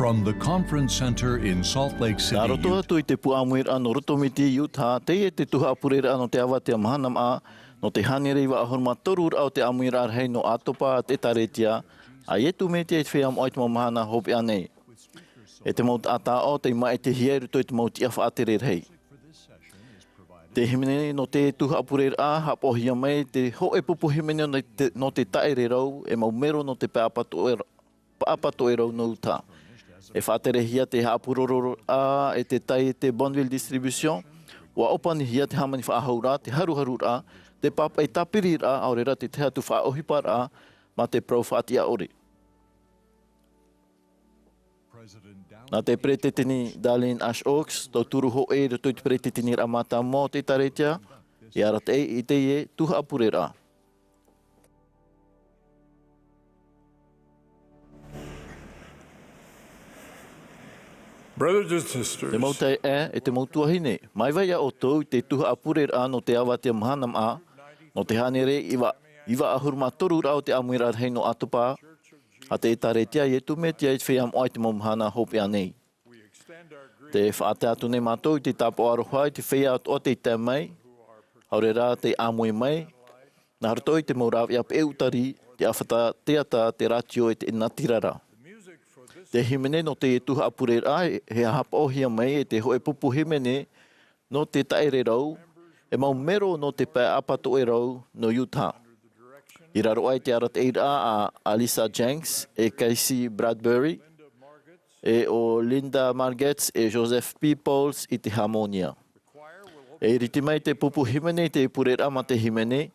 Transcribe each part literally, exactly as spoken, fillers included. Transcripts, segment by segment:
From the Conference Center in Salt Lake City, Nā roto Utah. Atu i te pū ʻāmuiraʻa nō Rotomiti, Utah, teie te tuhaʻa pureraʻa nō te avatea mahana maʻa, nō te hānere iva ʻahuru mā toru raʻa o te ʻāmuiraʻa rahi nō ʻĀtopa a te ʻĒtārētia a Iesu Mesia i te feiā moʻa i te mau mahana hopeʻa nei. E te mau taʻata ʻāʻau tei maʻitihia i roto i te mau tiʻa faʻatere rahi. Te hīmene nō te tuhaʻa pureraʻa, haʻapaʻohia mai te hōʻē pupu hīmene nō te, nō te taʻererau, e mau mero nō te pae ʻapatoʻe, pae ʻapatoʻerau nō Utah. E faʻaterehia te haʻapurororaʻa e te taiete Bonneville Distribution, ʻua ʻōpanihia te hāmani faʻahou ra, te haruharuraʻa, te pāpaʻi tāpiriraʻa, ʻaore rā te tahi atu faʻaʻohiparaʻa mā te parau faʻatiʻa ʻore. Nā te Peresideni Dallin H. Oaks, tauturu hōʻē i roto i te Peresiteniraʻa Mātāmua o te ʻĒtārētia, i arataʻi i teie tuhaʻa pureraʻa. Brothers and sisters, Te mau taeaʻe, e te mau tuahine, mai vai ā ʻoutou i te tuhaʻa pureraʻa nō te avatea mahana maʻa, nō te hānere iva, iva ʻahuru mā toru raʻa o te ʻāmuiraʻa rahi nō ʻĀtopa a te ʻĒtārētia a Iesu Mesia i te feiā moʻa i te mau mahana hopeʻa nei. Tē faʻatae atu nei mātou i te tāpaʻo aroha i te feiā atoʻa tei tae mai, ʻaore rā tei ʻāmui mai, nā roto i te mau rāveʻa peʻe ʻutari, te ʻāfata teata, te rātio e te natirara. Te hīmene nō te tuhaʻa pureraʻa, e, e haʻapaʻohia mai e te hōʻē pupu hīmene nō te taʻererau, e mau mero nō te pae ʻapatoʻerau nō Utah. I raro aʻe i te arataʻiraʻa a Alyssa Jenks, e Casey Bradbury, e ʻo Linda Margetts, e Joseph Peoples i te hāmōnia. E iriti mai te pupu hīmene i te pureraʻa mā te hīmene,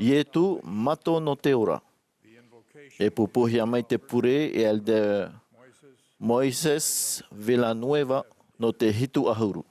Iesu, mato nō te ora. E pūpūhia mai te pure e Elder Moises Villanueva nō te hitu ʻahuru.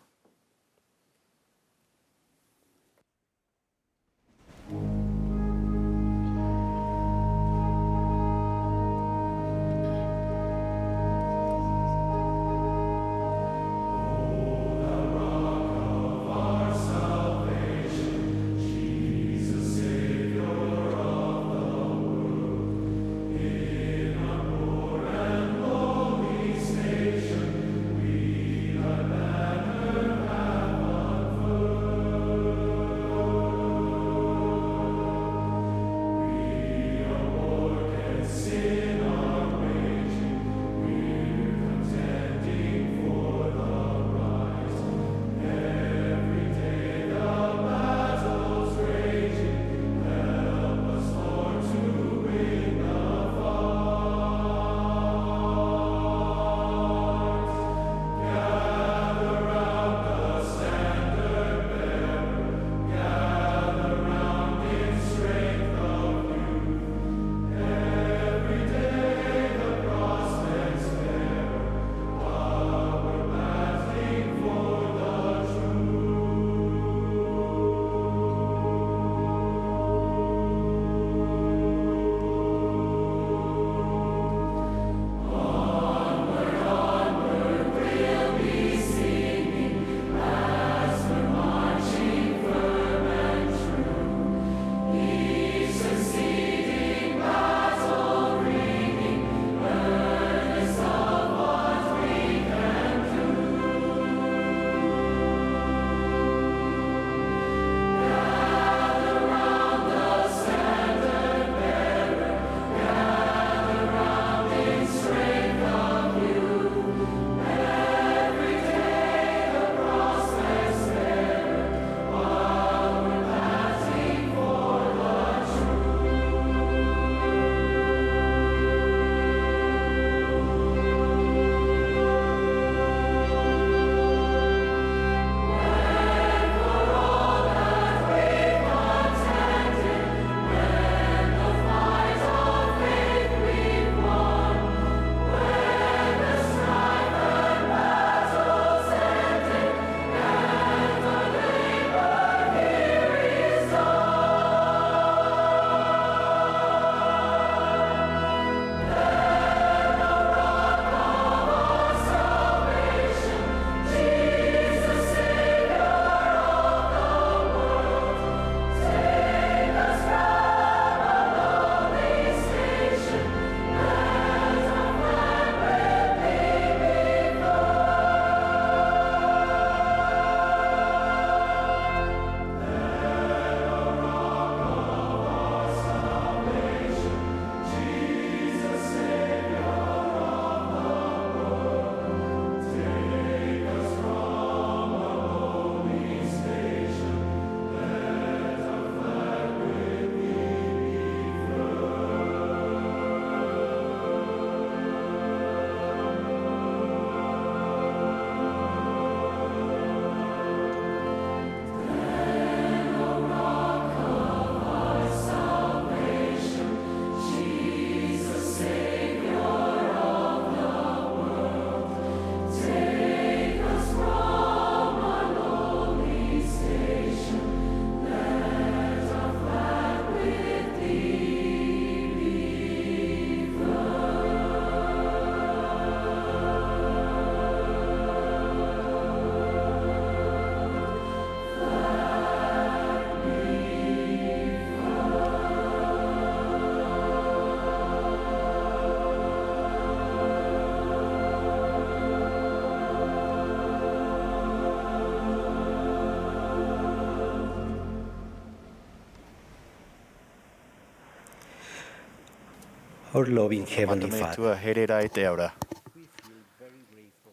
Our loving Heavenly Father. Mātou Metua here rā i te ao ra.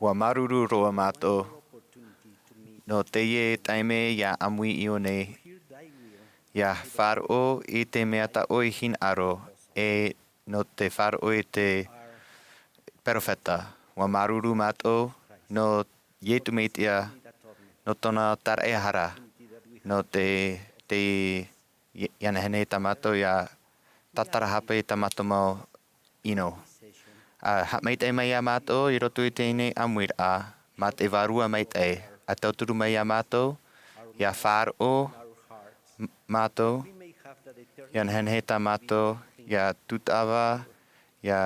ʻUa māuruuru roa mātou nō teie taime ʻia ʻāmui iō nei, ʻia faʻaroʻo i te mea tā ʻoe hinaʻaro, ʻe nō te faʻaroʻo i te perofeta. ʻUa māuruuru mātou nō Iesu Mesia, nō tōna taraehara, nō te, te, i, ʻia nehenehe tā mātou ʻia tātarahapa i tā mātou mau ʻino. ʻA haʻamaitaʻi mai ia mātou i roto i teie nei ʻāmuiraʻa, mā te Vārua Maitaʻi, ʻa tauturu mai ia mātou, ʻia faʻaroʻo m-, mātou, ʻia nehenehe tā mātou ʻia tūtava, ʻia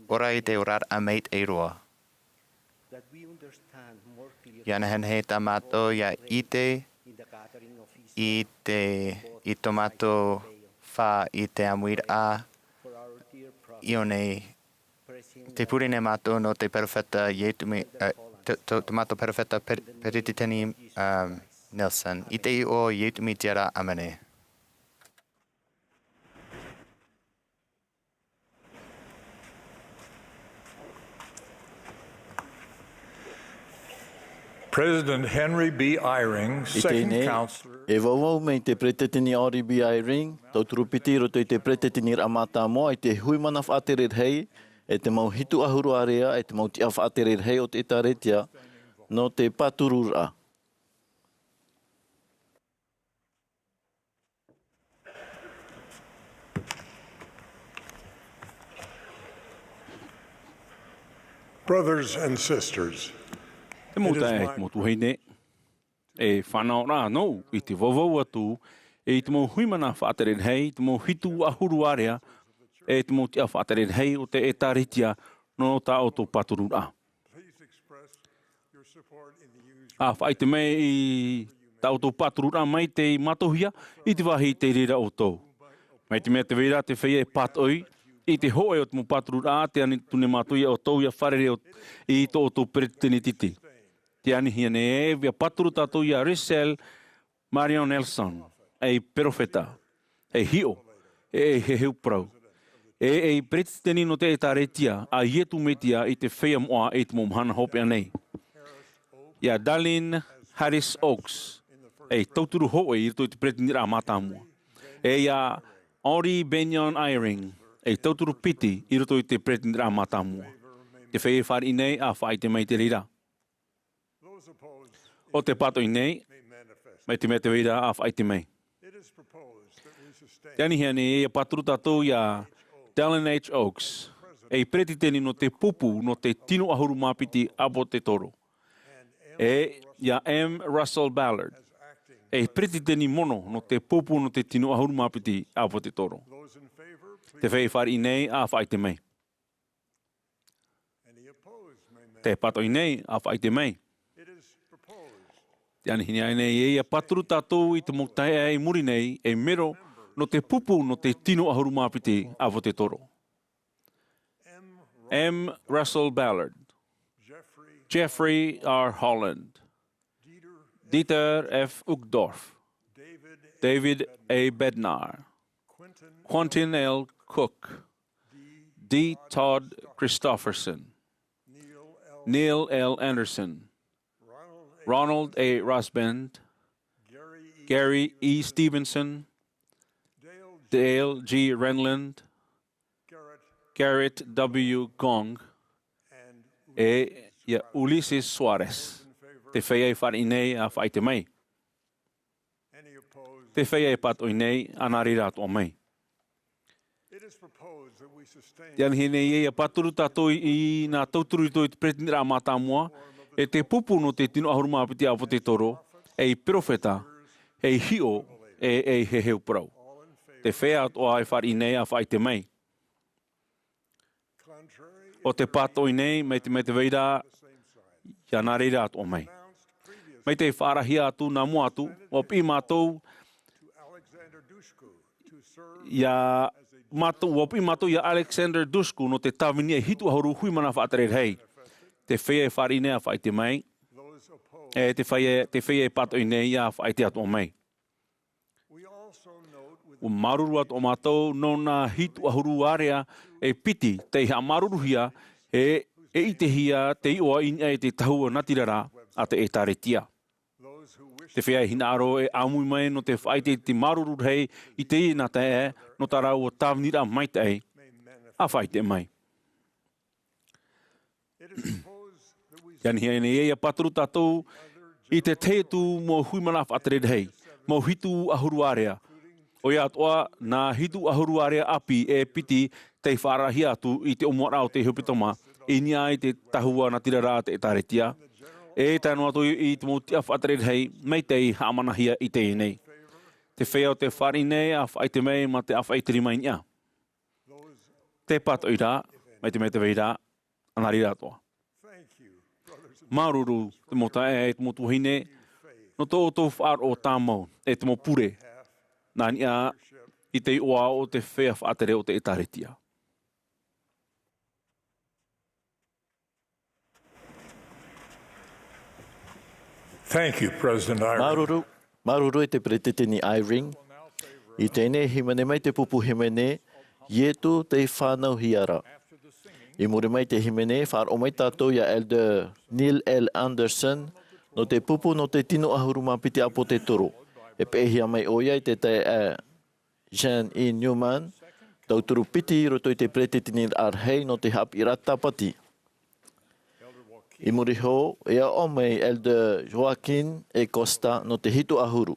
ora i te oraraʻa maitaʻi roa. ʻIa nehenehe tā mātou ʻia ʻite i te, i tō mātou fā i te ʻāmuiraʻa iō nei, tē pure nei mātou nō te perofeta Iesu Me-, eh, tō, tō, tō mātou perofeta Per-, Peresideni, um, Nelson. I te iʻoa o Iesu Mesia rā, ʻāmene. President Henry B. Eyring, I teie nei, second counselor, e vauvau mai te Peresideni Henry B. Eyring, tauturu piti i roto i te Peresiteniraʻa Mātāmua, i te Hui Mana Faʻatere Rahi, e te mau Hitu ʻAhuru Ārea, e te mau Tiʻa Faʻatere Rahi o te ʻĒtārētia, nō te pātururaʻa. Brothers and sisters, Te mau taeaʻe, te mau tuahine, e fānaʻoraʻa nōʻu i te vauvau atu i te mau Hui Mana Faʻatere Rahi, i te mau Hitu ʻAhuru Ārea, e te mau Tiʻa Faʻatere Rahi o te ʻĒtārētia nō tā ʻoutou pātururaʻa. ʻA faʻaʻite mai i tā ʻoutou pātururaʻa mai te mātauhia i te vāhi tei reira ʻoutou. Mai te mea tē vai ra te feiā e pātoʻi i te hōʻē o te mau pātururaʻa, tē ani atu nei mātou ia ʻoutou ʻia fārerei o, i tō ʻoutou peresideni titi. Tē anihia nei ē, ʻia pāturu tātou ia Russell Marion Nelson, ei perofeta, ei hiʻo, e ei heheu parau, e ei peresideni nō te ʻĒtārētia a Iesu Mesia i te feiā moʻa i te mau mahana hopeʻa nei. Ia Dallin Harris Oaks, ei tauturu hōʻē i roto i te Peresideniʻraʻa Mātāmua. E ia Henry Bennion Eyring, ei tauturu piti i roto i te Peresideniʻraʻa Mātāmua. Te feiā e fāriʻi nei, ʻa faʻaʻite mai i te reira. ʻO tē pātoʻi nei, mai te mea tē vai ra, ʻa faʻaʻite mai. Tē anihia nei ē, ʻia pāturu tātou ia Dallin H. Oaks, ei peresideni nō te pupu nō te tino ʻahuru mā piti ʻāpōsetolo. E ia M. Russell Ballard, ei peresideni mono nō te pupu nō te tino ʻahuru mā piti ʻāpōsetolo. Te feiā e fāriʻi nei, ʻa faʻaʻite mai. Tē pātoʻi nei, ʻa faʻaʻite mai. Tē anihia nei ē, ʻia pāturu tātou i te mau taeaʻe i muri nei, ei mero nō te pupu nō te tino ʻahuru mā piti ʻāpōsetolo. M. Russell Ballard, Jeffrey R. Holland, Dieter F. Uchtdorf, David A. Bednar, Quentin L. Cook, D. Todd Christofferson, Neil L. Andersen, Ronald A. Rasband, Gary E. Stevenson, Dale G. Renlund, Garrett W. Gong, e ia Ulisses Soares. Te feiā e fāriʻi nei, ʻa faʻaʻite mai. Te feiā e pātoʻi nei, ʻa nā reira atoʻa mai. Tē anihia nei ē, ʻia pāturu tātou i nā tauturu i roto i te Peresideniʻraʻa Mātāmua, e te pupu nō te tino ʻahuru mā piti ʻāpōsetolo, ei perofeta, ei hiʻo, e ei heheu parau. Te feiā atoʻa e fāriʻi nei, ʻa faʻaʻite mai. ʻO tē pātoʻi nei, mai te mea tē vai ra, ʻia nā reira atoʻa mai. Mai te faʻaarahia atu nā mua atu, ʻua piʻi mātou ia mātou, ʻua piʻi mātou ia Alexander Dushku nō te tāvini e hitu ʻahuru Hui Mana Faʻatere Rahi. Te feiā e fāriʻi nei, ʻa faʻaʻite mai. E te feiā, te feiā e pātoʻi nei, ʻia faʻaʻite atoʻa mai. ʻUa māuruuru atoʻa mātou nō nā hitu ʻahuru ārea e piti tei haʻamāuruuruhia e, e ʻitehia te iʻoa i niʻa i te tahua natirara a te ʻĒtārētia. Te feiā e hinaʻaro e ʻāmui mai nō te faʻaʻite i te māuruuru rahi i teie nā taeaʻe nō tā rāua tāviniraʻa maitaʻi, ʻa faʻaʻite mai. ʻIa niʻa nei ʻia pāturu tātou i te tahi atu mau hui mana faʻatere rahi, mau hitu ʻahuru ārea, ʻoia atoʻa nā hitu ʻahuru ārea ʻāpī e piti tei faʻaarahia atu i te ʻōmuaraʻa o te hepetoma i niʻa i te tahua natirara a te ʻĒtārētia, e tae noa atu i te mau tiʻa faʻatere rahi mai tei haʻamanahia i teie nei. Te feiā ʻo tē fāriʻi nei, ʻa faʻaʻite mai mā te ʻāfaʻi i te rima i niʻa. Te pātoʻi ra, mai te mea te vai ra, ʻa nā reira atoʻa. Māuruuru te mau taeaʻe, te mau tuahine, nō tō ʻoutou faʻaroʻo tāmau, e te mau pure, nā niʻa i te iʻoa o te feiā faʻatere o te ʻĒtārētia. Thank you, President Eyring. Māuruuru, māuruuru e te Peresideni Eyring. I teie nei hīmene mai te pupu hīmene, Ietu tei fānauhia ra. I muri mai te hīmene, faʻaroʻo mai tātou ia Elder Neil L. Andersen, nō te pupu nō te tino ʻahuru mā piti ʻāpōsetolo. E peʻehia mai ʻoia e te taeaʻe Jean E. Newman, tauturu piti i roto i te Peresideni rahi nō te haʻapiʻiraʻa Tāpati. I muri iho, e aʻo mai Elder Joaquin E. Costa nō te hitu ʻahuru.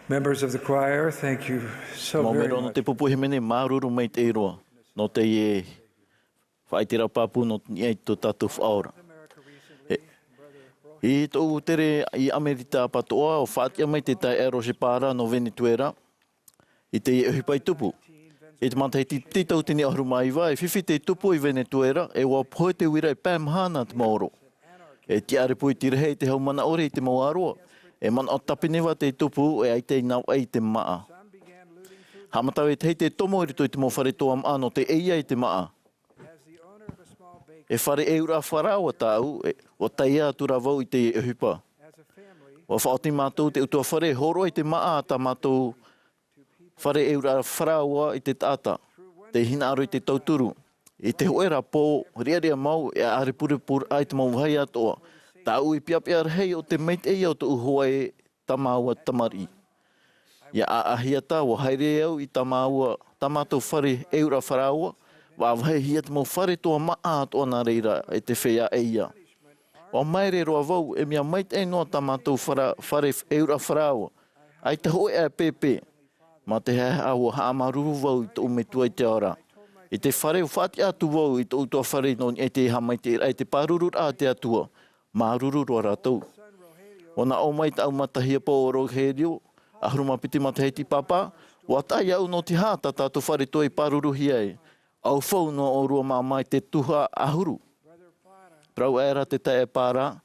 Members of the choir, thank you so Mau very mero nō much. Te pupu hīmene, māuruuru maitaʻi roa nō teie faʻaiteraʻa pāpū nō niʻa i tō tātou Faʻaora. E, i tōʻu tere i Amerika apatoʻa, ʻua faʻatiʻa mai te taeaʻe Roger Parra nō Venezuela i teie ʻohipa i tupu. I te matahiti tauatini ʻahuru mā iva, e fifi te tupu i Venezuela, e ʻua pohe te uira, e pae mahana te maoro. E tiʻa repu i te rahi te haumanaʻo i te mau ʻāroa. E manaʻo tāpineva te tupu, e ʻaita i navaʻi i te māʻa. Haʻamata vetahi te tomo i roto i te mau fare toa māʻa nō te ʻeiā i te māʻa. E fare ʻeuraʻa faraoa tāʻu, e, ʻua tae atu rā vau i te ʻohipa. ʻUa faʻaoti mātou te ʻutuāfare e hōroʻa i te māʻa a tā mātou fare ʻeuraʻa faraoa i te taʻata, tei hinaʻaro i te tauturu. I te hōʻē ra pō, riʻariʻa mau, e ʻārepurepu ai te mau vāhi atoʻa. Tāʻu i piapiaraʻa rahi o te maitaʻi o tōʻu hoa e tā māua tamariʻi. ʻIa ʻāʻāhia tā, ʻua haere au i tā māua, tā mātou fare ʻeuraʻa faraoa, ʻua vāhihia te mau fare toa māʻa atoʻa nā reira e te feiā ʻeiā. ʻUa māere roa vau, e mea maitaʻi noa tā mātou fara-, fare ʻeuraʻa faraoa. ʻAita hōʻē ʻā pēpē. Mā te haʻehaʻa ʻua haʻamāuruuru vau i tōʻu Metua i te ao ra. I te fare ʻua faʻatiʻa atu vau i tōʻu ʻutuāfare nō niʻa i te haʻamaitaʻiraʻa i te pārururaʻa a te Atua. Māuruuru roa rātou. ʻUa nā ʻō mai tāʻu matahiapo ʻo Rogelio, ʻahuru mā piti matahiti pāpā, ʻua tae au nō te aha tā tātou fare toa i pāruruhia ai. ʻAufau noa ʻōrua māmā i te tuhaʻa ʻahuru. Parau aʻera te taeaʻe Parra,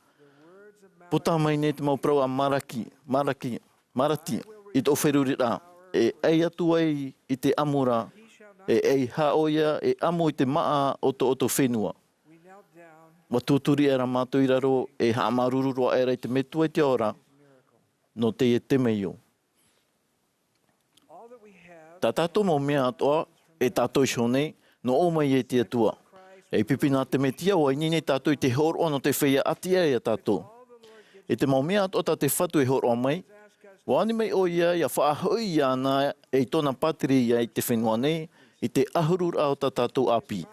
puta mai nei te mau parau a Maraki, Maraki, Marati, i tō feruriraʻa, e ʻai atu ai i te ʻamu ra, e ʻeiaha ʻoia e ʻamu i te māʻa o tō ʻoutou fenua. ʻUa tūturi aʻera mātou i raro, e haʻamāuruuru roa aʻera i te Metua i te ao ra, nō teie temeio. Tā tātou mau mea atoʻa, e tātou iho nei, nō ʻō mai e te Atua. E pipi nā te Mesia, ʻua ineine tātou i te hōroʻa nō te feiā ʻati aʻe ia tātou. I te mau mea atoʻa tā te Fatu e hōroʻa mai, ʻua ani mai ʻoia ʻia faʻahoʻi iāna e i tōna pātireia i te fenua nei, i te ʻahururaʻa o tā tātou ʻāpī.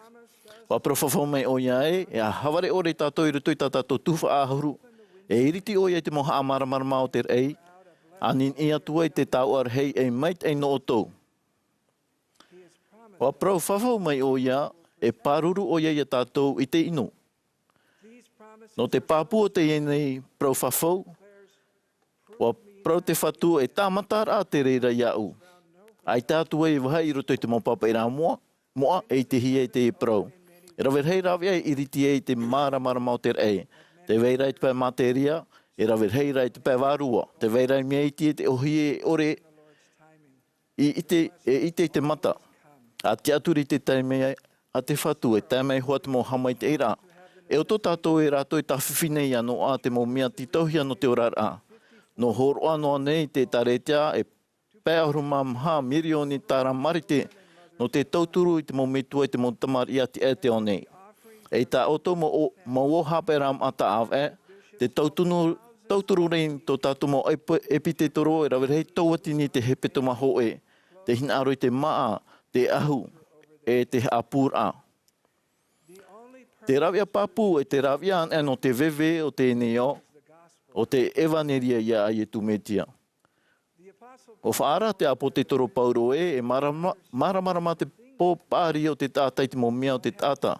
ʻUa parau fafau mai ʻoia ē, e ʻa havare ʻore tātou i roto i tā tātou tuhaʻa ʻahuru, e iriti ʻoia i te mau haʻamāramarama o te raʻi, ʻaniʻini atu ai te tauʻa rahi e maitaʻi nō ʻoutou. ʻUa parau fafau mai ʻoia, e pāruru ʻoia ia tātou i te ʻino. Nō te pāpū o teie nei parau fafau, ʻua parau te Fatu e tāmataraʻa te reira iāʻu. ʻAita atu ai e vāhi i roto i te mau pāpaʻiraʻa moʻa, moʻa e ʻitehia i te parau. E rave rahi rāveʻa e iriti ai te māramarama o te raʻi. Tē vai ra i te pae materia, e rave rahi rā i te pae vārua. Tē vai ra i mea iti e te ʻōhie ʻore, i ʻite, e ʻite i te mata. ʻA tiʻaturi i te taime a te Fatu, e tae mai hoʻi te mau haʻamaitaʻiraʻa. E ʻoutou tātou e rātou e tāfifi nei ʻia noaʻa te mau mea tītauhia nō te oraraʻa. Nō hōroʻa noa nei te ʻĒtārētia, e pae ʻahuru mā maha mirioni tāra marite, nō te tauturu i te mau metua i te mau tamariʻi ʻati aʻe i te ao nei. E tā ʻoutou mau ʻō-, mau ʻō haʻapaʻo rā maʻa tāʻāvaʻe, te tautunu-, tauturu nei tō tātou mau epi-, ʻepitetoro e rave rahi tauatini te hepetoma hōʻē, te hinaʻaro i te māʻa, te ʻahu, e te haʻapūraʻa. Te rāveʻa pāpū e te rāveʻa anaʻe nō te veve o teie nei ao, ʻo te ʻevaneria ia Iesu Mesia. ʻUa faʻaara te ʻāpōsetolo Paulo ē, e mārama-, māramarama te pō paʻari o te taʻata i te mau mea o te taʻata.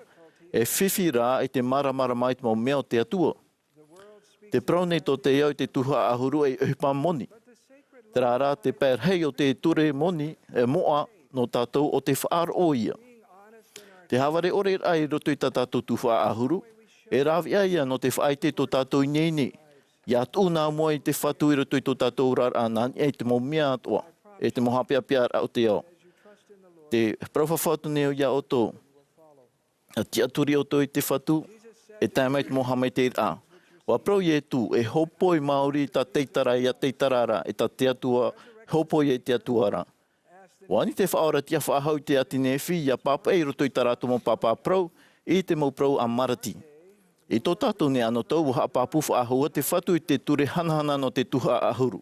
E fifi rā i te māramarama i te mau mea o te Atua. Tē parau nei tō te ao i te tuhaʻa ʻahuru ei ʻohipa moni. Terā rā te pae rahi o te ture moni, e moʻa nō tātou ʻo te faʻaroʻo ia. Te havare ʻore rā i roto i tā tātou tuhaʻa ʻahuru, e rāveʻa ia nō te faʻaʻite tō tātou ineine, ʻia tuʻu nā mua i te Fatu i roto i tō tātou oraraʻa nā niʻa i te mau mea atoʻa, e te mau haʻapeʻapeʻaraʻa o te ao. Te parau fafau atu nei au ia ʻoutou, ʻa tiʻaturi ʻoutou i te Fatu, e tae mai te mau haʻamaitaʻiraʻa. ʻUa parau Iesu, e hōpoi maori tā Teitara, ia Teitara ra, e tā te Atua, hōpoi ia i te Atua ra. ʻUa ani te Faʻaora tiʻa faʻahou i te ʻāti Nephi, ʻia pāpaʻi i roto i tā rātou mau pāpā parau, i te mau parau a Marati. I tō tātou nei anotau, ʻua haʻapāpū faʻahou te Fatu i te ture hanahana nō te tuhaʻa ʻahuru.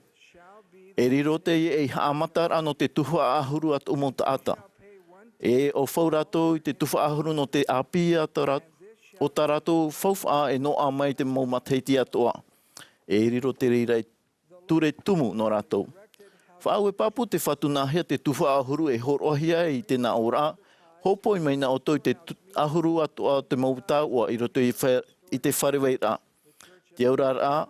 E riro teie ei haʻamataraʻa nō te tuhaʻa ʻahuru a tō mau taʻata. E ʻaufau rātou i te tuhaʻa ʻahuru nō te ʻāpī a tā rā-, o tā rātou faufaʻa e noaʻa mai te mau matahiti atoʻa. E riro te reira ei ture tumu nō rātou. Faʻaue pāpū te Fatu nāhea te tuhaʻa ʻahuru e hōroʻahia ai i te nāʻōraʻa, hōpoi mai nā ʻoutou i te tu-, ʻahuru atoʻa o te mau taoʻa i roto i fa-, i te farevairaʻa. Te auraraʻa,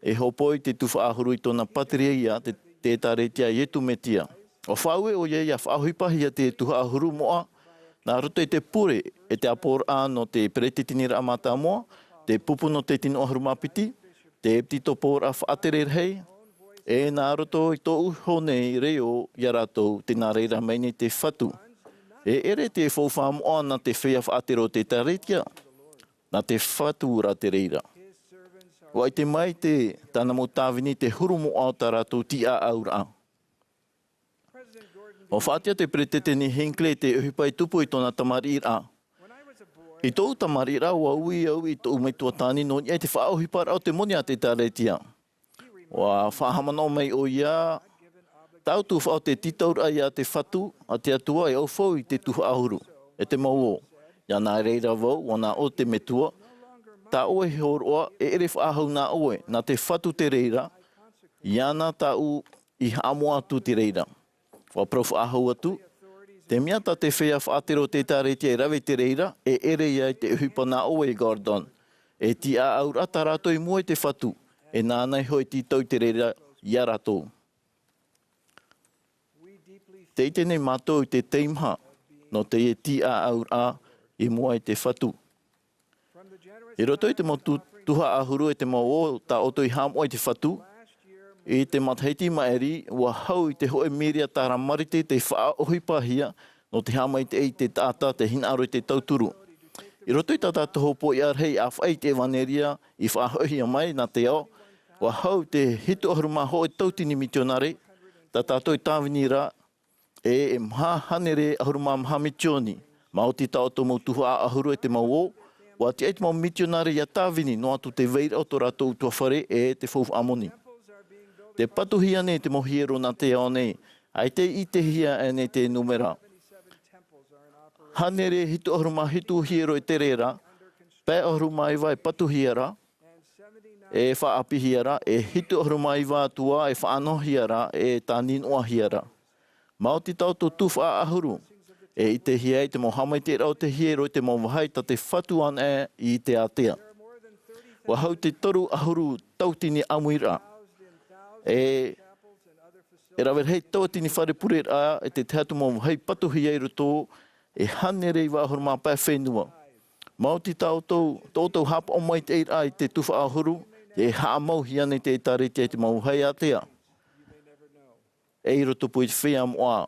e hōpoi te tuhaʻa ʻahuru i tōna pātireia te, te ʻĒtārētia a Iesu Mesia. ʻUa faʻaue ʻoia ʻia faʻaʻohipahia te tuhaʻa ʻahuru moʻa, nā roto i te pure e te ʻāpoʻoraʻa nō te peretiteniraʻa mātāmua, te pupu nō te tino ʻahuru mā piti, te ʻepitokoporaʻa faʻatere rahi, e nā roto i tōʻu iho nei reo ia rātou, tē nā reira mai nei te Fatu. E ʻere te faufaʻa moʻa nā te feiā faʻatere o te ʻĒtārētia, nā te Fatu rā te reira. ʻUa ʻite mai te, tāna mau tāvini te huru moʻa o tā rātou tiʻaʻauraʻa. ʻUa faʻaʻite te Peretiteni Hinckley te ʻohipa e tupu i tōna tamariʻiraʻa. I tōʻu tamariʻiraʻa, ʻua ui au i tōʻu metua tāne nō niʻa i te faʻaʻohiparaʻa o te moni a te ʻĒtārētia. ʻUa faʻahaʻamanaʻo mai ʻoia, tāʻu tuhaʻa o te tītauraʻa ia te Fatu, a te Atua e ʻaufau i te tuhaʻa ʻahuru, e te mau ō. ʻIa nā reira vau, ʻua nā ʻō te Metua, tā ʻoe e hōroʻa, e ʻere faʻahou nā ʻoe, nā te Fatu te reira, iāna tāʻu i haʻamoʻa atu te reira. ʻUa parau faʻahou atu, te mea tā te feiā faʻatere o te ʻĒtārētia e rave i te reira, e ʻere ia i te ʻohipa nā ʻoe e Gordon. E tiʻaʻauraʻa tā rātou i mua i te Fatu, e nāna iho e tītau i te reira ia rātou. Tē ʻite nei mātou i te teimaha, nō teie tiʻaʻauraʻa i mua i te Fatu. I roto i te mau tu-, tuhaʻa ʻahuru e te mau ō tā ʻoutou i haʻamoʻa i te Fatu, i te matahiti maʻiri, ʻua hau i te hōʻē mīria tāra marite tei faʻaʻohipahia nō te haʻamaitaʻi i te taʻata tei hinaʻaro i te tauturu. I roto i tā tātou hopoiʻa rahi ʻāfaʻi i te ʻevanelia i faʻahoʻihia mai nā te ao, ʻua hau i te hitu ʻahuru mā hōʻē tauatini mitionare, tā tātou i tāvini ra, e, e maha hānere ʻahuru mā maha misioni. Maoti tā ʻoutou mau tuhaʻa ʻahuru e te mau ō, ʻua tiʻa te mau mitionare ʻia tāvini noa atu te vairaʻa o tō rātou ʻutuāfare e te faufaʻa moni. Tē patuhia nei te mau hiero nā te ao nei, ʻaita e ʻitehia aʻe nei te nūmera. Hānere hitu ʻahuru mā hitu hiero e tere ra, pae ʻahuru mā iva e patuhia ra, e faʻaʻāpīhia ra, e hitu ʻahuru mā iva atoʻa e faʻanahohia ra, e tāninoʻahia ra. Maoti tā ʻoutou tuhaʻa ʻahuru, e ʻitehia ai te mau haʻamaitaʻiraʻa o te hiero i te mau vāhi tā te Fatu anaʻe i te ātea. ʻUa hau i te toru ʻahuru tauatini ʻāmuiraʻa. E, e rave rahi tauatini fare pureraʻa, e te tahi atu mau vāhi patuhia i roto, e hānere iva ʻahuru mā pae fenua. Maoti tā ʻoutou, tō ʻoutou haʻapaʻo maitaʻiraʻa i te tuhaʻa ʻahuru, e haʻamauhia nei te ʻĒtārētia i te mau vāhi ātea. E i roto pū i te feiā moʻa.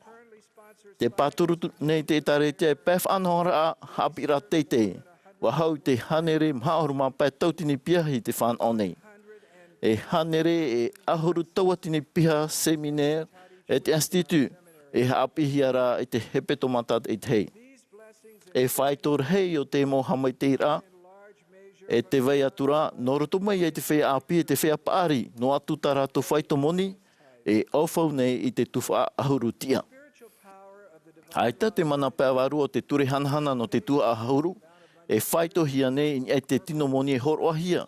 Tē pāturu atu nei te ʻĒtārētia e pae faʻanahoraʻa haʻapiʻiraʻa teitei. ʻUa hau i te hānere maha ʻahuru mā pae tauatini piahi tei fānaʻo nei. E hānere e ʻahuru tauatini piha seminere, e te institut, e haʻapiʻihia ra i te hepetoma tātaʻitahi. E faito rahi o te mau haʻamaitaʻiraʻa, e tē vai atu ra, nō roto mai ai te feiā ʻāpī, e te feiā paʻari, noa atu tā rātou faito moni, e ʻaufau nei i te tuhaʻa ʻahuru tiʻa. ʻAita te mana pae vārua o te ture hanahana nō te tuhaʻa ʻahuru, e faitohia nei i niʻa i te tino moni e hōroʻahia.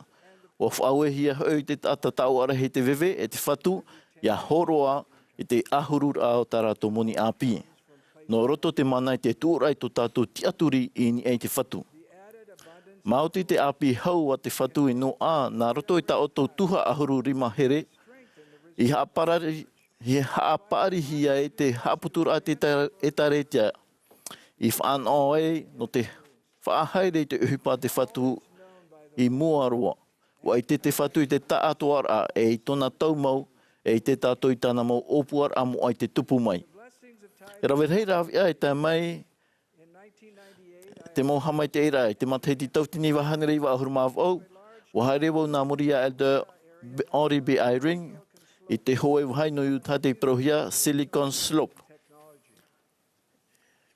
ʻUa faʻauehia hoʻi te taʻata taoʻa rahi te veve, e te Fatu, ʻia hōroʻa i te ʻahururaʻa o tā rātou moni ʻāpī. Nō roto te mana i te tuʻuraʻa i tō tātou tiʻaturi i niʻa i te Fatu. Maoti te ʻāpī hau a te Fatu i noaʻa, nā roto i tā ʻoutou tuhaʻa ʻahuru rima here, i haʻaparari-, i haʻapaʻarihia ai te haʻaputuraʻa te ta-, ʻĒtārētia, i fānaʻo ai nō te faʻahaere i te ʻohipa a te Fatu i mua roa. ʻUa ʻite te Fatu i te taʻatoʻaraʻa, e i tōna taumau, e ʻite tātou i tāna mau ʻōpuaraʻa moʻa i te tupu mai. E rave rahi rāveʻa e tae mai, te mau haʻamaitaʻiraʻa, i te matahiti tauatini iva hānere iva ʻahuru mā vaʻu, ʻua haere vau nā muri iā Elder B-, Henry B. Eyring, i te hōʻē vāhi nō Utah tei parauhia Silicon Slope.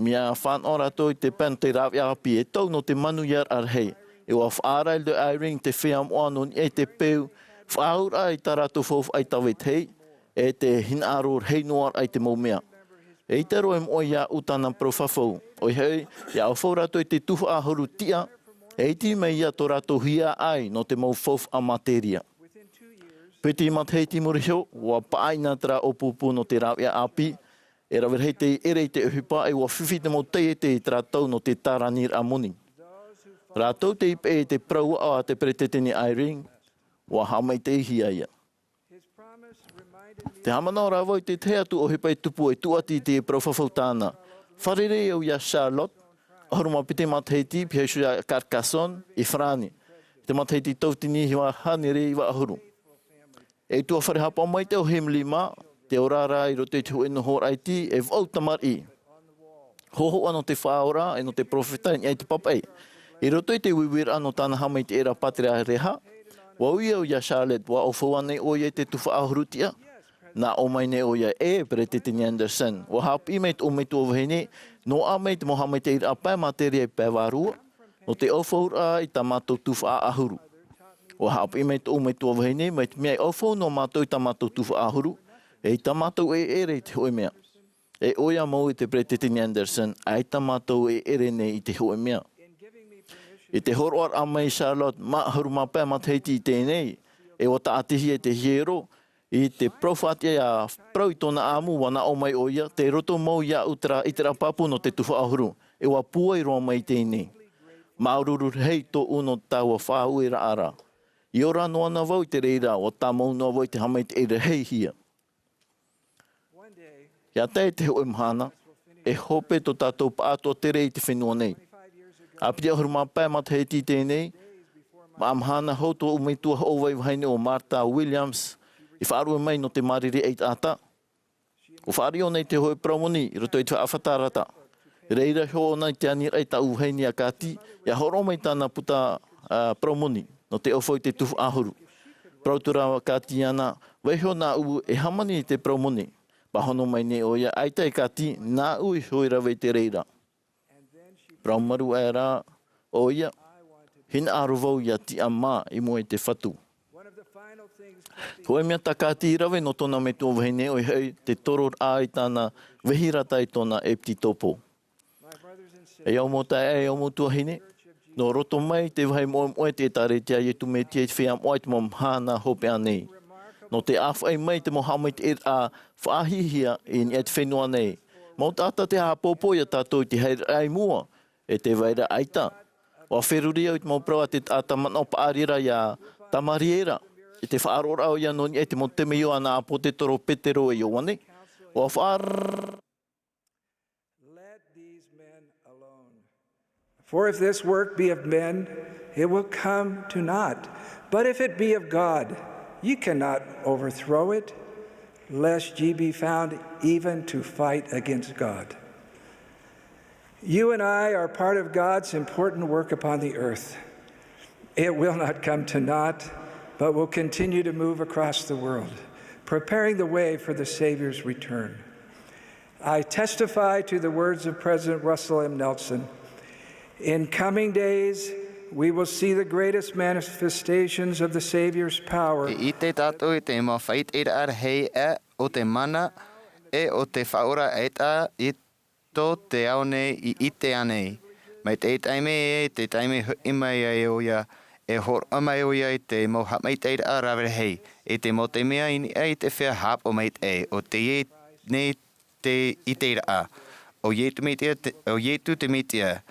Mea fānaʻo rātou i te pae nō te rāveʻa ʻāpī e tau nō te manuiaraʻa rahi. E ʻua faʻaara Elder Eyring te feiā moʻa nō niʻa i te peu, faʻaauraʻa i tā rātou faufaʻa i tāvini, e te hinaʻaro rahi noa raʻa i te mau mea. E ʻite roa e moʻa iāʻu tāna parau fafau. ʻOia hoʻi, ʻia ʻaufau rātou i te tuhaʻa ʻahuru tiʻa, e iti mai ia tō rātou hiaʻai nō te mau faufaʻa materia. Piti matahiti i muri iho, ʻua paʻaina terā ʻōpuapu nō te rāveʻa ʻāpī, e rave rahi tei ʻere i te ʻohipa, e ʻua fifi te mau taiete i terā tau nō te tāraniraʻa moni. Rātou tei peʻe i te parau aʻo a te Peretiteni Eyring, ʻua haʻamaitaʻihia ia. Tē haʻamanaʻo ra vau i te tahi atu ʻohipa i tupu e tūʻati i te parau fafau tāna. Fārerei au iā Charlotte, ʻahuru mā piti matahiti, pihaʻi iho iā Carcassonne, i Farāni, i te matahiti tauatini iva hānere iva ʻahuru. E ʻUtuāfare Haʻapaʻo Maitaʻi o Himalima, tē ora ra i roto i te hōʻē noho raʻi, e vaʻu tamariʻi. Hōhoʻa nō te Faʻaora, e nō te peropheta i niʻa i te papaʻi. I roto i te uiuiraʻa nō tāna haʻamaitaʻiraʻa pātireia, ʻua ui au iā Charlotte, ʻua ʻaufau ānei ʻoia i te tuhaʻa ʻahuru tiʻa? Nā ʻō mai nei ʻoia, ʻē, Peretiteni Anderson. ʻUa haʻapiʻi mai tōʻu metua vahine, noaʻa mai te mau haʻamaitaʻiraʻa pae materia e pae vārua, nō te ʻaufauraʻa i tā mātou tuhaʻa ʻahuru. ʻUa haʻapiʻi mai tōʻu metua vahine, mai te mea i ʻaufau noa mātou i tā mātou tuhaʻa ʻahuru, e i tā mātou e ʻere i te hōʻē mea. E ʻoia mau e te Peretiteni Anderson, ʻaita mātou e ʻere nei i te hōʻē mea. I te hōroʻaraʻa mai Charlotte, mā ʻahuru mā pae matahiti i teie nei, e ʻua tāʻatihia i te hiero, i te parau faʻatiʻa ia parau i tōna ʻāmu, ʻua nā ʻō mai ʻoia, tei roto mau iāʻu terā ʻiteraʻa pāpū nō te tuhaʻa ʻahuru, e ʻua pūai roa mai i teie nei. Māuruuru rahi tōʻu nō taua faʻaueraʻa ra. I ora noa na vau i te reira, ʻua tāmau noa vau i te haʻamaitaʻi rahi hia. ʻIa tae te hōʻē mahana, e hope tō tātou pāʻatoʻa tere i te fenua nei. ʻA piti ʻahuru mā pae matahiti i teie nei, maʻa mahana hou tōʻu metua hoʻo vaivahine ʻo Martha Williams i faʻaruʻe mai nō te mārire ʻaitaʻata. ʻUa fāriʻi ʻōna i te hōʻē parau moni i roto i te faʻafatarata. Reira iho ʻōna i te aniraʻa i tāʻu vahine iā Kathy, ʻia hōroʻa mai tāna puta, ā, parau moni nō te ʻaufau i te tuhaʻa ʻahuru. Parau atu ra Kathy iāna, vaiiho nāʻu e hāmani i te parau moni. Pāhono mai nei ʻoia, ʻaita e Kathy, nāʻu iho e rave i te reira. Parau maru aʻera ʻoia, hinaʻaro vau ʻia tiʻamā i mua i te Fatu. Hōʻē mea tā Kathy i rave nō tōna metua vahine ʻoia hoʻi te tororaʻa i tāna vehirata i tōna ʻepitetopo. E au mau taeaʻe, e au mau tuahine, nō roto mai te vāhi moʻemoʻe te ʻĒtārētia a Iesu Mesia i te feiā moʻa i te mau mahana hopeʻa nei. Nō te ʻāfaʻi mai i te mau haʻamaitaʻiraʻa faʻahiahia i niʻa i te fenua nei. Mau taʻata tē haʻapōpō iā tātou i te haereraʻa i mua, e tē vai ra ʻaita. ʻUa feruri au i te mau parau a te taʻata manaʻo paʻari ra iā Tamariera, i te faʻaroʻoraʻa ʻoia nō niʻa i te mau temeio a nā ʻāpōsetolo Petero e Ioane. ʻUa faʻa- Let these men alone. For if this work be of men, it will come to naught. But if it be of God, ye cannot overthrow it, lest ye be found even to fight against God. You and I are part of God's important work upon the earth. It will not come to naught, but will continue to move across the world, preparing the way for the Savior's return. I testify to the words of President Russell M. Nelson. In coming days, we will see the greatest manifestations of the Savior's power. E ʻite tātou i te mau faʻaʻiteraʻa rahi o te mana, e o te Faʻaora ʻaita i tō te ao nei i ʻite ānei. Mai te taime ē, te taime hoʻi mai ai ʻoia, e hōroʻa mai ʻoia i te mau haʻamaitaʻiraʻa rave rahi, i te mau taime i niʻa i te feiā haʻapaʻo maitaʻi, ʻo teie nei te ʻiteraʻa. ʻO Iesu Mesia te, ʻo Iesu te Mesia,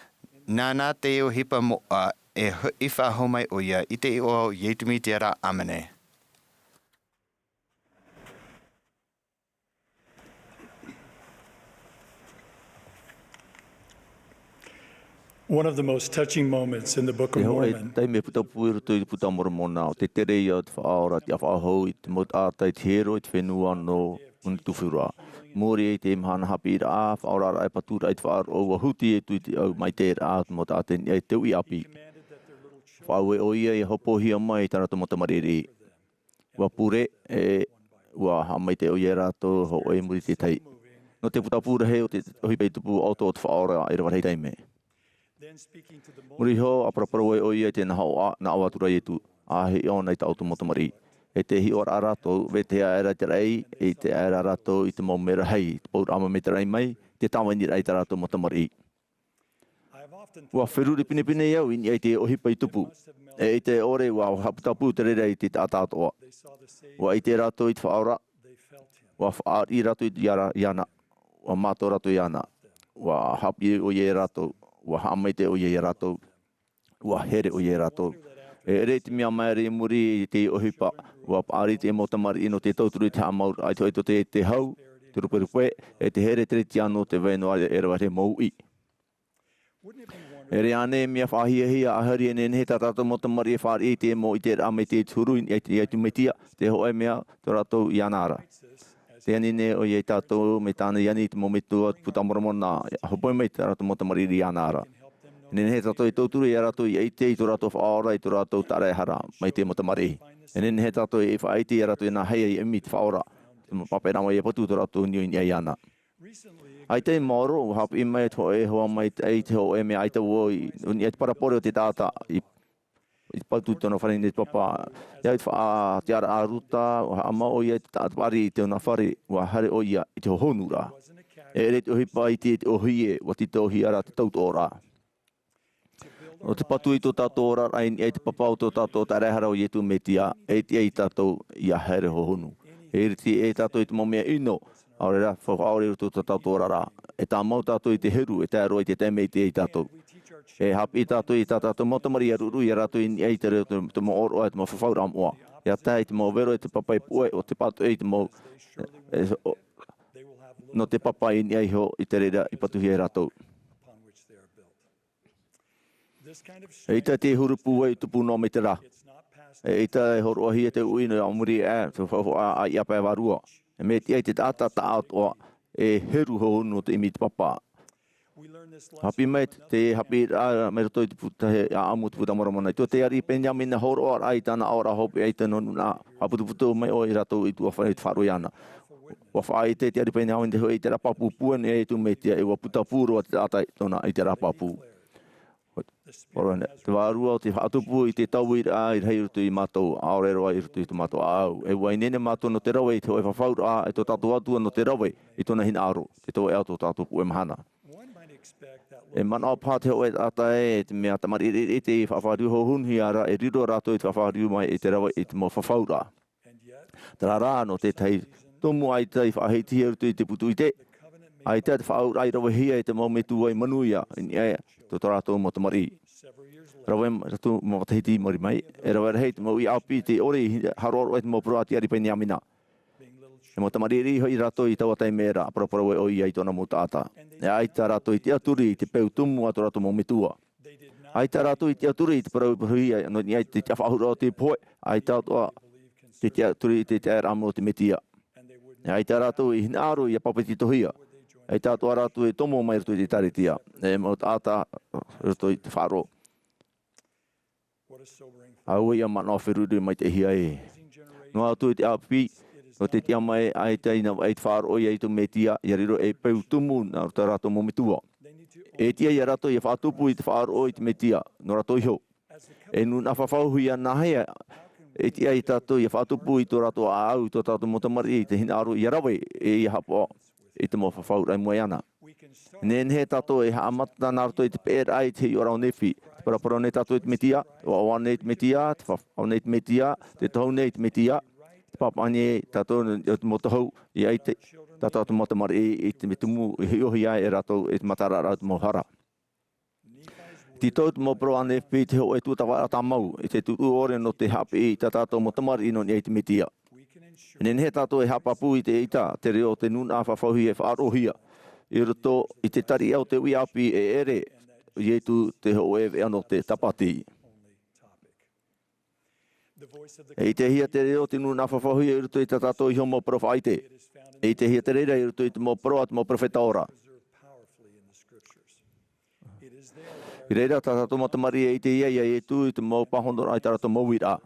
nāna te ʻohipa moʻa, e hoʻi faʻahou mai ʻoia, i te iʻoa o Iesu Mesia rā, ʻāmene. One of the most touching moments in the Book of Mormon. Te hōʻē taime putapū i roto i te Puta o Moromona, ʻo te tere ia o te Faʻaora, te faʻahou i te mau taʻata i te hiero i te fenua nō ʻōna tuwhera. Muri i te mahana haʻapiʻiraʻa, faʻaoraraʻa e patu ra i te faʻaroʻo, ʻua huti Iesu i te ʻau maitaʻiraʻa o te mau taʻata i niʻa i te uʻi ʻāpī. Faʻaue ʻoia ʻia hopohia mai i tā rātou mau tamariʻi. ʻUa pure, e, ʻua haʻamaitaʻi ʻoia ia rātou hōʻē i muri i te tahi. Nō te putapū rahi o te ʻohipa i tupu ʻo te Faʻaora i rave rahi taime. Muri iho, ʻa paraparau ai ʻoia i te nāʻō, nāʻō atu ra Iesu, ʻa hiʻo ʻōna i tā ʻoutou mau tamariʻi. E te hiʻoraʻa rātou, vetahi aʻera i te raʻi, e ʻite aʻera rātou i te mau merahi, te pauraʻa mātaʻitaʻi mai, te tāviniraʻa i tā rātou mau tamariʻi. Ua feruri pinepine au i niʻa i te ʻohipa i tupu. E ʻite ʻore ua haʻaputapū te reira i te taʻata atoʻa. Ua ʻite rātou i te Faʻaora. Ua fāriʻi rātou iāna. Ua mātau rātou iāna. Ua haʻapiʻi ʻoia iā rātou. Ua haʻamaitaʻi ʻoia iā rātou. Ua here ʻoia iā rātou. E ʻere i te mea maere i muri i te ʻohipa, ua paʻari te mau tamariʻi nō te tauturu i te haʻamauraʻa i te hoʻi tō te hau, te ruperupe, e te here te reti anō te vai noa e rave mau uʻi. E ʻere ānei mea faʻahiahia ʻahiri e nehenehe tā tātou mau tamariʻi e fāriʻi i te mau ʻiteraʻa mai te huru i te, i te Metia, te hōʻē mea tō rātou iāna ra. Te ani nei ʻoia iā tātou mai tāna i ani i te mau metua o te Puta Moromona, e hōpoi mai tā rātou mau tamariʻi iāna ra. E nehenehe tātou e tauturu iā rātou ia ʻite i tō rātou Faʻaora, i tō rātou taraehara mai te mau tamariʻi. E nehenehe tātou e faʻaʻite iā rātou i nāhea ia ʻimi i te Faʻaora, te mau pāpaʻiraʻa ia patu tō rātou niu i niʻa iāna. ʻAita i maoro, ua haʻapiʻi mai te hōʻē hoa maitaʻi i te hōʻē mea ʻaita vau i, i niʻa i te parabole o te taʻata i, i patu i tōna fare i te papa. Ia i te faʻatiʻaraʻa a Ruta, ua haʻamau ʻoia i te taʻata paʻari i tōna fare, ua haere ʻoia i te hohonu ra. E ʻere te ʻohipa iti i te ʻōhie, ua tītauhia ra te tautoʻoraʻa. ʻO te patu i tō tātou oraraʻa i niʻa i te papa o tō tātou taraehara ʻo Ietu Metia, e tiʻa ia tātou ia haere hohonu. E iriti e tātou i te mau mea ʻino, ʻaore rā, faʻaʻore i roto i tō tātou oraraʻa. E tāmau tātou i te heru, e tae roa i te taime e tiʻa ia tātou. E haʻapiʻi tātou i tā tātou mau tamariʻi ia ruʻuruʻu ia rātou i niʻa i te reo, te, te mau ʻōroʻa, te mau fafauraʻa moʻa. Ia tae i te mau vero, e te papa e puʻe, ʻo te pātoʻi i te mau, e, e, ʻo, nō te papa i niʻa iho i te reira i patuhia e rātou. E ʻaita te huru pūai i tupu noa mai te rā. E ʻaita e hōroʻahia te uʻi nō muri aʻe, te faʻahoʻa a ia pae vārua. E mea tiʻa i te taʻata taʻatoʻa, e heru hohonu te ʻimi i te papa. Haʻapiʻi mai te haʻapiʻiraʻa mai roto i te puta, he ʻāʻamu o te Puta Moromona. I tō te ariʻi Peniamina hōroʻaraʻa i tāna ʻaoraʻa hopeʻa i te nūnaʻa, haʻaputuputu mai ʻoe ia rātou i tuafare i te faʻaroʻo iāna. Ua faʻaʻite te ariʻi Peniamina i te hōʻē ʻiteraʻa pāpū pūai nō Ietu Metia, e ua putapū roa te taʻata i tōna ʻiteraʻa pāpū. Te Vārua o te faʻatupu i te tauiraʻa i rahi i roto ia mātou, ʻaore roa i roto i tō mātou ʻāʻau. E ua ineine mātou nō te rave i te hōʻē fafauraʻa, e tō tātou Atua nō te rave i tōna hinaʻaro, te toeʻa o tō tātou puʻe mahana. E manaʻo paha te hōʻē taʻata ē, te mea tamariʻi te faʻafāriu hohonu ia rā, e riro rātou i te faʻafāriu mai i te rave i te mau fafauraʻa. Terā rā, nō te tahi tumu ʻaita i faʻahitihia i roto i te putu ʻite, ʻaita te faʻaauraʻa i ravehia e te mau metua i manuia, i niʻa i tō rātou mau tamariʻi. Rave rātou mau matahiti i muri mai, e rave rahi te mau uʻi ʻāpī i te ʻore i haroʻaroʻa i te mau parau a te ariʻi Peniamina. E mau tamariʻi hoʻi rātou i taua taime ra, paraparau ai ʻoia i tōna mau taʻata. E ʻaita rātou i tiʻaturi i te peu tumu a tō rātou mau metua. ʻAita rātou i tiʻaturi i te parau, parauhia, nō niʻa i te tiʻafaʻahouraʻa o te pohe, ʻaita atoʻa te tiʻaturi i te taeraʻa mai o te Metia. E ʻaita rātou i hinaʻaro ia papetitohia. ʻAita atoʻa rātou e tomo mai roto i te ʻĒtārētia. E mau taʻata roto i te faʻaroʻo. Auē ia manaʻo feruri maitaʻihia ē. Noa atu i te ʻāpī, nō te tiʻa mai ʻaita i nā vaʻa i te faʻaroʻo ia Ietu Metia, ia riro ei peu tumu nā roto rātou mau metua. E tiʻa ia rātou ia faʻatupu i te faʻaroʻo i te Metia, nō rātou iho. E nūnaʻa fafauhia nāhea, e tiʻa ia tātou ia faʻatupu i tō rātou ʻāʻau, i tō tātou mau tamariʻi, i te hinaʻaro ia rave, e ia haʻapaʻo i te mau fafauraʻa i mua iāna. Nehenehe tātou e haʻamata nā roto i te peʻeraʻa i te hiʻoraʻa o Nephi. Te paraparau nei tātou i te Metia, te ʻoaʻoa nei te Metia, te faʻaʻoaʻoa nei te Metia, te tohu nei te Metia, te pāpaʻi nei tātou i te mau tohu, ia ʻite, tā tātou mau tamariʻi i te mea tumu, i hiʻohia e rātou i te mataraʻa o te mau hara. Tītau te mau parau a Nephi te hōʻē tuatāvara tāmau, i te turuʻu ʻore nō te haʻapiʻi i tā tātou mau tamariʻi nō niʻa i te Metia. Nehenehe tātou e haʻapāpū i te ʻita, te reo, te nūnaʻa fafauhia e faʻaroʻohia. I roto i te tariʻa o te uʻi ʻāpī e ʻere, Ietu te hōʻē veʻa nō te tāpati. E ʻitehia te reo, te nūnaʻa fafauhia i roto i tā tātou iho mau parau faʻaʻite. E ʻitehia te reira i roto i te mau parau a te mau perofeta ora. I reira tā tātou mau tamariʻi e ʻite ai ia Ietu i te mau pāhonoraʻa i tā rātou mau uiraʻa.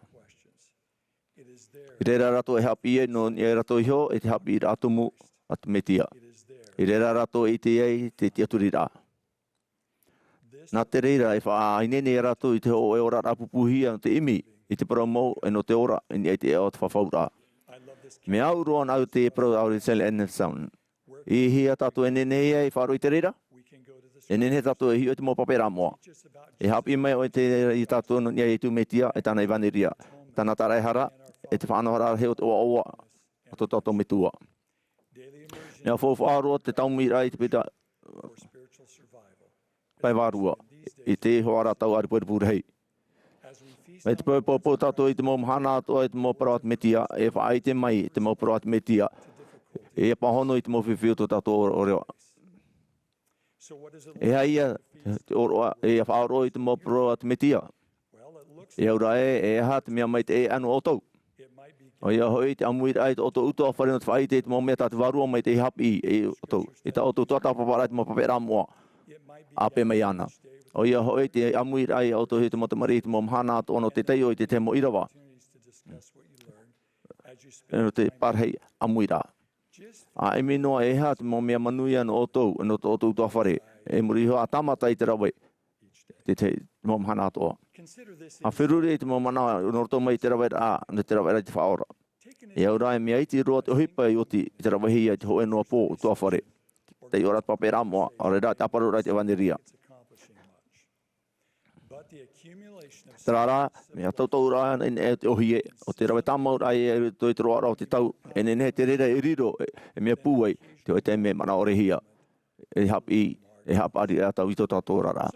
I reira rātou e haʻapiʻi ai nō niʻa ia rātou iho, i te haʻapiʻiraʻa tumu a te Metia. I reira rātou e ʻite ai te tiʻaturiraʻa. Nā te reira e faʻaineine ia rātou i te hōʻē oraraʻa pūpūhia nō te ʻimi i te parau mau e nō te ora i niʻa i te ʻēʻa o te fafauraʻa. Mea au roa nā au te parau a Russell M. Nelson. I hea tātou e nehenehe ai e faʻaroʻo i te reira? E nehenehe tātou e hiʻo i te mau pape rā moʻa. E haʻapiʻi mai ʻoe i te, i tātou nō niʻa iā Iesu Mesia, e tāna ʻevanelia, tāna taraehara, e te faʻanahoraʻa rahi o te ʻoaʻoa o tō tātou Metua. Mea faufaʻa roa te tāumuiraʻa i te pita pae vārua, i te iho ā rā tau ʻārepurepu rahi. Mai te poupou tātou i te mau mahana atoʻa i te mau parau a te Mesia, e faʻaʻite mai te mau parau a te Mesia, e pāhono i te mau fifi o tō tātou ʻōroʻa. E aha ia te ʻōroʻa, e faʻaroʻo i te mau parau a te Mesia? E au rā ē, e aha te mea maitaʻi e ʻano ʻoutou? ʻOia hoʻi te ʻāmuiraʻa i tō ʻoutou ʻutuāfare nō te faʻaʻite i te mau mea tā te Vārua Maitaʻi i haʻapiʻi iā ʻoutou. I tā ʻoutou tuatāpaparaʻa i te mau pape rā moʻa. ʻĀpē mai ana. ʻOia hoʻi te ʻāmuiraʻa iā ʻoutou i te mau tamariʻi i te mau mahana atoʻa nō te taiʻo i te tahi mau ʻīrava. Nō te parahi ʻāmuiraʻa. ʻA ʻimi noa e aha te mau mea manuia nō ʻoutou, nō tō ʻoutou ʻutuāfare, i muri iho ʻa tāmata i te rave, te, te mau mahana atoʻa. ʻA feruri i te mau manaʻo, nō roto mai i te raveraʻa, nō te raveraʻa i te Faʻaora. E au rā, e mea iti roa te ʻohipa i oti, i te ravehia i te hōʻē noa pō, ʻutuāfare. Taiʻo rā te pape rā moʻa, ʻaore rā te ʻāparuraʻa i te ʻevanelia. Terā rā, mea tautauraʻa anaʻe te ʻōhie, ʻo te rave tāmauraʻa i roto i te roaraʻa o te tau, e nehenehe te reira e riro, e, e mea pūai, te hōʻē taime manaʻorehia, e haʻapiʻi, e haʻapaʻari ā tātou i tō tātou oraraʻa.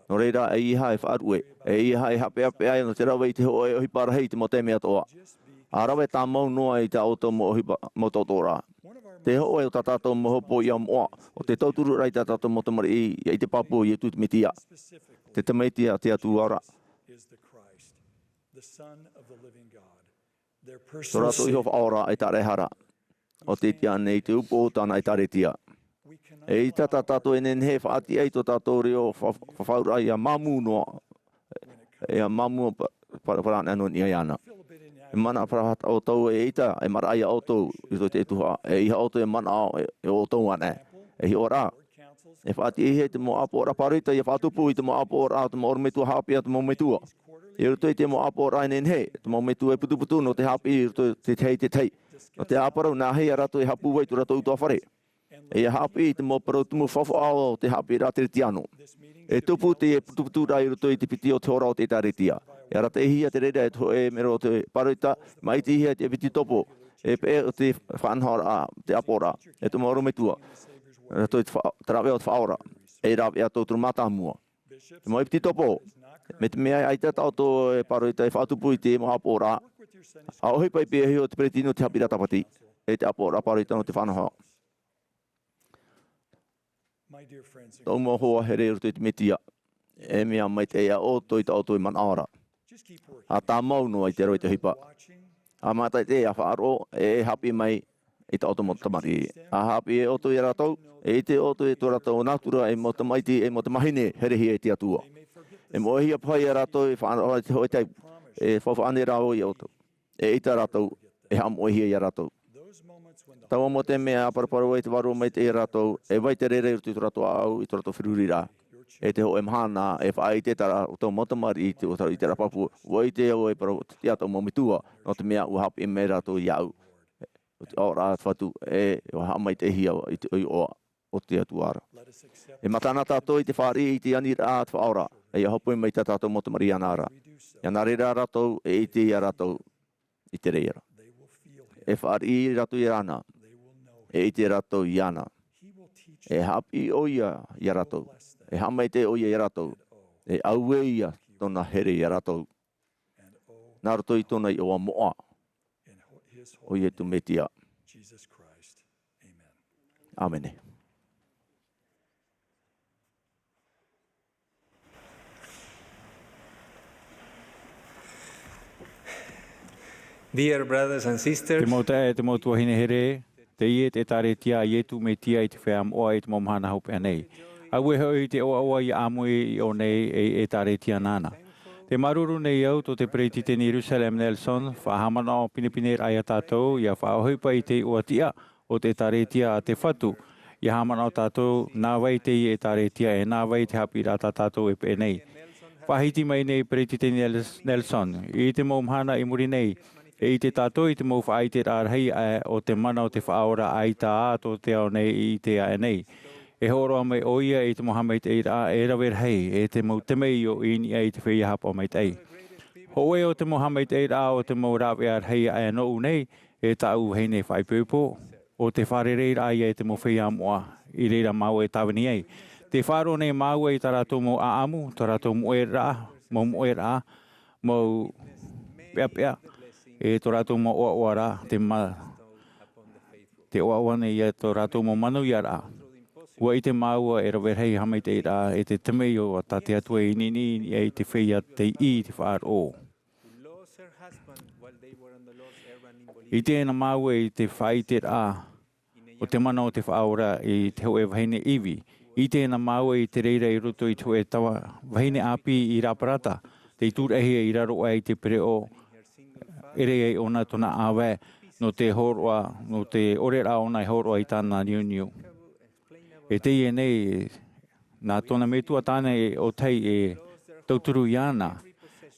Nō reira, ʻeiaha e faʻaruʻe, ʻeiaha e haʻapeʻapeʻa nō te rave i te hōʻē ʻohipa rahi i te mau taime atoʻa. ʻA rave tāmau noa i tā ʻoutou mau ʻohipa, mau tautooraʻa. Te hōʻē o tā tātou mau hopoiʻa moʻa, ʻo te tauturu ra i tā tātou mau tamariʻi, ia ʻite pāpū iā Iesu Mesia. Te tamaiti a te Atua ra. Tō rātou iho Faʻaora e taraehara. ʻO tei tiʻa nei te upoʻo o tāna ʻĒtārētia. ʻEita tā tātou e nehenehe e faʻatiʻa i tō tātou reo fa-, fa-, faʻauraʻa ia māmū noa. Ia māmū pa-, pa-, parau anaʻe nō niʻa iāna. E manaʻo parau atoʻa ʻoutou ʻeita, e maraʻa iā ʻoutou, i roto i te tuhaʻa. ʻEiaha ʻoutou e manaʻo, e, e ʻoutou anaʻe. E hiʻo rā. E faʻatiʻahia te mau ʻāpoʻoraʻa pāroita, ia faʻatupu i te mau ʻāpoʻoraʻa, te mau ʻorometua haʻapiʻi a te mau metua. I roto i te mau ʻāpoʻoraʻa e nehenehe, te mau metua e putuputu nō te haʻapiʻi i roto i te tahi, te tahi. Nō te ʻāparau, nā hea rātou e haʻapūai i tō rātou ʻutuāfare. E ia haʻapiʻi i te mau parau tumu faufaʻa o te haʻapiʻiraʻa Teretiano. E tupu te putuputuraʻa i roto i te piti o te hora o te ʻĒtārētia. E arataʻihia te reira e te hōʻē mero o te pāroita, māʻitihia te ʻepitetopo. E peʻe o te faʻanahoraʻa, te ʻāpoʻoraʻa. E te mau ʻorometua. Rātou i te fa-, te rāveʻa o te Faʻaora. E rāveʻa tauturu mātāmua. Te mau ʻepitetopo. Mai te mea ʻaita tā ʻoutou e pāroita e faʻatupu i te mau ʻāpoʻoraʻa. ʻA ʻohipa i te piahi o te peretiteni o te haʻapiʻiraʻa Tāpati. E te ʻāpoʻoraʻa pāroita nō te faʻanaho. Tōʻu mau hoa here i roto i te Mesia. E mea maitaʻi iā ʻoutou i tā ʻoutou e manaʻo ra. ʻA tāmau noa i te rave i te ʻohipa. ʻA mātaʻitaʻi, ʻa faʻaroʻo, e haʻapiʻi mai i tā ʻoutou mau tamariʻi. ʻA haʻapiʻi ʻoutou iā rātou, e ʻite ʻoutou i tō rātou nātura ei mau tamaiti, ei mau tamahine, herehia e te Atua. E moʻehia paha iā rātou e faʻanaho i te hōʻē tau, e faufaʻa nei rā vau iā ʻoutou. ʻEita rātou, e haʻamoʻehia iā rātou. Taua mau taime e ʻāparuparu ai te Vārua Maitaʻi iā rātou, e vai te reira i roto i tō rātou ʻāʻau, i tō rātou feruriraʻa. E te hōʻē mahana, e faʻaʻite tā rātou mau tamariʻi i te ʻutuāfare, i te ʻāpapū, ʻua ʻite au e parau, te tiʻa tōʻu mau metua, nō te mea ʻua haʻapiʻi mai rātou iāʻu. ʻO te ʻaoraʻa a te Fatu, e, ʻua haʻamaitaʻihia i te ʻoiʻoa o te Atua ra. E mata na tātou i te fāriʻi i te aniraʻa a te Faʻaora, e ia hopoi mai tā tātou mau tamariʻi iāna ra. Ia nā reira rātou, e ʻite ia rātou i te reira. E fāriʻi rātou iāna, e ʻite rātou iāna. E haʻapiʻi ʻoia ia rātou, e haʻamaitaʻi ʻoia ia rātou, e auē ia tōna here ia rātou. Nā roto i tōna iʻoa moʻa, ʻo Iesu Mesia. ʻĀmene. Dear brothers and sisters, te mau taeaʻe, te mau tuahine here, teie te ʻĒtārētia a Iesu Mesia i te feiā moʻa i te mau mahana hopeʻa nei. Auē hoʻi te ʻoaʻoa ia ʻāmui i ʻō nei ei ʻĒtārētia nāna. Tē māuruuru nei au tō te peretiteni Russell M. Nelson, faʻahaʻamanaʻo pinepine ra ia tātou, ia faʻaʻohipa i te iʻoa tiʻa o te ʻĒtārētia a te Fatu, ia haʻamanaʻo tātou, nā vai teie ʻĒtārētia, e nā vai te haʻapiʻiraʻa tā tātou e peʻe nei. Faʻahiti mai nei Peretiteni Nels-, Nelson, i te mau mahana i muri nei, e ʻite tātou i te mau faʻaʻiteraʻa rahi aʻe o te mana o te Faʻaora ʻaita ā tō te ao nei i ʻite aʻe nei. E hōroʻa mai ʻoia i te mau haʻamaitaʻiraʻa e rave rahi, e te mau temeio i niʻa i te feiā haʻapaʻo maitaʻi. Hōʻē o te mau haʻamaitaʻiraʻa o te mau rāveʻa rahi aʻe nōʻu nei, e tāʻu vahine faʻaipoipo, ʻo te fārereiraʻa ia e te mau feiā moʻa, i reira māua e tāvini ai. Tē faʻaroʻo nei māua i tā rātou mau ʻāʻamu, tā rātou moʻeraʻa, mau moʻeraʻa, mau peʻapeʻa, e tō rātou mau ʻoaʻoaraʻa, te ma-, te ʻoaʻoa nei ia tō rātou mau manuiaraʻa. ʻUa ʻite māua e rave rahi haʻamaitaʻiraʻa e te temeio tā te Atua i niʻiniʻi i te feiā tei ʻī i te faʻaroʻo. ʻIte na māua i te faʻaʻiteraʻa o te mana o te Faʻaora i te hōʻē vahine ivi. ʻIte na māua i te reira i roto i te hōʻē taʻata vahine ʻāpī i Raparata, tei tūraʻihia i raro aʻe i te pereʻoʻo, ʻere ai ʻōna tōna ʻāvae, nō te hōroʻa, nō te ʻoreraʻa ʻōna e hōroʻa i tāna niuniu. E teie nei, nā tōna metua tāne e ʻōtahi e tauturu iāna.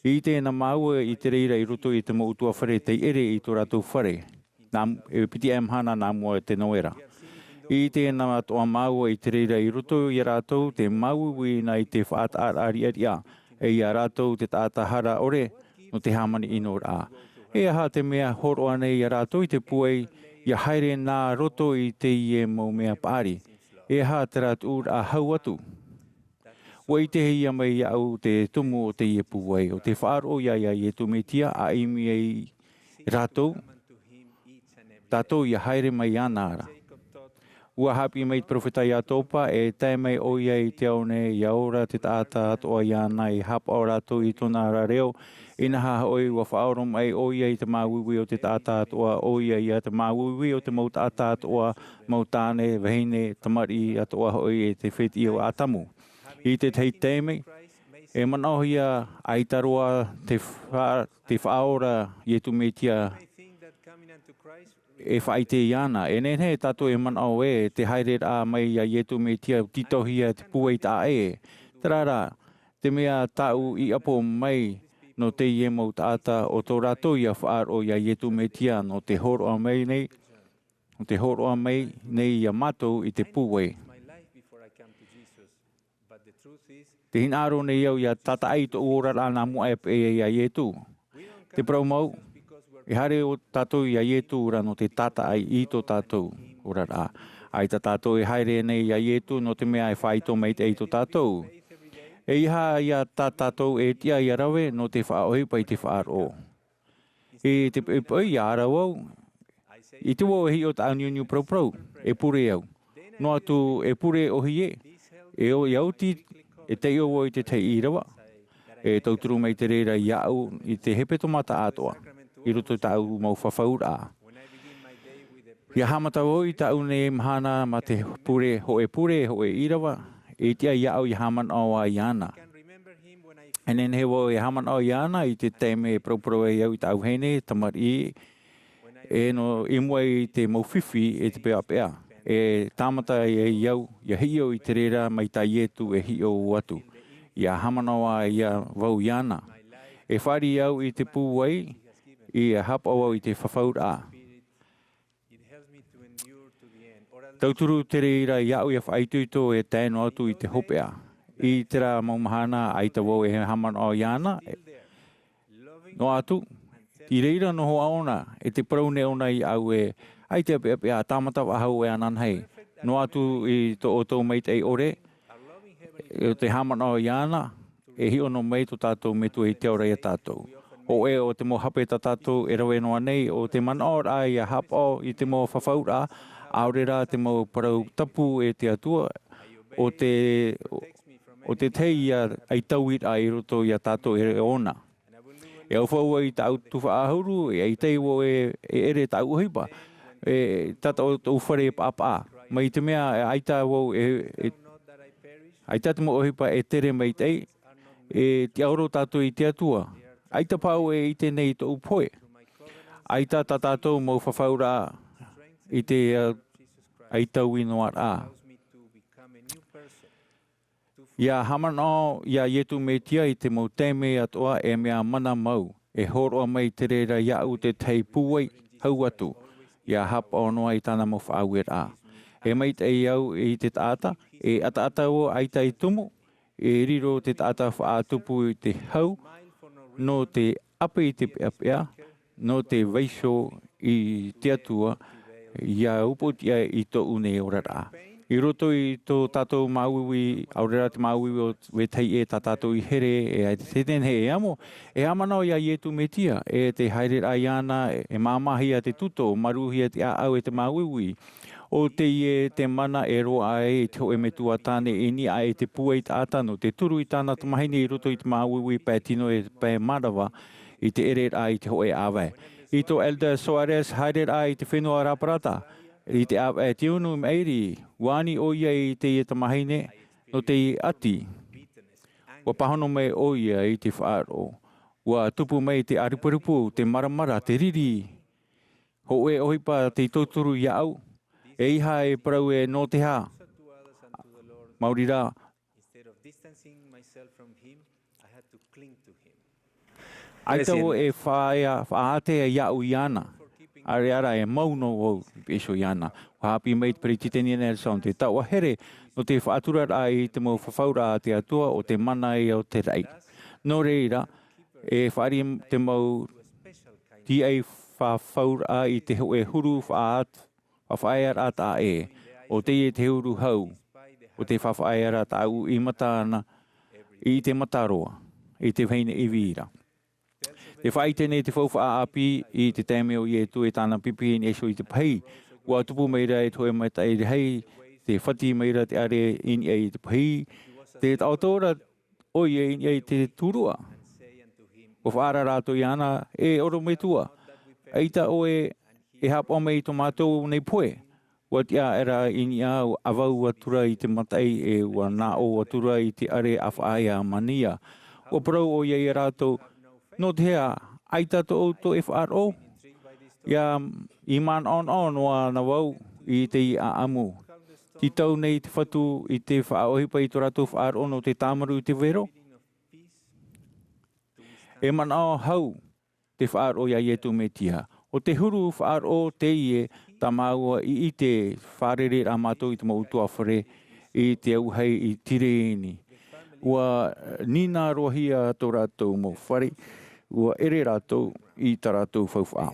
ʻIte na māua i te reira i roto i te mau ʻutuāfare tei ʻere i tō rātou fare. Nā, e piti aʻe mahana nā mua te noera. ʻIte na atoʻa māua i te reira i roto ia rātou te māuiui nā i te faʻataʻaraʻa riʻariʻa, e ia rātou te taʻata hara ʻore nō te hāmani ʻinoraʻa. E aha te mea hōroʻa nei ia rātou i te pūai, ʻia haere nā roto i teie mau mea paʻari? E aha terā tuʻuraʻa hau atu? ʻUa ʻitehia mai iāʻu te tumu o teie pūai, ʻo te faʻaroʻo ia, ia Iesu Mesia, ʻa ʻimi ai rātou, tātou ʻia haere mai iāna ra. ʻUa haʻapiʻi mai te peropheta Iakoba, e tae mai ʻoia i te ao nei, ʻia ora te taʻata atoʻa iāna, e haʻapaʻo rātou i tōna ra reo, inaha hoʻi ʻua faʻaoromaʻi ʻoia i te māuiui o te taʻata atoʻa, ʻoia ia te māuiui o te mau taʻata atoʻa, mau tāne, vahine, tamariʻi atoʻa hoʻi e te fētiʻi o Atamu. I te tahi taime, e manaʻohia ʻaita roa te fa-, te Faʻaora Iesu Mesia e faʻaʻite iāna. E nehenehe tātou e manaʻo ē, te haereraʻa mai ia Iesu Mesia tītauhia te pūai taʻa ʻē. Terā rā, te mea tāʻu i ʻapo mai nō teie mau taʻata ʻo tō rātou ʻia faʻaroʻo ia Iesu Mesia nō te hōroʻa mai nei, nō te hōroʻa mai nei ia mātou i te pūai. Te hinaʻaro nei au ʻia tātaʻi i tōʻu oraraʻa nā mua e paʻi ia Iesu. Te parau mau, e haere ʻo tātou ia Iesu ra nō te tātaʻi i tō tātou oraraʻa. ʻAita tātou e haere nei ia Iesu nō te mea e faʻaitoito maitaʻi tō tātou. E ʻeiaha ia tā tātou e tiʻa ʻia rave nō te faʻaʻohipa i te faʻaroʻo. I te poʻipoʻi ʻia ara vau, ʻite vau e hiʻo tāʻu niuniu paraparau, e pure au. Noa atu e pure ʻōhie, e ʻo ʻia oti, e taiʻo vau i te tahi ʻīrava, e tauturu mai te reira iāʻu i te hepetoma taʻatoʻa, i roto i tāʻu mau fafauraʻa. ʻIa haʻamata vau i tāʻu nei mahana mā te pure, hōʻē pure, hōʻē ʻīrava, e tiʻa iāʻu ʻia haʻamanaʻo iāna. E nehenehe vau e haʻamanaʻo iāna i te taime e paraparau ai au i tāʻu vahine, tamariʻi, e nō i mua i te mau fifi e te peʻapeʻa. E tāmata ai au, ʻia hiʻo i te reira mai tā Iesu e hiʻo atu. ʻIa haʻamanaʻo ā vau iāna. E fāriʻi au i te pūai, ʻia haʻapaʻo au i te fafauraʻa. Tauturu te reira iāʻu ʻia faʻaitoito e tae noa atu i te hopeʻa. I terā mau mahana ʻaita vau e haʻamanaʻo iāna. Noa atu, i reira noa ʻōna, e te parau nei ʻōna iāʻu ē, ʻaita e peʻapeʻa, tāmata faʻahou e ananahi. Noa atu i tō ʻoutou maitaʻi ʻore, ʻo te haʻamanaʻo iāna, e hiʻo noa mai tō tātou Metua i te ao ra ia tātou. Hōʻē o te mau hape tā tātou e rave noa nei, ʻo te manaʻoraʻa ʻia haʻapaʻo i te mau fafauraʻa, ʻaore rā te mau parau tapu e te Atua, ʻo te, ʻo te tahi ia ʻaitauiraʻa i roto ia tātou e ʻōna. E au fau ai tāʻu tuhaʻa ʻahuru, e ʻaita vau e, e ʻere tāʻu ʻohipa, e tata o tōʻu fare e paʻapaʻa. Mai te mea, e ʻaita vau e, e, ʻaita te mau ʻohipa e tere maitaʻi, e tiʻaoro tātou i te Atua. ʻAita paʻi e ʻite nei tōʻu pohe. ʻAita tā tātou mau fafauraʻa i te, uh, ʻaitau i noa rā. ʻIa haʻamanaʻo ia Iesu Mesia i te mau taime atoʻa e mea mana mau, e hōroʻa mai te reira iāʻu te tahi pūai hau atu, ʻia haʻapaʻo noa i tāna mau faʻaueraʻa. E maitaʻi au i te taʻata, e ataata au ʻaita i tumu, e riro te taʻata faʻatupu i te hau, nō te ʻape i te peʻapeʻa, nō te vaiiho i te Atua, ʻia upoʻotiʻa i tōʻu nei oraraʻa. I roto i tō tātou māuiui, ʻaore rā te māuiui o vetahi ʻē tā tātou i here, e ai te tenehe e amo, e haʻamanaʻo iā Iesu Mesia, e te haereraʻa iāna, e māmāhia te tuto, māuruuruhia te ʻāʻau e te māuiui. ʻO teie te mana e roaʻa ai te hōʻē metua tāne i niʻa i te pūai taʻata nō te turu i tāna tamahine i roto i te māuiui pae tino e pae mārava i te ʻereraʻa i te hōʻē ʻāvae. I tō Elder Soares haereraʻa i te fenua Raparata, i te ʻāvae Tiunu Maʻiri, ua ani ʻoia i teie tamahine nō te ʻati. Ua pāhono mai ʻoia i te faʻaroʻo. Ua tupu mai te ʻārupurupu, te maramara, te riri. Hōʻē ʻohipa tei tauturu iāʻu, ʻeiaha e parau ē nō te aha. Maori rā, ʻaita vau e faʻaea, faʻaātea iāʻu iāna. ʻAreʻa rā e mau noa vau i peʻe iho iāna. Ua haʻapiʻi mai te Peretiteni Nelson, te taoʻa here nō te faʻaturaraʻa i te mau fafauraʻa a te Atua ʻo te mana ia o te raʻi. Nō reira, e fāriʻi te mau tīaʻi fafauraʻa i te hōʻē huru faʻaat-, faʻaearaʻa taʻa ʻē, ʻo teie te huru hau, ʻo te faʻaearaʻa tāʻu i mata ana, i te mata roa, i te vahine ʻīvī ra. Te faʻaʻite nei te faufaʻa ʻāpī i te taime o Iesu e tāna pipi i niʻa iho i te pahī. Ua tupu mai ra e te hōʻē maitaʻi rahi, te fati mai ra te ʻare i niʻa i te pahī. Te taʻoto ra ʻoia i niʻa i te tūruʻa. Ua faʻaara rātou iāna, e ʻorometua, ʻaita ʻoe e haʻapaʻo mai i tō mātou nei pohe. Ua tiʻa aʻera i niʻa, ua ʻavau atura i te mataʻi, e ua nāʻō atura i te ʻare ʻa faʻaea mania. Ua parau ʻoia iā rātou, nō te aha, ʻaita tō ʻoutou e faʻaroʻo? ʻIa, i manaʻonaʻo noa na vau i teie ʻāʻamu. Tītau nei te Fatu i te faʻaʻohipa i tō rātou faʻaroʻo nō te tāmaru i te vero. E manaʻo hau te faʻaroʻo iā Iesu Mesia. ʻO te huru faʻaroʻo teie tā māua i ʻite fārerei rā mātou i te mau ʻutuāfare i te auahi i Tīreni. Ua nīnā roa hia tō rātou mau fare, ua ʻere rātou i tā rātou faufaʻa.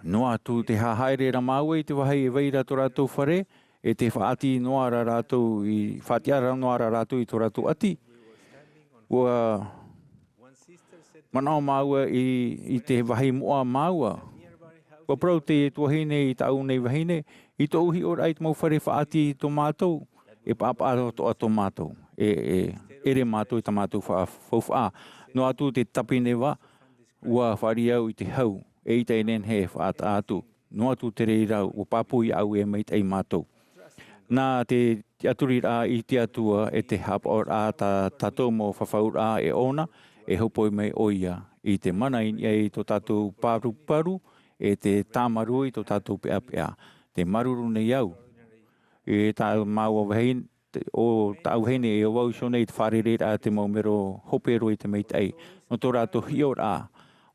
Noa atu te haere ra māua i te vāhi e vai ra tō rātou fare, e te faʻaʻati noa ra rātou i, faʻatiʻa ra noa ra rātou i tō rātou ʻati. Ua manaʻo māua i, i te vāhi moʻa māua. Ua parau te tuahine i tāʻu nei vahine, i tōʻu hiʻoraʻa i te mau fare faʻaʻati tō mātou, e pāpaʻa atoʻa tō mātou, e, e, ʻere mātou i tā mātou fa-, faufaʻa. Noa atu te tāpineva, ua fāriʻi au i te hau, eʻita e nehenehe e faʻataʻa atu. Noa atu te reira, ua pāpū iāʻu e maitaʻi mātou. Nā te tiʻaturiraʻa i te Atua e te haʻapaʻoraʻa tā tātou mau fafauraʻa e ʻōna, e hōpoi mai ʻoia i te mana i niʻa i tō tātou paruparu, e te tāmarū i tō tātou peʻapeʻa. Tē māuruuru nei au, e tā māua vahine, te, ʻo tāʻu vahine e ʻo vau iho nei te fārereiraʻa te mau mero hope roa i te maitaʻi, nō tō rātou hiʻoraʻa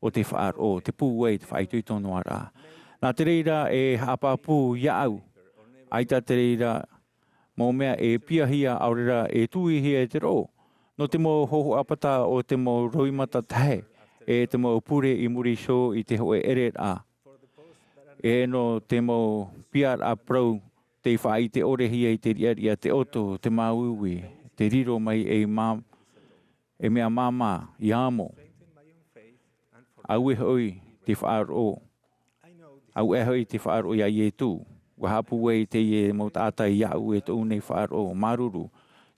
ʻo te faʻaroʻo, te pūai, te faʻaitoito noa ra. Nā te reira e haʻapāpū iāʻu, ʻaita te reira mau mea e piahia, ʻaore rā e tuihia e te roʻo, nō te mau hōhoʻa pata o te mau roimata tahe, e te mau pure i muri iho i te hōʻē ʻereraʻa. E nō te mau piaraʻa parau tei faʻaʻite ʻore hia i te riʻariʻa, te ʻoto, te māuiui, te riro mai ei mā-, e mea māmā, ʻia amo. Auē hoʻi te faʻaroʻo. Auē hoʻi te faʻaroʻo iā Iesu. Ua haʻapūai teie mau taʻata iāʻu e tōʻu nei faʻaroʻo. Māuruuru.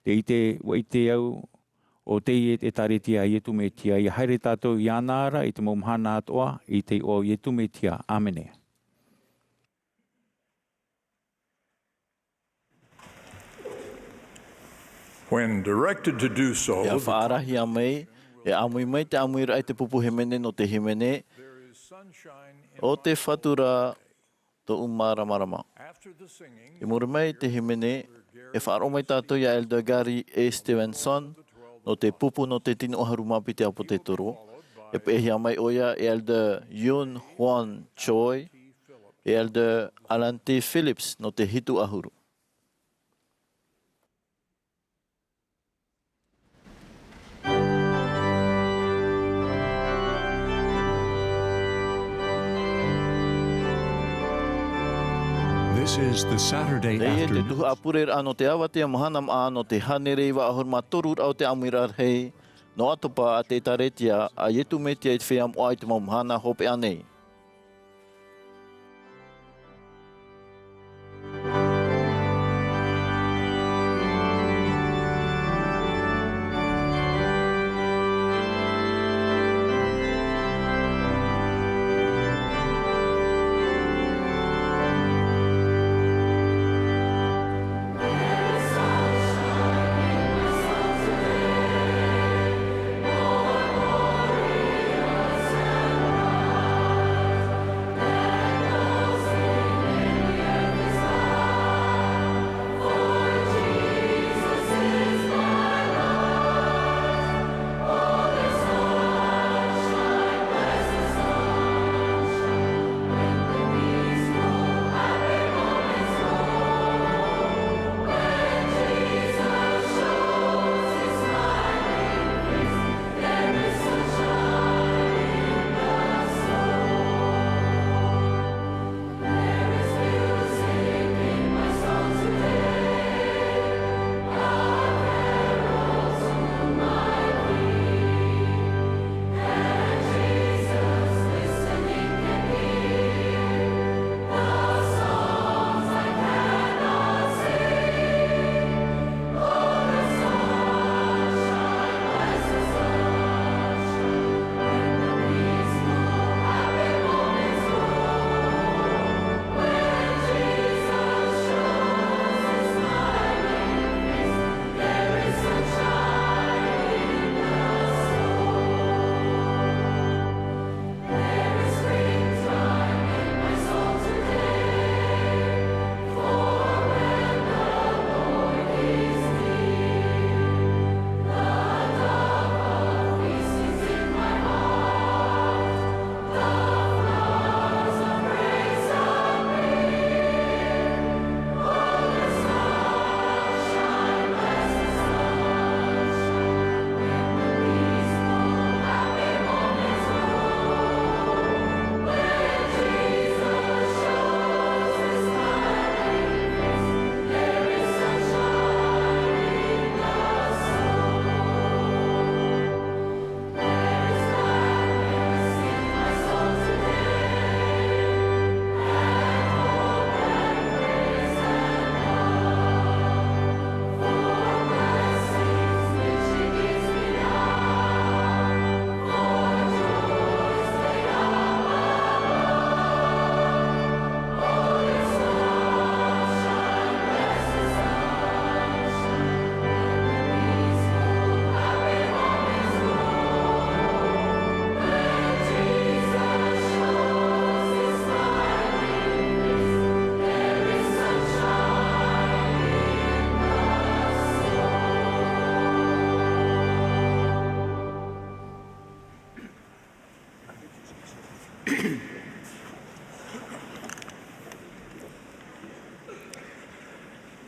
Tē ʻite, ua ʻite au, ʻo teie te ʻĒkālesia a Iesu Mesia, ʻia haere tātou iāna ra i te mau mahana atoʻa, i te iʻoa o Iesu Mesia. ʻĀmene. When directed to do so, ʻIa faʻaarahia mai, e ʻāmui mai te ʻāmuiraʻa i te pupu hīmene nō te hīmene, there is sunshine in ʻO te Fatu ra tōʻu māramarama. After the singing, I muri mai te hīmene, e faʻaroʻo mai tātou iā Elder Gary A. Stevenson, nō te pupu nō te tino ʻahuru mā piti ʻāpōsetolo. E peʻehia mai ʻoia e Elder Yun Hwan Choi, e Elder Alan T. Phillips nō te hitu ʻahuru. This is the Saturday Teie te afternoon. Tuhaʻa pureraʻa nō te avatea mahana maʻa nō te hānere iva ʻahuru mā toru raʻa o te ʻāmuiraʻa rahi, nō ʻAtopa a te ʻĒtārētia a Iesu Mesia i te feiā moʻa i te mau mahana hopeʻa nei.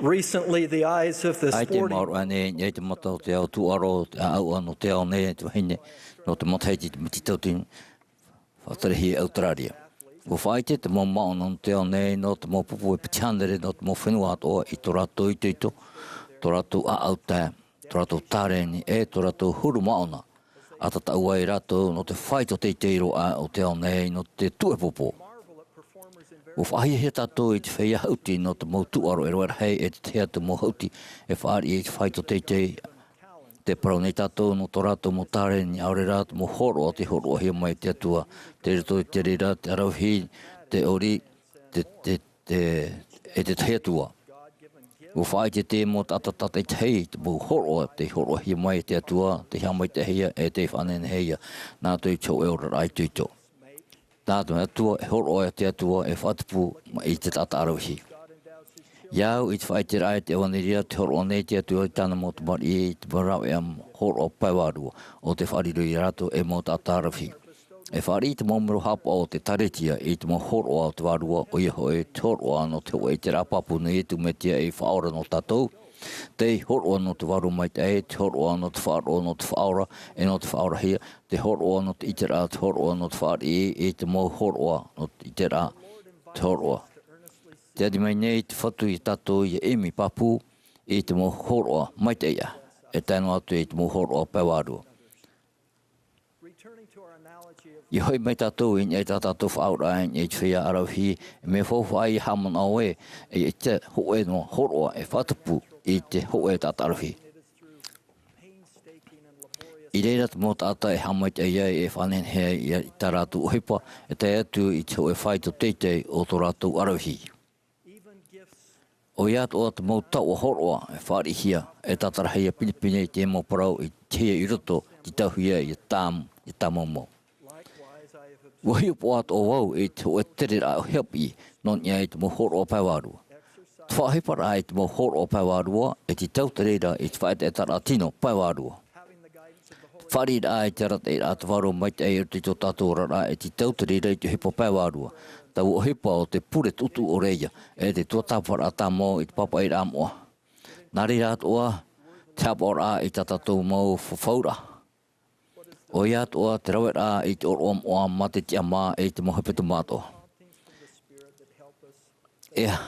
Recently, the eyes of the ʻAita e sporting maoro ʻānei, i te mata o te ao tūʻaro, te ʻāʻau nō te ao nei, te vahine, nō te matahiti, te matahiti tauatini, faʻaterehia i Auteraria. ʻUa faʻaʻite te mau māʻona nō te ao nei, nō te mau pupu e piti hānere, nō te mau fenua atoʻa, i tō rātou itoito, tō rātou ʻāʻau tae, tō rātou tāreni, e tō rātou huru māʻona. ʻA tataʻu ai rātou nō te faito teitei roa o te ao nei, nō te tuʻupopo. ʻUa faʻahiahia tātou i te feiā haʻuti nō te mau tūʻaro e rave rahi, e te tahi atu mau haʻuti e fāriʻi i te faito teitei. Tē parau nei tātou nō tō rātou mau tāreni, ʻaore rā te mau hōroʻa tei hōroʻahia mai e te Atua, tei roto i te reira, te aravihi, te ʻori, te, te, te, e te tahi atu ā. ʻUa faʻaʻite te mau taʻata tātaʻitahi, te mau hōroʻa tei hōroʻahia mai e te Atua, tei haʻamaitaʻihia, e tei faʻananehia, nā roto i te hōʻē oraraʻa itoito. Nā te Atua, e hōroʻa e te Atua, e faʻatupu mai i te taʻata aravihi. Ia au, i te faʻaʻiteraʻa i te ʻevanelia, tē hōroʻa nei te Atua i tāna mau tamariʻi, i te mau rāveʻa hōroʻa pae vārua, ʻo tē faʻariro ia rātou ei mau taʻata aravihi. E fāriʻi te mau mero haʻapaʻo o te ʻĒkālesia i te mau hōroʻa o te Vārua, ʻoia hoʻi te hōroʻa nō te hōʻē ʻiteraʻa pāpū nō Iesu Mesia i faʻaora nō tātou, te hōroʻa nō te Vārua Maitaʻi, te hōroʻa nō te faʻaroʻo, nō te faʻaora, e nō te faʻaorahia, te hōroʻa nō te ʻiteraʻa, te hōroʻa nō te fāriʻi, i te mau hōroʻa nō te ʻiteraʻa, te hōroʻa. Tē ani mai nei te Fatu ia tātou ʻia ʻimi pāpū i te mau hōroʻa maitaʻi, e tae noa atu i te mau hōroʻa pae vārua. ʻIa hoʻi mai tātou i niʻa i tā tātou faʻaauraʻa i niʻa i te feiā aravihi, e mea faufaʻa ʻia haʻamanaʻo ē, e te hōʻē noa hōroʻa e faʻatupu i te hōʻē taʻata aravihi. I reira te mau taʻata e haʻamaitaʻi ai, e faʻanehenehe ai i tā rātou ʻohipa, e tae atu i te hōʻē faito teitei o tō rātou aravihi. ʻOia atoʻa te mau taoʻa hōroʻa e fāriʻihia, e tātarahia pinepine i te mau parau i te hia i roto, i te tauhia, i te tāmau, i te tāmau mau. ʻUa hiʻopoʻa atoʻa vau i te hōʻē tereraʻa ʻohipa nō niʻa i te mau hōroʻa pae vārua. Te faʻaʻohiparaʻa i te mau hōroʻa pae vārua, e tītau te reira i te faʻaʻetaʻetaraʻa tino pae vārua. Te fāriʻiraʻa i te arataʻiraʻa a te Vārua Maitaʻi i roto i tō tātou oraraʻa, e tītau te reira i te ʻohipa pae vārua. Taua ʻohipa o te pure tuʻutuʻu ʻore ïa, e te tuatāpaparaʻa tāmau i te pāpaʻiraʻa moʻa. Nā reira atoʻa te haʻapaʻoraʻa i tā tātou mau fafauraʻa. ʻOia atoʻa te raveraʻa i te ʻōroʻa moʻa mā te tiʻamā i te mau hepetoma atoʻa. E aha,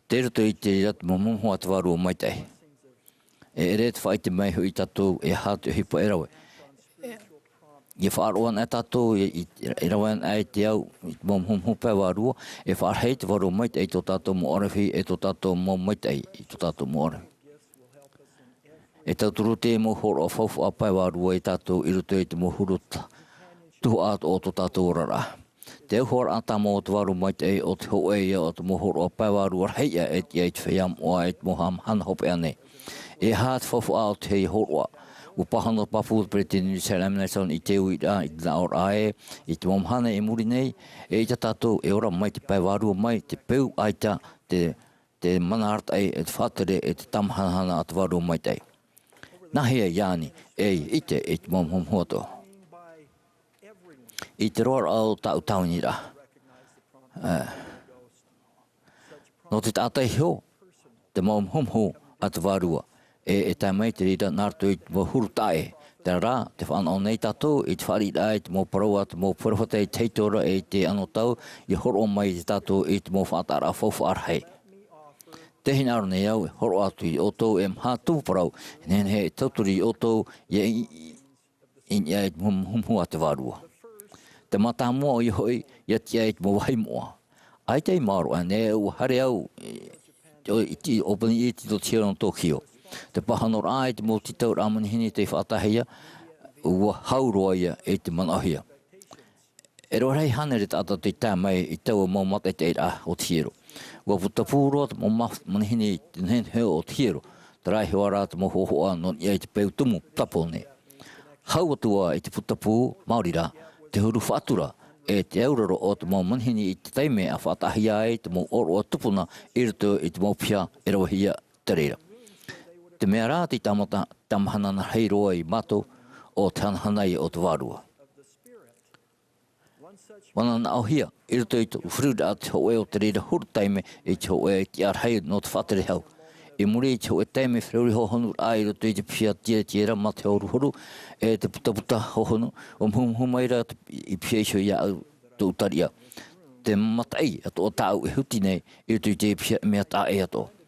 tei roto i te reira te mau muhumuhu a te Vārua Maitaʻi. E ʻere te faʻaʻite mai hoʻi tātou e aha te ʻohipa e rave. ʻIa faʻaroʻo ana tātou i, i, i rave ana i te au i te mau muhumuhu pae vārua, e faʻarahi te Vārua Maitaʻi i tō tātou mau aravihi, e tō tātou mau maitaʻi i tō tātou mau aravihi. E tauturu te mau hōroʻa faufaʻa pae vārua ia tātou i roto i te mau huru ta-, tuhaʻa o tō tātou oraraʻa. Te auhoaraʻa tāmau o te Vārua Maitaʻi, ʻo te hōʻē ïa o te mau hōroʻa pae vārua rahi aʻe e tiʻa i te feiā moʻa i te mau haʻamahana hopeʻa nei. E aha te faufaʻa o teie hōroʻa? ʻUa pāhono pāpū te peresideni Russell M. Nelson i te uiraʻa, i te nāʻōraʻa ē, i te mau mahana i muri nei, eʻita tātou e ora mai te pae vārua mai, te peu ʻaita, te te mana arataʻi, e te faʻatere, e te tāmahanahana a te Vārua Maitaʻi. Nāhea ïa ānei e ʻite i te mau muhumuhu atoʻa? I te roaraʻa o tāʻu tāviniraʻa. Ā. Nō te taʻata iho, te mau muhumuhu a te Vārua. E, e tae mai te reira nā roto i te mau huru taʻa ʻē. Terā rā, tē fānaʻo nei tātou i te fāriʻiraʻa i te mau parau a te mau peropheta i te hiʻoraʻa e i te anotau, ʻia hōroʻa mai ia tātou i te mau faʻataʻaraʻa faufaʻa rahi. Tē hinaʻaro nei au e hōroʻa atu ia ʻoutou e maha tumu parau, e nehenehe e tauturu ia ʻoutou ʻia i, i, i niʻa i te muhumuhu a te Vārua. Te mātāmua ʻoia hoʻi, ʻia tiʻa i te mau vāhi moʻa. ʻAita i maoro ānei ʻua haere au i, i, i, i Ōpani i te tō Tokio. Te pāhonoraʻa i te mau tītauraʻa manihini tei faʻataʻahia, ʻua hau roa ïa i te manaʻohia. E rave rahi hānere taʻata tei tae mai i taua mau mātaʻitaʻiraʻa o te hiero. ʻUa putapū roa te mau ma-, manihini i te nehenehe o te hiero, terā iho ā rā te mau hohoʻa nō niʻa i te peu tumu putapū nei. Hau atu ā i te putapū, maori rā, te huru faʻatura, e te auraro o te mau manihini i te taime ʻa faʻataʻahia ai te mau ʻōroʻa tupuna i roto i te mau piha e ravehia te reira. Te mea rā tei tāmata, tāmahanahana rahi roa ia mātou, ʻo te hanahana ïa o te Vārua. ʻUa nānaʻohia, i roto i te feruriraʻa te hōʻē o te reira huru taime i te hōʻē tiʻaraʻa nō te faʻatere hau. I muri i te hōʻē taime feruri hōhonuraʻa i roto i te piha tietiera mā te hōruhoru, e te putaputa hōhonu, ʻua muhumuhu mai ra te, i piha iho iāʻu tōʻu tariʻa. Te mataʻi atoʻa tāʻu e huti nei, i roto i te piha mea taʻa ʻē atoʻa.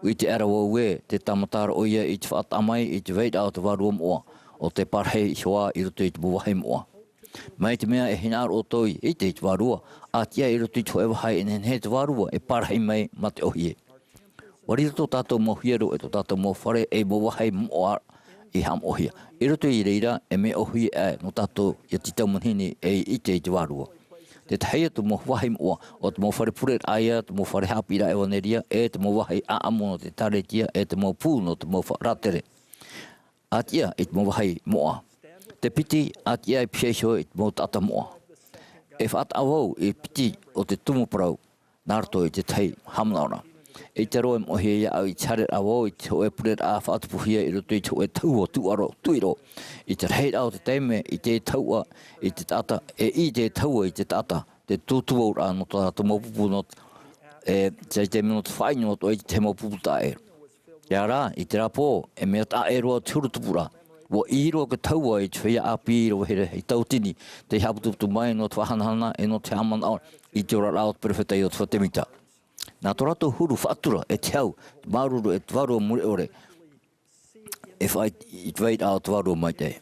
ʻUa ʻite aʻera vau ē, tē tāmata ra ʻoia i te faʻataʻa mai i te vairaʻa o te Vārua moʻa, ʻo tē pārahi iho ā i roto i te mau vāhi moʻa. Mai te mea e hinaʻaro ʻoutou ʻia ʻite i te Vārua, ʻa tiʻa i roto i te hōʻē vāhi e nehenehe te Vārua e pārahi mai mā te ʻōhie. ʻUa riro tō tātou mau hiero e tō tātou mau fare ei mau vāhi moʻa i haʻamoʻahia. I roto i reira, e mea ʻōhie aʻe nō tātou ʻia tītau manihini e ʻite i te Vārua. Te tahi atu mau vāhi moʻa, ʻo te mau fare pureraʻa ïa, te mau fare haʻapiʻiraʻa ʻevaneria, e te mau vāhi ʻāʻamu nō te ʻĒkālesia, e te mau pū nō te mau fa-, rātere. ʻA tiʻa i te mau vāhi moʻa. Te piti, ʻa tiʻa i piha iho i te mau taʻata moʻa. E faʻataʻa vau i te piti o te tumu parau, nā roto i te tahi haʻamanaʻoraʻa. ʻEita roa e moʻehia iāʻu i te haereraʻa vau i te hōʻē pureraʻa faʻatupuhia i roto i te hōʻē tahua tūʻaro, tuʻiro. I te rahiraʻa o te taime, i te tahua, i te taʻata, e i te tahua i te taʻata, te tūtūauraʻa nō tā rātou mau pupu nō te, e, te taime nō te faʻaʻino atoʻa i te mau pupu taʻa ʻē. ʻIa rā, i terā pō, e mea taʻa ʻē roa te huru tupuraʻa. ʻUa ʻī roa te tahua i te feiā ʻāpī i rave here i tautini, tei haʻaputuputu mai nō te faʻahanahana e nō te haʻamanaʻo i te oraraʻa o te perofeta Iosepha Semita. Nā tō rātou huru faʻatura e te hau, te māuruuru e te Vārua Mure ʻore, e faʻaʻite i te vairaʻa o te Vārua Maitaʻi.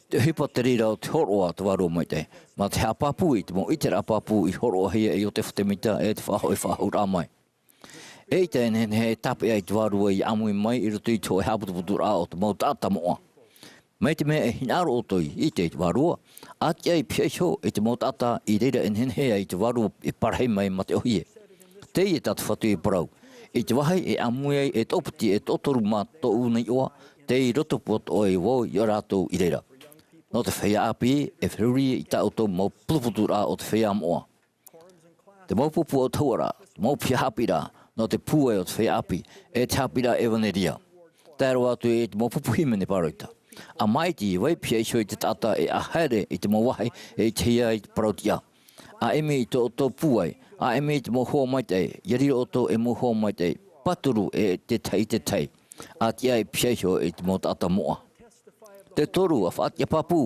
Te ʻohipa te reira o te hōroʻa o te Vārua Maitaʻi, mā te haʻapāpū i te mau ʻiteraʻa pāpū i hōroʻahia e Iosepha Semita e te faʻahoʻi faʻahou raʻa mai. ʻEita e nehenehe e tāpeʻa i te Vārua i ʻāmui mai i roto i te hōʻē haʻaputuputuraʻa o te mau taʻata moʻa. Mai te mea e hinaʻaro ʻoutou i ʻite i te Vārua, ʻa tiʻa i pihaʻi iho i te mau taʻata i reira e nehenehe ai te Vārua e parahi mai mā te ʻōhie. Teie tā te Fatu i parau. I te vāhi e ʻāmui ai e toʻopiti e toʻotoru mā tōʻu nei iʻoa, tei roto puaʻatoʻa vau ia rātou i reira. Nō te feiā ʻāpī, e feruri i tā ʻoutou mau putuputuraʻa o te feiā moʻa. Te mau pupu o te hauʻaraʻa, te mau piha haʻapiʻiraʻa, nō te pūai o te feiā ʻāpī, e te haʻapiʻiraʻa ʻevanelia. Tae roa atu i te mau pupu hīmene pāroita. ʻA māʻiti i vai pihaʻi iho i te taʻata e ʻa haere i te mau vāhi e ʻitehia ai te parau-tiʻa. ʻA ʻimi i tō ʻoutou pūai, ʻa ʻimi i te mau hoa maitaʻi, ʻia riro ʻoutou ei mau hoa maitaʻi, pāturu e te tahi i te tahi. ʻA tiʻa i pihaʻi iho i te mau taʻata moʻa. Te toru, ʻa faʻatiʻa pāpū,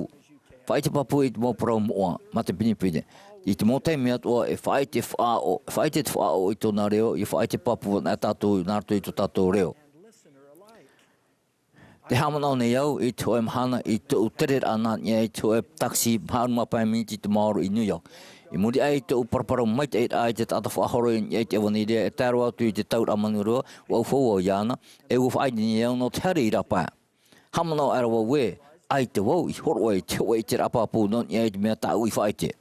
faʻaʻite pāpū i te mau parau moʻa, mā te pinepine. I te mau taime atoʻa e faʻaʻite faʻaʻo, e faʻaʻite te faʻaʻo i tōna reo, ʻia faʻaʻite pāpū ana tātou nā roto i tō tātou reo. Tē haʻamanaʻo nei au i te hōʻē mahana i tōʻu tereraʻa nā niʻa i te hōʻē takisi maha ʻahuru mā pae miniti te maoro i New York. I muri aʻe i tōʻu paraparau maitaʻiraʻa i te taʻata faʻahoro i niʻa i te ʻevanelia e tae roa atu i te tauraʻa manurewa, ʻua ʻaufau au iāna, e ʻua faʻaineine au nō te haere i rāpae. Haʻamanaʻo aʻera vau ē, ʻaita vau i hōroʻa i te hōʻē ʻiteraʻa pāpū nō niʻa i te mea tāʻu i faʻaʻite.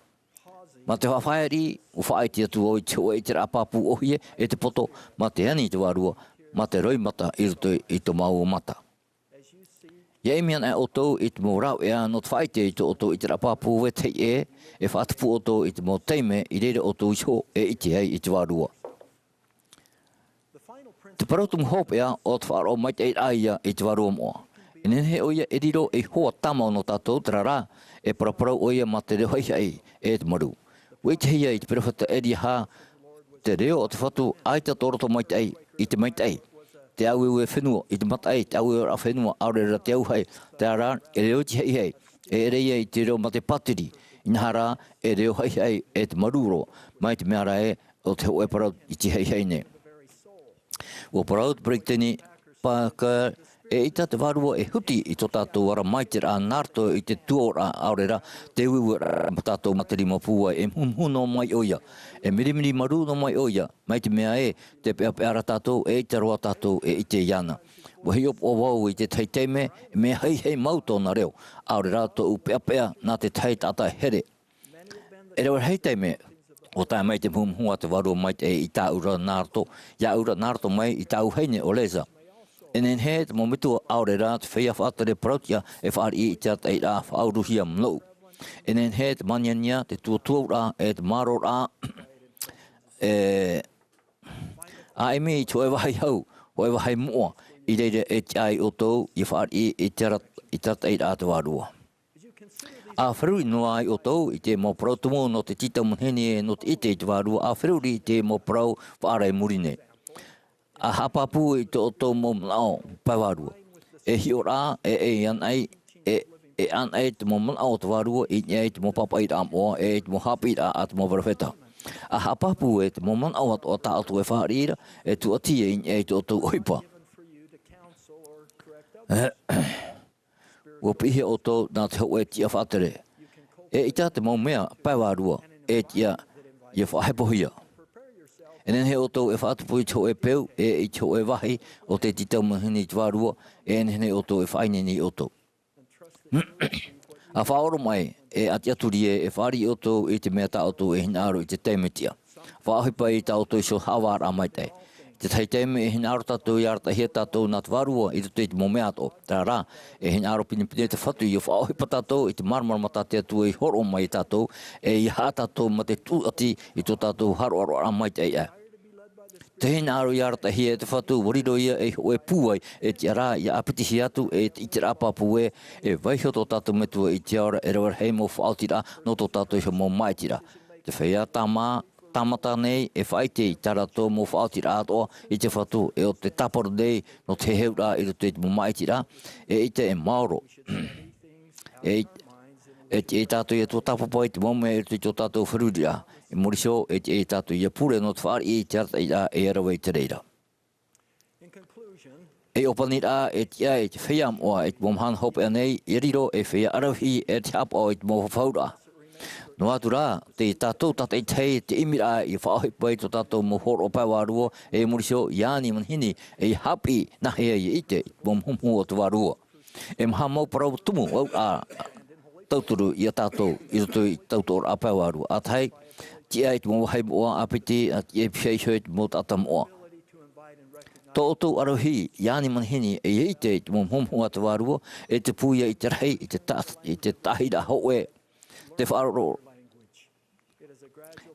Mā te faʻafaʻaeaʻe, ʻua faʻaʻite atu vau i te hōʻē ʻiteraʻa pāpū ʻōhie e te poto, mā te ani i te Vārua, mā te roimata i roto i tō māua mata. ʻIa ʻimi ana ʻoutou i te mau rāveʻa nō te faʻaʻite i tō ʻoutou ʻiteraʻa pāpū vetahi ʻē, e faʻatupu ʻoutou i te mau taime i reira ʻoutou iho e ʻite ai i te Vārua. Te parau tumu hopeʻa o te faʻaroʻo maitaʻi raʻa ia i te Vārua moʻa. E nehenehe ʻoia e riro ei hoa tāmau nō tātou, terā rā, e paraparau ʻoia mā te reo haʻihaʻi e te marū. ʻUa ʻitehia i te perofeta Elia, te reo o te Fatu, ʻaita tō roto maitaʻi, i te maitaʻi. Te ʻāueue fenua, i te mataʻi, te ʻāueue fenua, ʻaore rā te auahi, terā rā, e reo iti haʻihaʻi, e ʻere ia i te reo mā te pātiri, inaha rā, e reo haʻihaʻi e te marū roa, mai te mea ra ē, ʻo te hōʻē parau iti haʻihaʻi nei. ʻUa parau te Peresideni Packer, eʻita te Vārua e huti i tō tātou ara maitaʻiraʻa nā roto i te tuaoraʻa, ʻaore rā, te ueueraʻa mā tātou mā te rima pūai, e muhumuhu noa mai ʻoia, e mirimiri marū noa mai ʻoia, mai te mea ē, tē peʻapeʻa ra tātou, eʻita roa tātou e ʻite iāna. ʻUa hiʻopoʻa vau i te tahi taime, e mea haʻihaʻi mau tōna reo, ʻaore rā tōʻu peʻapeʻa nā te tahi taʻata here. E rave rahi taime, ʻua tae mai te muhumuhu a te Vārua Maitaʻi i tāʻu ra nā roto, iāʻu ra nā roto mai i tāʻu vahine ʻo Lesa. E nehenehe te mau metua ʻaore rā te feiā faʻatere parau-tiʻa e fāriʻi i te arataʻiraʻa faʻauruhia nōʻu. E nehenehe te māniania, te tuatuaraʻa, e te mārōraʻa, e, ʻa ʻimi i te hōʻē vāhi hau, hōʻē vāhi moʻa, i reira e tiʻa ai ʻoutou, ʻia fāriʻi i te ara-, i te arataʻiraʻa a te Vārua. ʻA feruri noa ai ʻoutou i te mau parau tumu nō te tītau manihini e nō te ʻite i te Vārua, ʻa feruri i te mau parau faʻaara i muri nei. ʻA haʻapāpū i tō ʻoutou mau manaʻo pae vārua. E hiʻo rā, e, e anaʻe, e, e anaʻe te mau manaʻo o te Vārua i niʻa i te mau pāpaʻiraʻa moʻa, e i te mau haʻapiʻiraʻa a te mau perofeta. ʻA haʻapāpū e te mau manaʻo atoʻa tā ʻoutou e fāriʻi ra, e tūʻati i niʻa i tō ʻoutou ʻohipa. ʻUa piʻihia ʻoutou nā te hōʻē tiʻa faʻatere. Eʻita te mau mea pae vārua, e tiʻa ʻia faʻahepohia. E nehenehe ʻoutou e faʻatupu i te hōʻē peu, e i te hōʻē vāhi o te tītau manihini i te Vārua, e nehenehe ʻoutou e faʻaineine ia ʻoutou. ʻA faʻaoromaʻi, e ʻati atu rie, e fāriʻi ʻoutou i te mea tā ʻoutou e hinaʻaro i te taime tiʻa. Faʻaʻohipa i tā ʻoutou iho haʻavāraʻa maitaʻi. I te tahi taime e hinaʻaro tātou ʻia arataʻihia tātou nā te Vārua i roto i te mau mea atoʻa. Terā rā, e hinaʻaro pinepine te Fatu ʻia faʻaʻohipa tātou i te māramarama tā te Atua i hōroʻa mai ia tātou, e ʻia haʻa tātou mā te tūʻati i tō tātou haroʻaroʻaraʻa maitaʻi aʻe. Te hinaʻaro i arataʻihia e te Fatu, ʻua riro ia ei hōʻē pūai, e tiʻa ra ʻia ʻāpitihia atu, e te ʻiteraʻa pāpū ē, e vaiiho tō tātou Metua i te ao ra, e rave rahi mau faʻaotiraʻa nō tō tātou iho mau māʻitiraʻa. Te feiā tāmā, tāmata nei e faʻaʻite i tā rātou mau faʻaotiraʻa atoʻa i te Fatu, e ʻo te tāparu nei nō te heheuraʻa i roto i te mau māʻitiraʻa, e ʻite e maoro. E, e tiʻa ia tātou ʻia tuatāpapa i te mau mea i roto i tō tātou feruriraʻa. I muri iho, e tiʻa ia tātou ʻia pure nō te fāriʻi i te arataʻiraʻa e rave i te reira. Ei ʻōpaniraʻa, e tiʻa e te feiā moʻa i te mau mahana hopeʻa nei, ʻia riro ei feiā ʻaravihi e te haʻapaʻo i te mau fafauraʻa. Noa atu rā, tei tātou tātaʻitahi te ʻimiraʻa ʻia faʻaʻohipa i tō tātou mau hōroʻa pae vārua, e i muri iho, ʻia ani manihini, e ʻia haʻapiʻi, nāhea ʻia ʻite i te mau muhumuhu o te vārua. E maha mau parau tumu auraʻa tauturu ia tātou i roto i te tautoʻoraʻa pae vārua. ʻA tahi, tiʻa i te mau vāhi moʻa ʻāpiti, ʻa tiʻa e pīhaʻi iho i te mau taʻata moʻa. Tō ʻoutou ʻaravihi, ʻia ani manihini, e ʻia ʻite i te mau muhumuhu a te vārua, e tupu ia i te rahi, i te ta-, i te taʻahiraʻa hōʻē, te faʻaroʻo.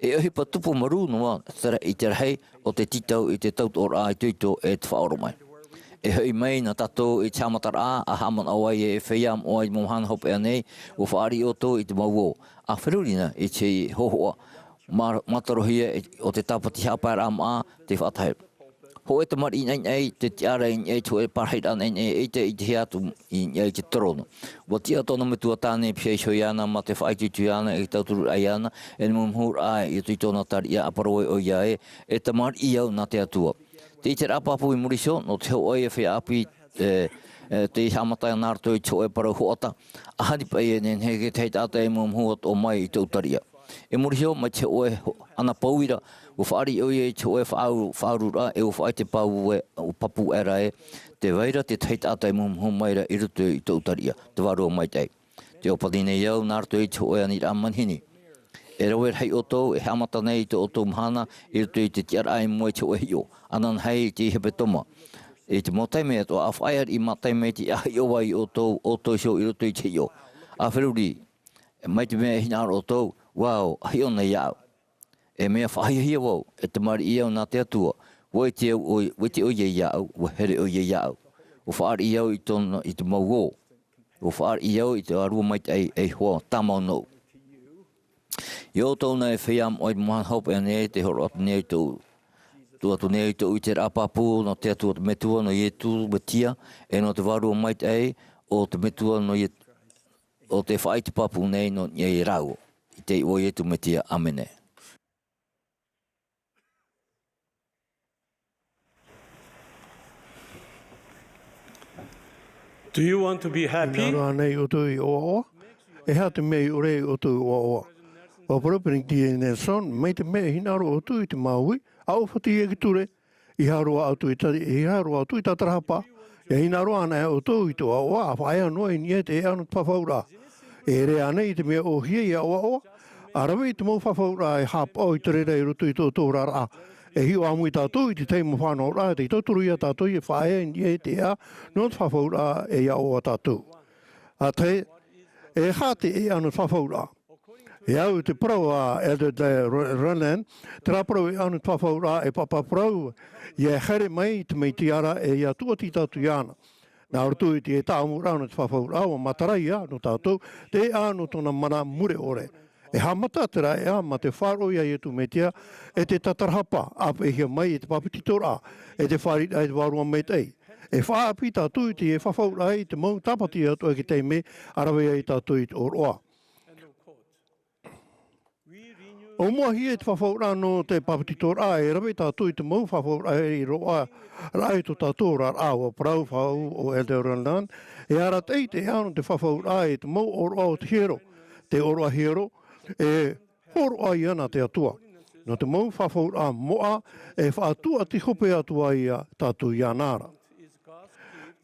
E ʻohipa tupu marū noa te ra-, i te rahi o te tītau i te tautoʻoraʻa itoito e te faʻaoromaʻi. E hoʻi mai na tātou i te haʻamataraʻa, ʻa haʻamanaʻo ai e feiā moʻa i te mau mahana hopeʻa nei, ʻua fāriʻi ʻoutou i te mau ō. ʻA feruri na i te hōhoʻa, mā-, mātarohia i, ʻo te tāpati haʻapaeraʻa māʻa, te faʻatahe. Hōʻē tamariʻi naʻinaʻi, te tiʻaraʻa i niʻa i te hōʻē parahiraʻa naʻinaʻi, e ʻite, ʻitehia atu i niʻa i te terōna. ʻUa tiʻa tōna metua tāne e pīhaʻi iho iāna, mā te faʻaitoito iāna, e tautururaʻa iāna, e muhumuhuraʻa i roto i tōna tariʻa, ʻa parau ai ʻoia ē, e tamariʻi au nā te Atua. Te ʻiteraʻa pāpū i muri iho, nō te hōʻē feiā ʻāpī, e, e, tei haʻamata nā roto i te hōʻē parau hoʻata, ʻa ani paʻi e nehenehe e te tahi taʻata e muhumuhu atoʻa mai i tōʻu tariʻa. I muri iho, mai te hōʻē ho-, anapō ira, ʻua fāriʻi ʻoia i te hōʻē faʻauru-, faʻaururaʻa, e ʻua faʻaʻite pāpū ē, ʻua pāpū aʻera ē, tē vai ra te tahi taʻata e muhumuhu mai ra i roto i tōʻu tariʻa, te Vārua Maitaʻi. Tē ʻōpani nei au nā roto i te hōʻē aniraʻa manihini. E rave rahi ʻoutou, e haʻamata nei i tō ʻoutou mahana, i roto i te tiʻaraʻa i mua i te hōʻē hiʻo, ananahi i te hepetoma. I te mau taime atoʻa, ʻa faʻaea riʻi mā taime i te ʻāhiʻo vau ia ʻoutou, ʻoutou iho i roto i te hiʻo. ʻA feruri, e mai te mea e hinaʻaro ʻoutou, ʻua ʻo, ʻa hiʻo nei iāʻu. E mea faʻahiahia vau, e tamariʻi au nā te Atua, ʻua ʻite au ʻoi-, ʻua ʻite ʻoia iāʻu, ʻua here ʻoia iāʻu. ʻUa fāriʻi au i tōna, i te mau ō. ʻUa fāriʻi au i te Vārua Maitaʻi, ei hoa tāmau nōʻu. Ia ʻoutou nei e feiā moʻa i te mahana hopeʻa nei, tē hōroʻa atu nei tōʻu, tuʻu atu nei tōʻu ʻiteraʻa pāpū, nō te Atua te Metua, nō Ietu Metia, e nō te Vārua Maitaʻi o te Metua, nō Ie-, ʻo tē faʻaʻite pāpū nei nō niʻa ia rāua. I te iʻoa o Ietu Metia, ʻāmene. Do you want to be happy? E hinaʻaro ānei ʻoutou i ʻoaʻoa? E aha te mea i ʻore ai ʻoutou i ʻoaʻoa? ʻUa parau Peresideni Nelson, mai te mea e hinaʻaro ʻoutou i te māuiui, ʻa ʻōfati i te ture, ʻeiaha roa ʻoutou i tari-, ʻeiaha roa ʻoutou i tātarahapa. E hinaʻaro anaʻe ʻoutou i te ʻoaʻoa, ʻa faʻaea noa i niʻa i te ʻēʻa nō te fafauraʻa. E ʻere ānei te mea ʻōhie ia ʻoaʻoa? ʻA rave i te mau fafauraʻa e haʻapaʻo i te reira i roto i tō ʻoutou oraraʻa. E hiʻo ʻāmui tātou i te tahi mau faʻanahoraʻa, tei tauturu ia tātou e faʻaea i niʻa i te ʻēʻa nō te fafauraʻa e ia ʻoaʻoa tātou. ʻA tahi, e aha te ʻēʻa nō te fafauraʻa? E au i te parau a Elder Dale Ro-, Renlund, terā parau ʻēʻa nō te fafauraʻa e pāpā parau, ia haere mai te mau tiʻaraʻa e ia tūʻati tātou iāna. Nā roto i te tāʻamuraʻa nō te fafauraʻa, ʻua matara ia nō tātou, te ʻēʻa nō tōna mana mure ʻore. E haʻamata terā ʻēʻa mā te faʻaroʻo ia Ietu Metia, e te tātarahapa, ʻāpeʻehia mai e te pāpetitoraʻa, e te fāriʻiraʻa i te Vārua Maitaʻi. E faʻaʻāpī tātou i te fafauraʻa i te mau tāpati atoʻa i te taime, ʻa rave ai tātou i te ʻōroʻa. ʻUa mōhia te fafauraʻa nō te pāpetitoraʻa, e rave tātou i te mau fafauraʻa i roaʻa, raʻa i tō tātou oraraʻa. ʻUa parau faʻahou ʻo Elder Renlund, e arataʻi te ʻēʻa nō te fafauraʻa i te mau ʻōroʻa o te hiero, te ʻōroʻa hiero, e hōroʻa ia nā te Atua. Nō te mau fafauraʻa moʻa, e faʻatūʻati hope atu ai ia tātou iāna ra.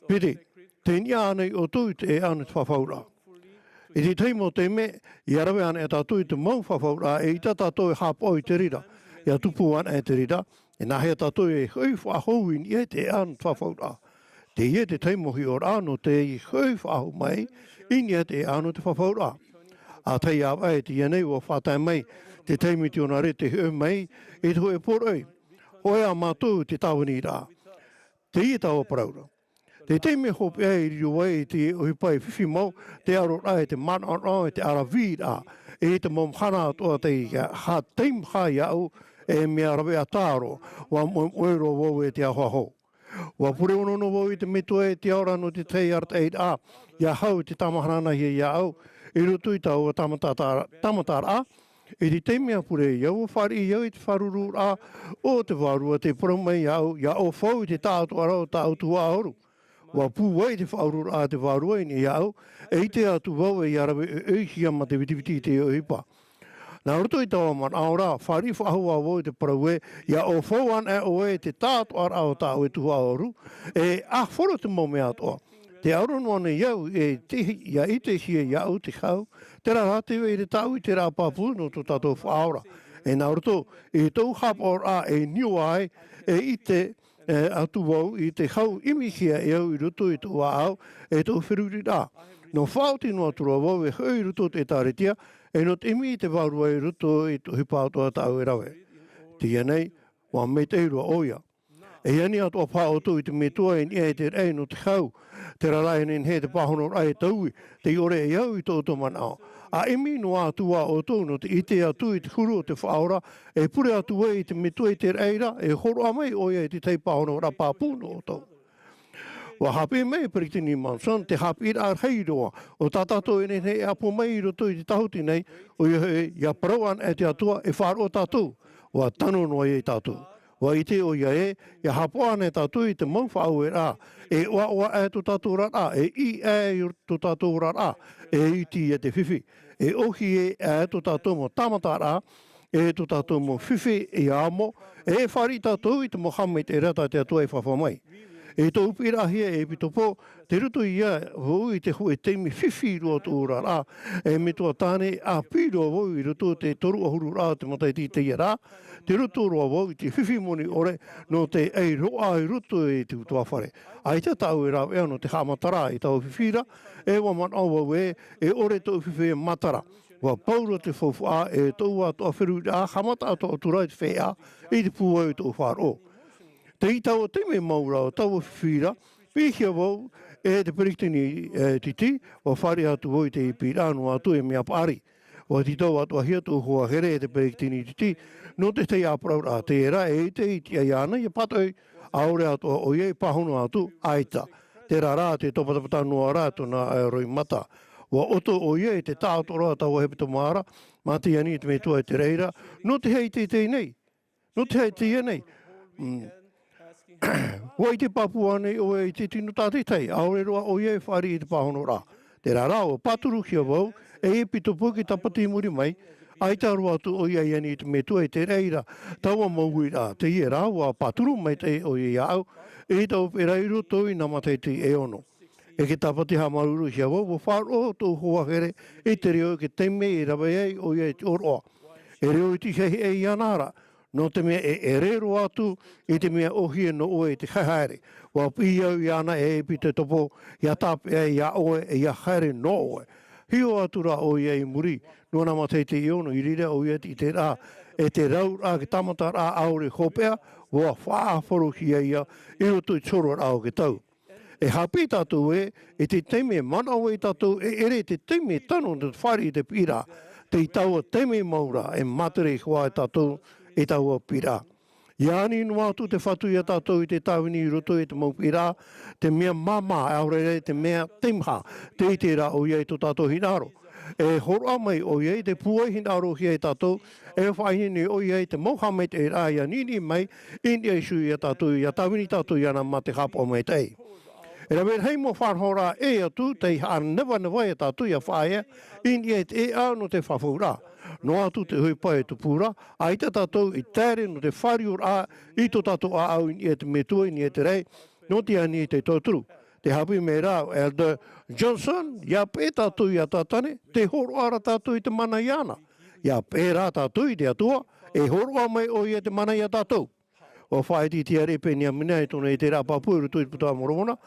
Piti, tei niʻa ānei ʻoutou i te ʻēʻa nō te fafauraʻa? I te tahi mau taime, ʻia rave anaʻe tātou i te mau fafauraʻa, eʻita tātou e haʻapaʻo i te reira, ʻia tupu anaʻe te reira, e nāhea tātou e hoʻi faʻahou i niʻa i te ʻēʻa nō te fafauraʻa? Teie te tahi mau hiʻoraʻa nō te hoʻi faʻahou mai i niʻa i te ʻēʻa nō te fafauraʻa. ʻA tahi ʻāvaʻe teie nei ʻua faʻatae mai te tahi mitionare tei hoʻi mai i te hōʻē poroʻi. Hōʻē ā mātou te tāviniraʻa. Teie taua parau ra. Te taime hopeʻa e riro ai i te ʻohipa e fifi mau, te aro raʻa e te manaʻonaʻo e te ʻaraviiraʻa. E te mau mahana atoʻa tei hātaimaha iāʻu, e mea rave ʻatā roa, ʻua moemoe roa vau e te ahoaho. ʻUa pure ʻōnoʻono vau i te Metua e te Ao ra nō te tahi arataʻiraʻa, ʻia hau i te tāmahanahia iāʻu, i roto i taua tāmata-, tāmataraʻa, i te taime a pure ia, ʻua fāriʻi au i te fāruruaraʻa o te Vārua tei parau mai iāʻu, ʻia ʻaufau i te taʻatoʻaraʻa o tāʻu tuhaʻa ʻahuru. ʻUa pūai te faʻaururaʻa a te Vārua i niʻa iāʻu, e ʻite atu vau e ʻia rave ʻoiʻoihia mā te vitiviti i te ʻohipa. Nā roto i taua manaʻo ra, fāriʻi faʻahou ā vau i te parau ē, ʻia ʻaufau anaʻe ʻoe i te taʻatoʻaraʻa o tāʻu e tuhaʻa ʻahuru, e ʻāfaro te mau mea atoʻa. Tē aro noa nei au e te, ʻia ʻitehia iāʻu te hau, terā rā te vai ra tāʻu ʻiteraʻa pāpū nō tō tātou Faʻaora. E nā roto i tōʻu haʻapaʻoraʻa e niʻa ai, e ʻite, e, atu vau i te hau ʻimihia e au i roto i tōʻu ʻāʻau, e tōʻu feruriraʻa. Nō faʻaoti noa atu ra vau e hoʻi i roto i te ʻĒtārētia, e nō te ʻimi i te Vārua i roto i te ʻohipa atoʻa tāʻu e rave. Teie nei, ʻua maitaʻi roa ʻoia. E ani atoʻa paha ʻoutou i te Metua i niʻa i te raʻi nō te hau, terā rā e nehenehe te pāhonoraʻa e taui, tei ʻore e au i tō ʻoutou manaʻo. ʻA ʻimi noa atu ā ʻoutou nō te ʻite atu i te huru o te Faʻaora, e pure atu ai i te Metua i te raʻi ra, e hōroʻa mai ʻoia i te tahi pāhonoraʻa pāpū nō ʻoutou. ʻUa haʻapiʻi mai e Peresideni Monson te haʻapiʻiraʻa rahi roa o tā tātou e nehenehe e ʻapo mai i roto i te tāhuti nei, ʻoia hoʻi, ʻia parau anaʻe te Atua e faʻaroʻo tātou, ʻua tano noa ia ia tātou. ʻUa ʻite ʻoia ē, ʻia haʻapaʻo anaʻe tātou i te mau faʻaueraʻa, e ʻoaʻoa aʻe tō tātou oraraʻa, e ʻī aʻe tō tātou oraraʻa, e iti ia te fifi, e ʻōhie aʻe tō tātou mau tāmataraʻa, e tō tātou mau fifi ʻia amo, e fāriʻi tātou i te mau haʻamaitaʻiraʻa tā te Atua e fāfā mai. I tōʻu piʻiraʻahia e ʻEpitopo, tei roto ia vau i te hōʻē taime fifi roa tōʻu oraraʻa, e metua tāne ʻāpī roa vau i roto i te toru ʻahururaʻa o te matahiti i teie rā, tei roto roa vau i te fifi moni ʻore nō te ʻai roaʻa i roto i te ʻutuāfare. ʻAita tāʻu e rāveʻa nō te haʻamataraʻa i taua fifi ra, e ʻua manaʻo vau ē, e ʻore tōʻu fifi e matara. ʻUa pau roa te faufaʻa, e tōʻu atoʻa feruriraʻa, haʻamata atoʻa atu ra i te feiā, i te pūai o tōʻu faʻaroʻo. Tei taua taime mau ra o taua fifi ra, piʻihia vau e te Peresideni, e, Titi, ʻua fāriʻi atu vau i te ʻīpīraʻa noa atu e mea paʻari. ʻUa tītau atoʻahia tōʻu hoa here e te Peresideni Titi, nō te tahi ʻāparauraʻa, terā e ʻite i te ʻai iāna ʻia pātoʻi, ʻaore atoʻa ʻoia i pāhono atu, ʻaita. Terā rā te topatopata noa ra tōna, e, roimata. ʻUa ʻoto ʻoia i te taʻatoʻaraʻa o taua hepetoma ra, mā te ani i te Metua i te raʻi ra, nō te aha i teie nei? Nō te aha i teie nei? Mm. ʻUa ʻite pāpū ānei ʻoe i te tino tātaʻitahi, ʻaore roa ʻoia e fāriʻi i te pāhonoraʻa. Terā rā, ʻua pāturuhia vau e ʻEpitopo i te tāpati i muri mai, ʻaita roa atu ʻoia i ani i te Metua i te raʻi ra, taua mau uiraʻa, teie rā, ʻua pāturu maitaʻi ʻoia iāʻu, i taua pērā i roto i nā matahiti e ono. E te tāpati haʻamāuruuruhia vau, ʻua faʻaroʻo tōʻu hoa here i te reo i te taime i rave ai ʻoia i te ʻōroʻa. E reo iti heheʻe iāna ra, nō te mea e ʻere roa atu i te mea ʻōhie nō ʻoe i te haehaere. ʻUa piʻi au iāna e ʻEpitopo, ʻia tāpeʻa iā ʻoe, e ʻia haere nō ʻoe. Hiʻo atu ra ʻoia i muri, nō nā matahiti e ono i reira ʻoia i te, i te rā, e te rauraʻa, te tāmataraʻa ʻaore hopeʻa, ʻua faʻaʻāfarohia ia i roto i te hororaʻa o te tau. E haʻapiʻi tātou ē, i te taime e manaʻo ai tātou e ʻere i te taime e tano nō te fāriʻi i te piʻiraʻa, tei taua taime mau ra e mātere iho ā tātou i taua piʻiraʻa. ʻIa ani noa atu te Fatu iā tātou i te tāvini i roto i te mau piʻiraʻa, te mea māmā, ʻaore rā te mea teimaha, tē ʻite ra ʻoia i tō tātou hinaʻaro. E hōroʻa mai ʻoia i te pūai hinaʻarohia e tātou, e faʻaineine ʻoia i te mau haʻamaitaʻiraʻa ʻia niʻiniʻi mai, i niʻa iho iā tātou, ʻia tāvini tātou iāna mā te haʻapaʻo maitaʻi. E rave rahi mau faʻanahoraʻa ʻē atu, tei haʻanevaneva iā tātou ʻia faʻaea, i niʻa i te ʻēʻa nō te fafauraʻa. Noa atu te ʻohipa e tupu ra, ʻaita tātou i taere nō te fāriuraʻa i tō tātou ʻāʻau i niʻa i te Metua, i niʻa i te raʻi, nō te ani i te tauturu. Tē haʻapiʻi mai ra Elder Johnson, ʻia peʻe tātou iā Tātane, tē hōroʻa ra tātou i te mana iāna. ʻIa peʻe rā tātou i te Atua, e hōroʻa mai ʻoia i te mana iā tātou. ʻUa faʻaʻite te ariʻi Peniamina i tōna ʻiteraʻa pāpū i roto i te Buka a Moromona,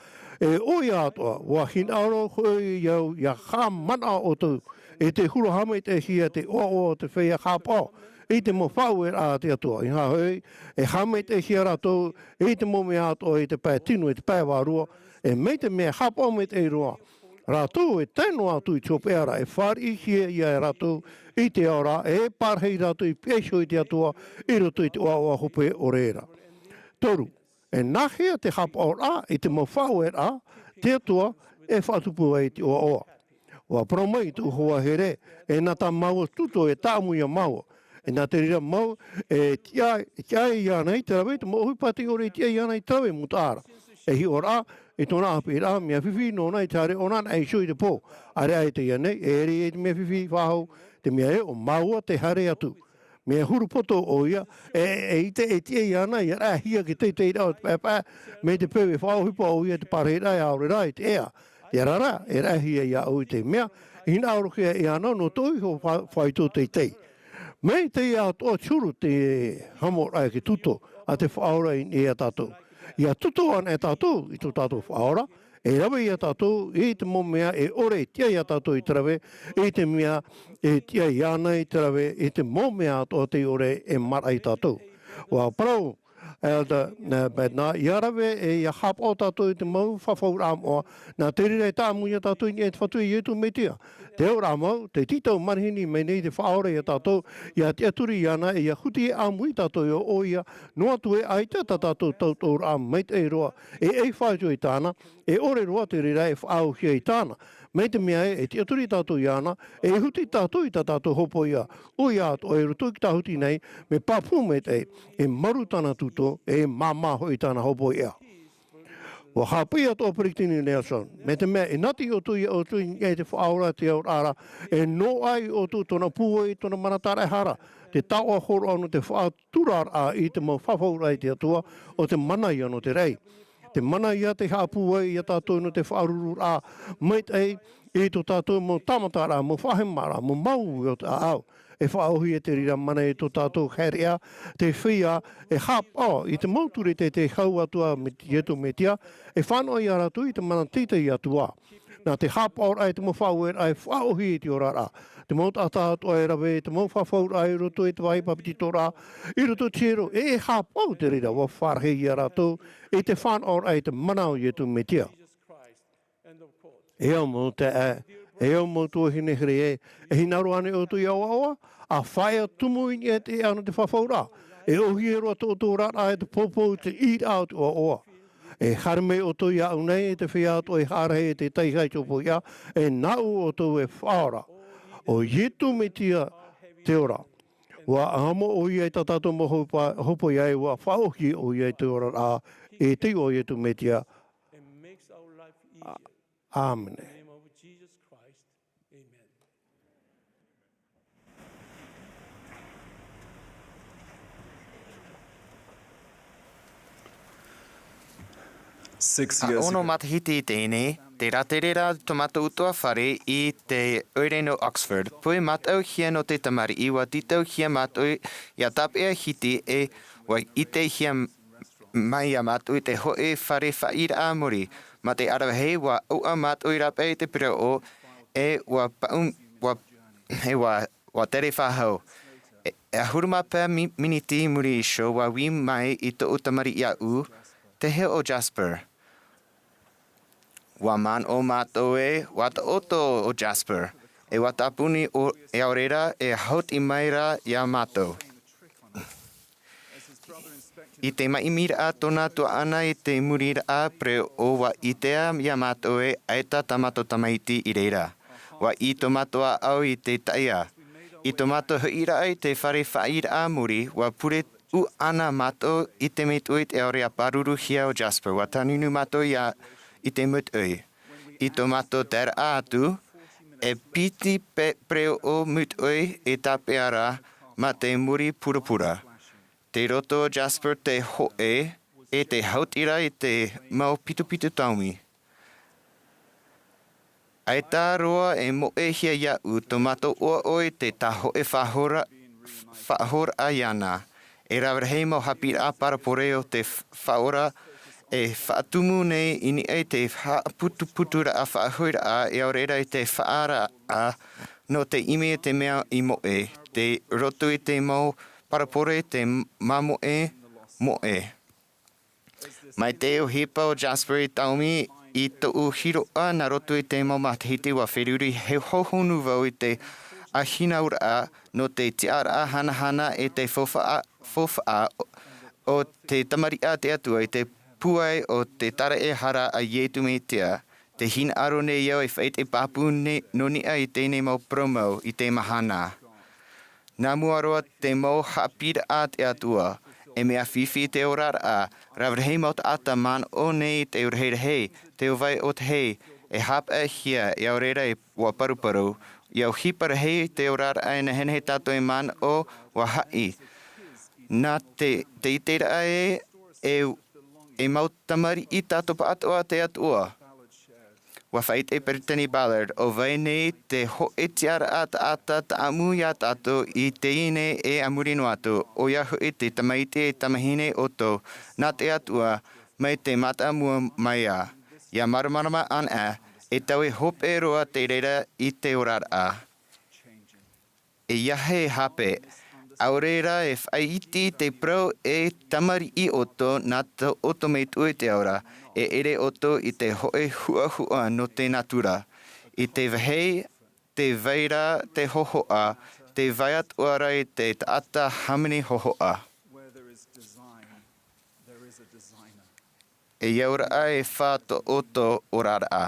e ʻoia atoʻa, ʻua hinaʻaro hoʻi au ʻia haʻamanaʻo ʻoutou, i te huru haʻamaitaʻihia te ʻoaʻoa o te feiā haʻapaʻo, i te mau faʻaueraʻa a te Atua. Inaha hoʻi, e haʻamaitaʻihia rātou i te mau mea atoʻa i te pae tino, i te pae vārua, e mai te mea haʻapaʻo maitaʻi roa rātou e tae noa atu i te hopeʻa ra, e fāriʻihia ia e rātou i te ao ra, e parahi rātou i pihaʻi iho i te Atua i roto i te ʻoaʻoa hope ʻore ra. Toru, e nāhea te haʻapaʻoraʻa i te mau faʻaueraʻa a te Atua e faʻatupu ai te ʻoaʻoa? ʻUa parau mai tōʻu hoa here, e nā tā māua tuto e tāʻamu ia māua. E nā te reira mau, e tiʻa, e tiʻa iāna i te rave, te mau ʻohipa tei ʻore e tiʻa iāna i te rave mūtaʻa ra. E hiʻoraʻa i tōna ʻāpīraʻa, mea fifi nōna i te haere ʻōna nā ʻō i te pō. ʻAreʻa i teie nei, e ʻere i te mea fifi faʻahou, te mea ē, ʻo māua te haere atu. Mea huru poto ʻoia, e, e ʻite, e tiʻa iāna ia raʻehia te teiteiraʻa o te paepae, mai te peu e faʻaʻohipa ʻoia i te parahiraʻa e ʻaore rā i te ea. Terā rā, e raʻehia iāʻu i te mea, e hinaʻaro hia iāna nō tōʻu iho fa-, faito teitei. Mai teie atoʻa te huru te haʻapaʻoraʻa i te tuto a te Faʻaora i niʻa ia tātou. ʻIa tuto anaʻe tātou i tō tātou Faʻaora, e rave ia tātou i te mau mea e ʻore e tiʻa ia tātou i te rave, i te mea e tiʻa iāna i te rave, i te mau mea atoʻa tei ʻore e maraʻa ia tātou. ʻUa parau, Elder, nā, nā, ʻia rave, e ʻia haʻapaʻo tātou i te mau fafauraʻa moʻa, nā te reira e tāʻamu ia tātou i niʻa i te Fatu e Iesu Mesia. Te auraʻa mau, te tītau manihini mai nei te Faʻaora ia tātou, ʻia tiʻaturi iāna, e ʻia huti e ʻāmui tātou iō ʻoia, noa atu ē ʻaita tā tātou tautoʻoraʻa maitaʻi roa, e ʻai faito i tāna, e ʻore roa te reira e faʻaauhia i tāna. Mai te mea ē, e tiʻaturi tātou iāna, e huti tātou i tā tātou hopoiʻa. ʻOia atoʻa i roto i te tāhuti nei, mea pāpū maitaʻi, e maru tāna tuto, e māmā hoʻi tāna hopoiʻa. ʻUa haʻapaʻo atoʻa Peresideni Nelson, mai te mea e nati ʻoutou ia ʻoutou i niʻa i te Faʻaora te auraʻa ra, e noaʻa ia ʻoutou tōna pūai, tōna mana tāraʻehara, te taoʻa hōroʻa nō te faʻaturaraʻa i te mau fafauraʻa i te Atua, ʻo te mana ia nō te raʻi. Te mana ia tei haʻapūai ia tātou nō te faʻarururaʻa maitaʻi i tō tātou mau tāmataraʻa, mau faʻahemaraʻa, mau māuiui o te ʻāʻau. E faʻaʻohi e te reira mana i tō tātou haereʻa, te feiā, e haʻapaʻo i te mau ture teitei hau atu a Met-, Iesu Mesia, e fānaʻo ia rātou i te mana teitei atu ā. Nā te haʻapaʻoraʻa i te mau faʻaueraʻa e faʻaʻohi i te oraraʻa. Te mau taʻata atoʻa e rave i te mau fafauraʻa i roto i te vāhi papetitoraʻa, i roto i te hiero, e, e haʻapaʻo te reira ʻua fāriʻi ia rātou i te fānaʻoraʻa i te mana o Iesu Mesia. E au mau taeaʻe, e au mau tuahine here ē, e hinaʻaro ānei ʻoutou ia ʻoaʻoa, ʻa faʻaea tumu i niʻa i te ʻēʻa nō te fafauraʻa, e ʻōhie roa tō ʻoutou oraraʻa e te poupou i te ʻīraʻa o te ʻoaʻoa. E haere mai ʻoutou iāʻu nei, e te feiā atoʻa e haʻarahi e te taihaʻa i te hopoiʻa, e nāʻu ʻoutou e faʻaora. ʻO Iesu Mesia te ora. ʻUa amo ʻoia i tā tātou mau hopa-, hopoiʻa, ʻua faʻaʻohi ʻoia i te oraraʻa, i te iʻoa o Iesu Mesia. Āmene. Six years ago. ʻĀ, ono matahiti i teie nei, tē rātere ra tō mātou ʻutuāfare i te ʻoire nō Oxford. Poi mātauhia nō te tamariʻi, ʻua tītauhia mātou ia tāpeʻa hiti ē ʻua ʻitehia mai ia mātou i te hōʻē fare faʻaʻīraʻa muri. Mā te aravihi, ʻua ʻoaʻoa mātou i rāpae i te pereoʻo, ē ʻua paʻu, ʻua, ē ʻua, ʻua tere faʻahou. E, e ʻahuru mā pae mi-, miniti i muri iho, ʻua ui mai i tōʻu tamariʻi iāʻu, "Tē hea ʻo Jasper?" ʻUa manaʻo mātou ē, ʻua taʻoto ʻo Jasper, e ʻua tāpuni ʻo, e ʻaore rā, e hauti mai ra ia mātou. I te māʻimiraʻa tōna tuaʻana i te muriraʻa pereoʻo, ʻua ʻitea ia mātou ē ʻaita tā mātou tamaiti i reira. ʻUa ʻī tō mātou ʻāʻau i te taiā. I tō mātou hoʻiraʻa i te fare faʻaʻīraʻa muri, ʻua pure ʻuʻana mātou i te metua i te ʻaore ʻa pāruruhia ʻo Jasper. ʻUa tānunu mātou ia i te mūtoʻi. I tō mātou taeraʻa atu, e piti pe-, pereoʻo mūtoʻi e tāpeʻa ra mā te muri purapura. Tei roto Jasper te hōʻē, e tē hauti ra i te mau pitupitu taomi. ʻAita roa e moʻehia iāʻu tō mātou ʻoaʻoa i te tāhōʻē faʻahora-, faʻahoraʻa iāna. E rave rahi mau haʻapiʻiraʻa parabole o te f-, Faʻaora, e faʻatumu nei i niʻa i te haʻaputuputuraʻa faʻahoʻiraʻa, e ʻaore rā i te faʻaaraʻa nō te ʻimi i te mea i moʻe. te roto i te mau parabole, te māmoe moʻe. Mai te ʻohipa o Jasper i taomi i tōʻu hiroʻa nā roto i te mau matahiti, ʻua feruri hauhau vau i te ʻāhinauraʻa nō te tiʻaraʻa hanahana e te faufaʻa, faufaʻa o te tamariʻi a te Atua i te pūai o te taraehara a Iesu Mesia. Tē hinaʻaro nei au e faʻaʻite pāpū nō niʻa i teie mau parau mau i te mahana. Nā mua roa te mau haʻapiʻiraʻa a te Atua, e mea fifi te oraraʻa, rave rahi mau taʻata manaʻo nei te rahirahi, te vai o te hei, e haʻapaʻohia, e au reira e ʻua paruparu, ʻia ʻohipa rahi te oraraʻa e nehenehe tātou e manaʻo ʻua haʻi. Nā te, te ʻiteraʻa ē, e, e mau tamariʻi tātou pāʻatoʻa a te Atua. ʻUa faʻaʻite Peretiteni Ballard, ʻo vai nei te hōʻē tiʻaraʻa taʻata tāʻamu ia tātou i teie nei e a muri noa atu, ʻoia hoʻi te tamaiti e tamahine ʻoutou, nā te Atua, mai te mātāmua mai ā. ʻIa māramarama anaʻe, e taui hope roa te reira i te oraraʻa. E ʻia hape, ʻaore rā e faʻaʻite te parau e tamariʻi ʻoutou nā tō ʻoutou Metua i te ao ra, e ʻere ʻoutou i te hōʻē huʻahuʻa nō te natura. I te vāhi, te vai ra, te hōhoʻa, te vai atoʻa ra i te taʻata hāmani hōhoʻa. E au ra e fā tō ʻoutou oraraʻa.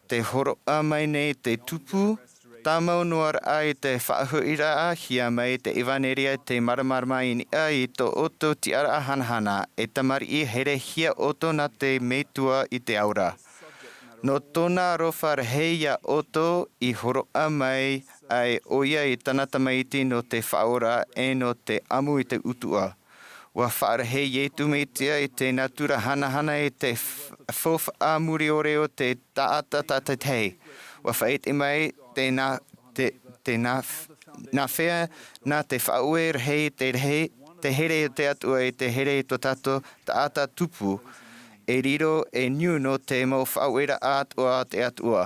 Tē hōroʻa mai nei te tupu, tāmau noa ra i te faʻahoʻiraʻahia mai te ʻevanelia te māramarama i niʻa i tō ʻoutou tiʻaraʻa hanahana, e tamariʻi herehia ʻoutou nā te Metua i te ao ra. Nō tōna aroha rahi ia ʻoutou i hōroʻa mai ai ʻoia i tāna tamaiti nō te faʻaora e nō te ʻamu i te utuʻa. ʻUa faʻarahi Iesu Mesia i te natura hanahana i te f-, faufaʻa mure ʻore o te taʻata tātaʻitahi. ʻUa faʻaʻite mai te nā, te, te nā, nāfea nā te faʻaue rahi, te rahi, te here o te Atua i te here i tō tātou taʻata tupu. E riro, e niu nō te mau faʻaueraʻa atoʻa a te Atua.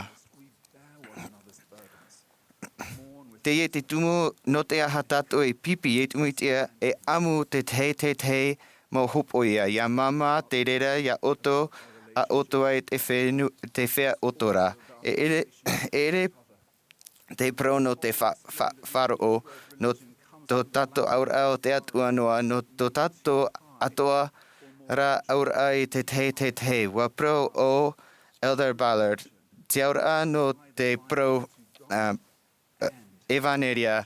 Teie te tumu nō te aha tātou e pipi Iesu Mesia e ʻamu te tahi, te tahi mau hōpoiʻa, ʻia māmā te reira ia ʻoutou, a ʻoutou ai te fenu-, te fea ʻoutou ra. E ʻere, e ʻere te parau nō te fa-, fa-, faʻaroʻo, nō tō tātou auraʻa o te Atua noa, nō tō tātou atoʻa ra auraʻa i te tahi, te tahi. ʻUa parau ʻo Elder Ballard, te auraʻa nō te parau, ā, ā, ʻevanelia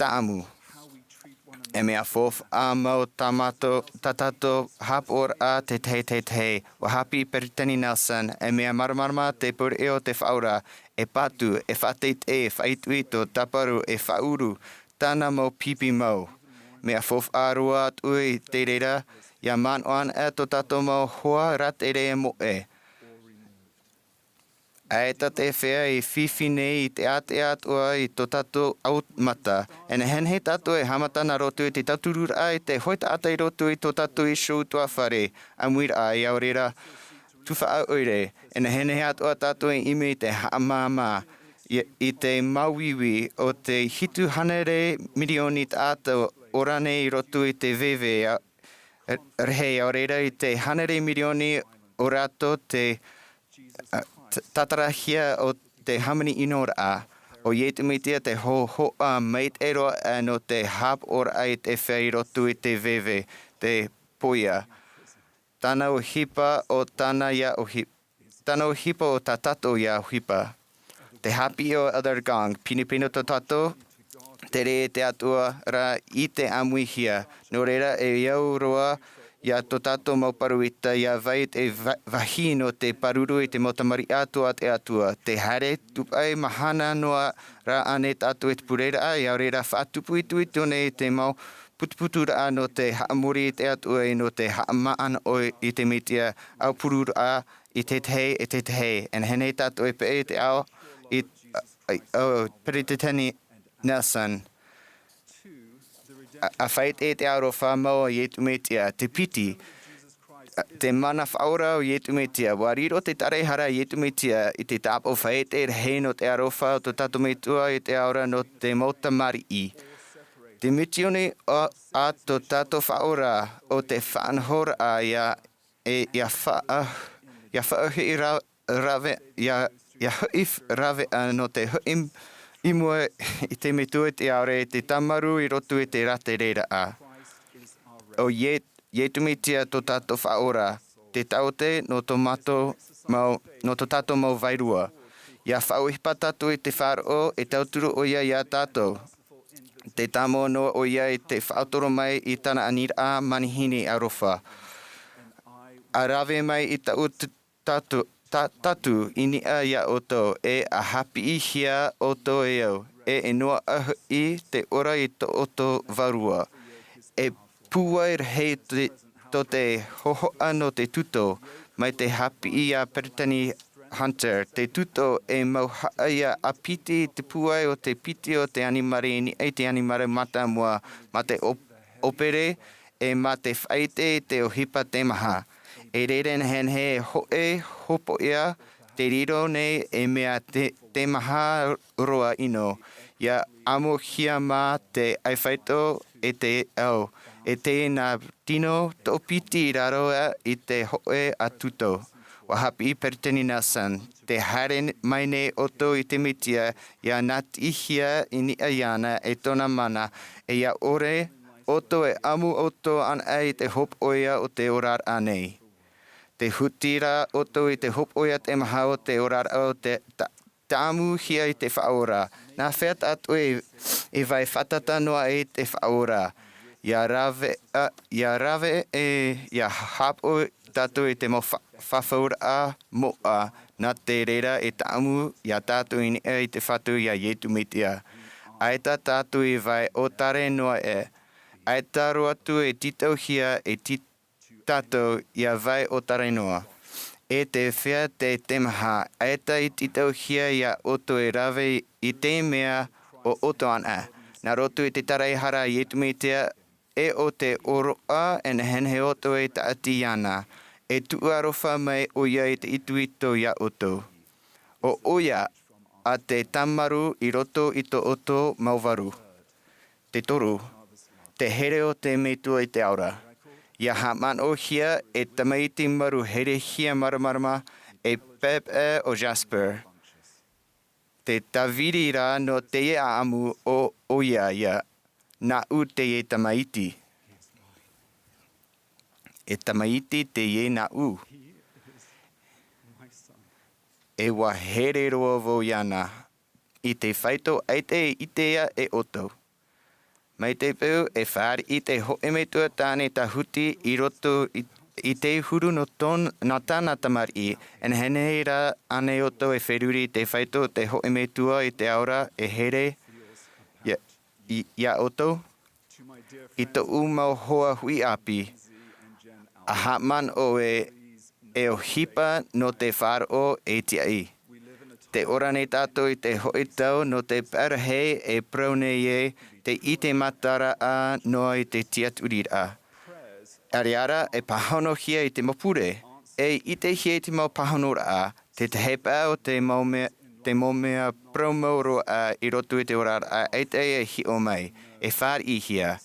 tāʻamu. E mea faufaʻa mau tā mātou, tā tātou haʻapaʻoraʻa te tahi, te tahi. ʻUa haʻapiʻi Peretiteni Nelson, e mea māramarama te pure o te Faʻaora, e patu, e faʻateitei, e faʻaitoito, tāparu, e faʻauru, tāna mau pipi mau. Mea faufaʻa roa atu i te reira, ʻia manaʻo anaʻe tō tātou mau hoa rātere e moʻe. ʻAita te fea e fifi nei i te ātea atoʻa i tō tātou autahuʻa. E nehenehe tātou e haʻamata nā roto i te tauturu ra i te hōʻē taʻata i roto i tō tātou iho ʻutuāfare, ʻāmuiraʻa, ʻaore rā, tuhaʻa ʻoire. E nehenehe atoʻa tātou e ʻimi i te haʻamāmā, i, i te māuiui o te hitu hānere mirioni taʻata ora nei i roto i te veve, ā, rahi, ʻaore rā i te hānere mirioni o rātou te, ā, t-, tātarahia o te hāmani ʻino ra. ʻO Iesu Mesia te hōhoʻa maitaʻi roa, ā, nō te haʻapaʻoraʻa i te fea i roto i te veve, te pōia. Tāna ʻohipa ʻo tāna ia ʻohi-, tāna ʻohipa ʻo tā tātou ia ʻohipa. Te haʻapiʻi o Elder Gong, pinepine tō tātou, tere i te Atua ra i te ʻāmuihia. Nō reira, e au roa ia tō tātou mau pāroita, ʻia vai te va-, vāhi nō te pāruru i te mau tamariʻi atoʻa a te Atua. Te haere tūpaʻi mahana noa rā ānei tātou i te pureraʻa, ʻaore rā faʻatupu itoito nei te mau putuputuraʻa nō te haʻamori i te Atua e nō te haʻamanaʻo i te Mesia, aupururaʻa i te tahi, e te tahi. E nehenehe tātou e peʻe i te ao, i, ā, ā, ā, Peretiteni Nelson. ʻA, ʻa faʻaʻite i te aroha mau a Iesu Mesia, te piti, ā, te mana faʻaora o Iesu Mesia. ʻUa riro te tāraehara a Iesu Mesia i te tāpaʻo faʻaʻite rahi nō te aroha o tō tātou Metua i te ao ra nō te mau tamariʻi. Te misioni a, a tō tātou Faʻaora o te faʻanahoraʻa ia, e, ia faʻa-, ia faʻahoʻi ra-, rave, ia, ia hoʻi f-, rave a nō te hoʻi i mua i te Metua i te Aore, te tāmarū i roto i te rātereraʻa. ʻO Ie-, Iesu Mesia tō tātou Faʻaora, te taote nō tō mātou mau, nō tō tātou mau vairua. Ia faʻaʻohipa tātou i te faʻaroʻo, e tauturu ʻoia iā tātou. Te tāmau noa ʻoia i te faʻatoro mai i tāna aniraʻa manihini aroha. A rave mai i taʻu t-, tātou, tā, tātou i niʻa iā ʻoutou, e a haʻapiʻihia ʻoutou e au, e e noaʻa hoʻi te ora i tō ʻoutou vārua. E pūai rahi te, tō te hōhoʻa nō te tuto, mai te haʻapiʻi iā Brittany Hunter, te tuto e mauhaʻa ia ʻāpiti te pūai o te piti o te ʻanimara i niʻa i te ʻanimara mātāmua, mā te ʻō-, ʻōpere, e mā te faʻaʻite i te ʻohipa teimaha. E reira nehenehe e hōʻē hopoiʻa te riro nei e mea te, teimaha roa ʻino. Ia ʻamuhia mā te ʻaifaito e te ao, e te nā tino tōpiti i raro i te hōʻē ʻātuto. ʻUa haʻapiʻi Brittany Nelson, tē haere mai nei ʻoutou i te Mesia, ia nātihia i niʻa iāna e tōna mana, e ia ʻore ʻoutou e ʻamu ʻoutou anaʻe i te hopoiʻa o te oraraʻa nei. Tē huti ra ʻoutou i te hopoiʻa teimaha o te oraraʻa o te ta-, tāmuhia i te Faʻaora. Nā hea tātou e, e vai fātata noa i te Faʻaora? Ia rave, a, ia rave e, ia haʻapaʻo tātou i te mau fa-, fafauraʻa moʻa, nā te reira e tāmu iā tātou i niʻa i te Fatu iā Iesu Mesia. ʻAita tātou i vai ʻōtare noa e, ʻaita roa atu e tītauhia e tī-, tātou ia vai ʻōtare noa. E te fea te teimaha, ʻaita i tītauhia iā ʻoutou e rave i te mea o ʻoutou anaʻe. Nā roto i te taraehara a Iesu Mesia, e ʻo te ʻōroʻa e nehenehe ʻoutou e tāʻati iāna, e tuʻu aroha mai ʻoia i te itoito iā ʻoutou. ʻO ʻoia a te tāmarū i roto i tō ʻoutou mau vārua. Te toru, te here o te Metua i te Ao ra. Ia haʻamanaʻohia e tamaiti marū herehia māramarama e Pepe ʻo Jasper. Te tāviri ra nō teie ʻāʻamu ʻo, ʻoia ia, nāʻu teie tamaiti. E tamaiti teie nāʻu. E ua here roa vau iāna, i te faito ʻaita e ʻitea e ʻoutou. Mai te peu e fāriʻi te hōʻē metua tāne tāhuti i roto i, i te huru nō tōn-, nā tāna tamariʻi, e nehenehe rā ānei ʻoutou e feruri i te faito te hōʻē metua i te Ao ra e here iā, i, iā ʻoutou? I tōʻu mau hoa hui ʻāpī, a haʻamanaʻo e, e ʻohipa nō te faʻaroʻo e tiaʻi. Tē ora nei tātou i te hōʻē tau nō te parahi e parau nei ē, te ʻite mataraʻa noa i te tiaturiraʻa. ʻAreʻa rā e pāhonohia i te mau pure, e ʻitehia i te mau pāhonoraʻa, te tahi paʻi o te mau mea, te mau mea parau mau roa i roto i te oraraʻa ʻaita e hiʻo mai, e fāriʻihia.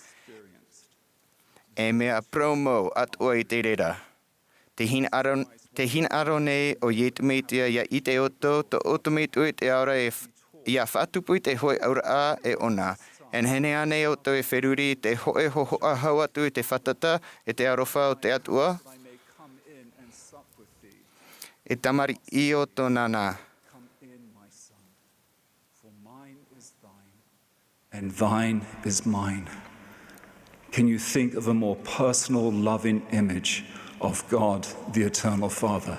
E mea parau mau atoʻa i te reira. Te hinaʻaro, te hinaʻaro nei ʻo Iesu Mesia ia ʻite ʻoutou, tō ʻoutou Metua i te Ao ra e f-, ia faʻatupu i te hōʻē auraʻa e ʻōna. E nehenehe ānei ʻoutou e feruri i te hōʻē hōhoʻa hau atu i te fātata e te aroha o te Atua? E tamariʻi o tōna nā. And thine is mine. Can you think of a more personal, loving image of God, the Eternal Father?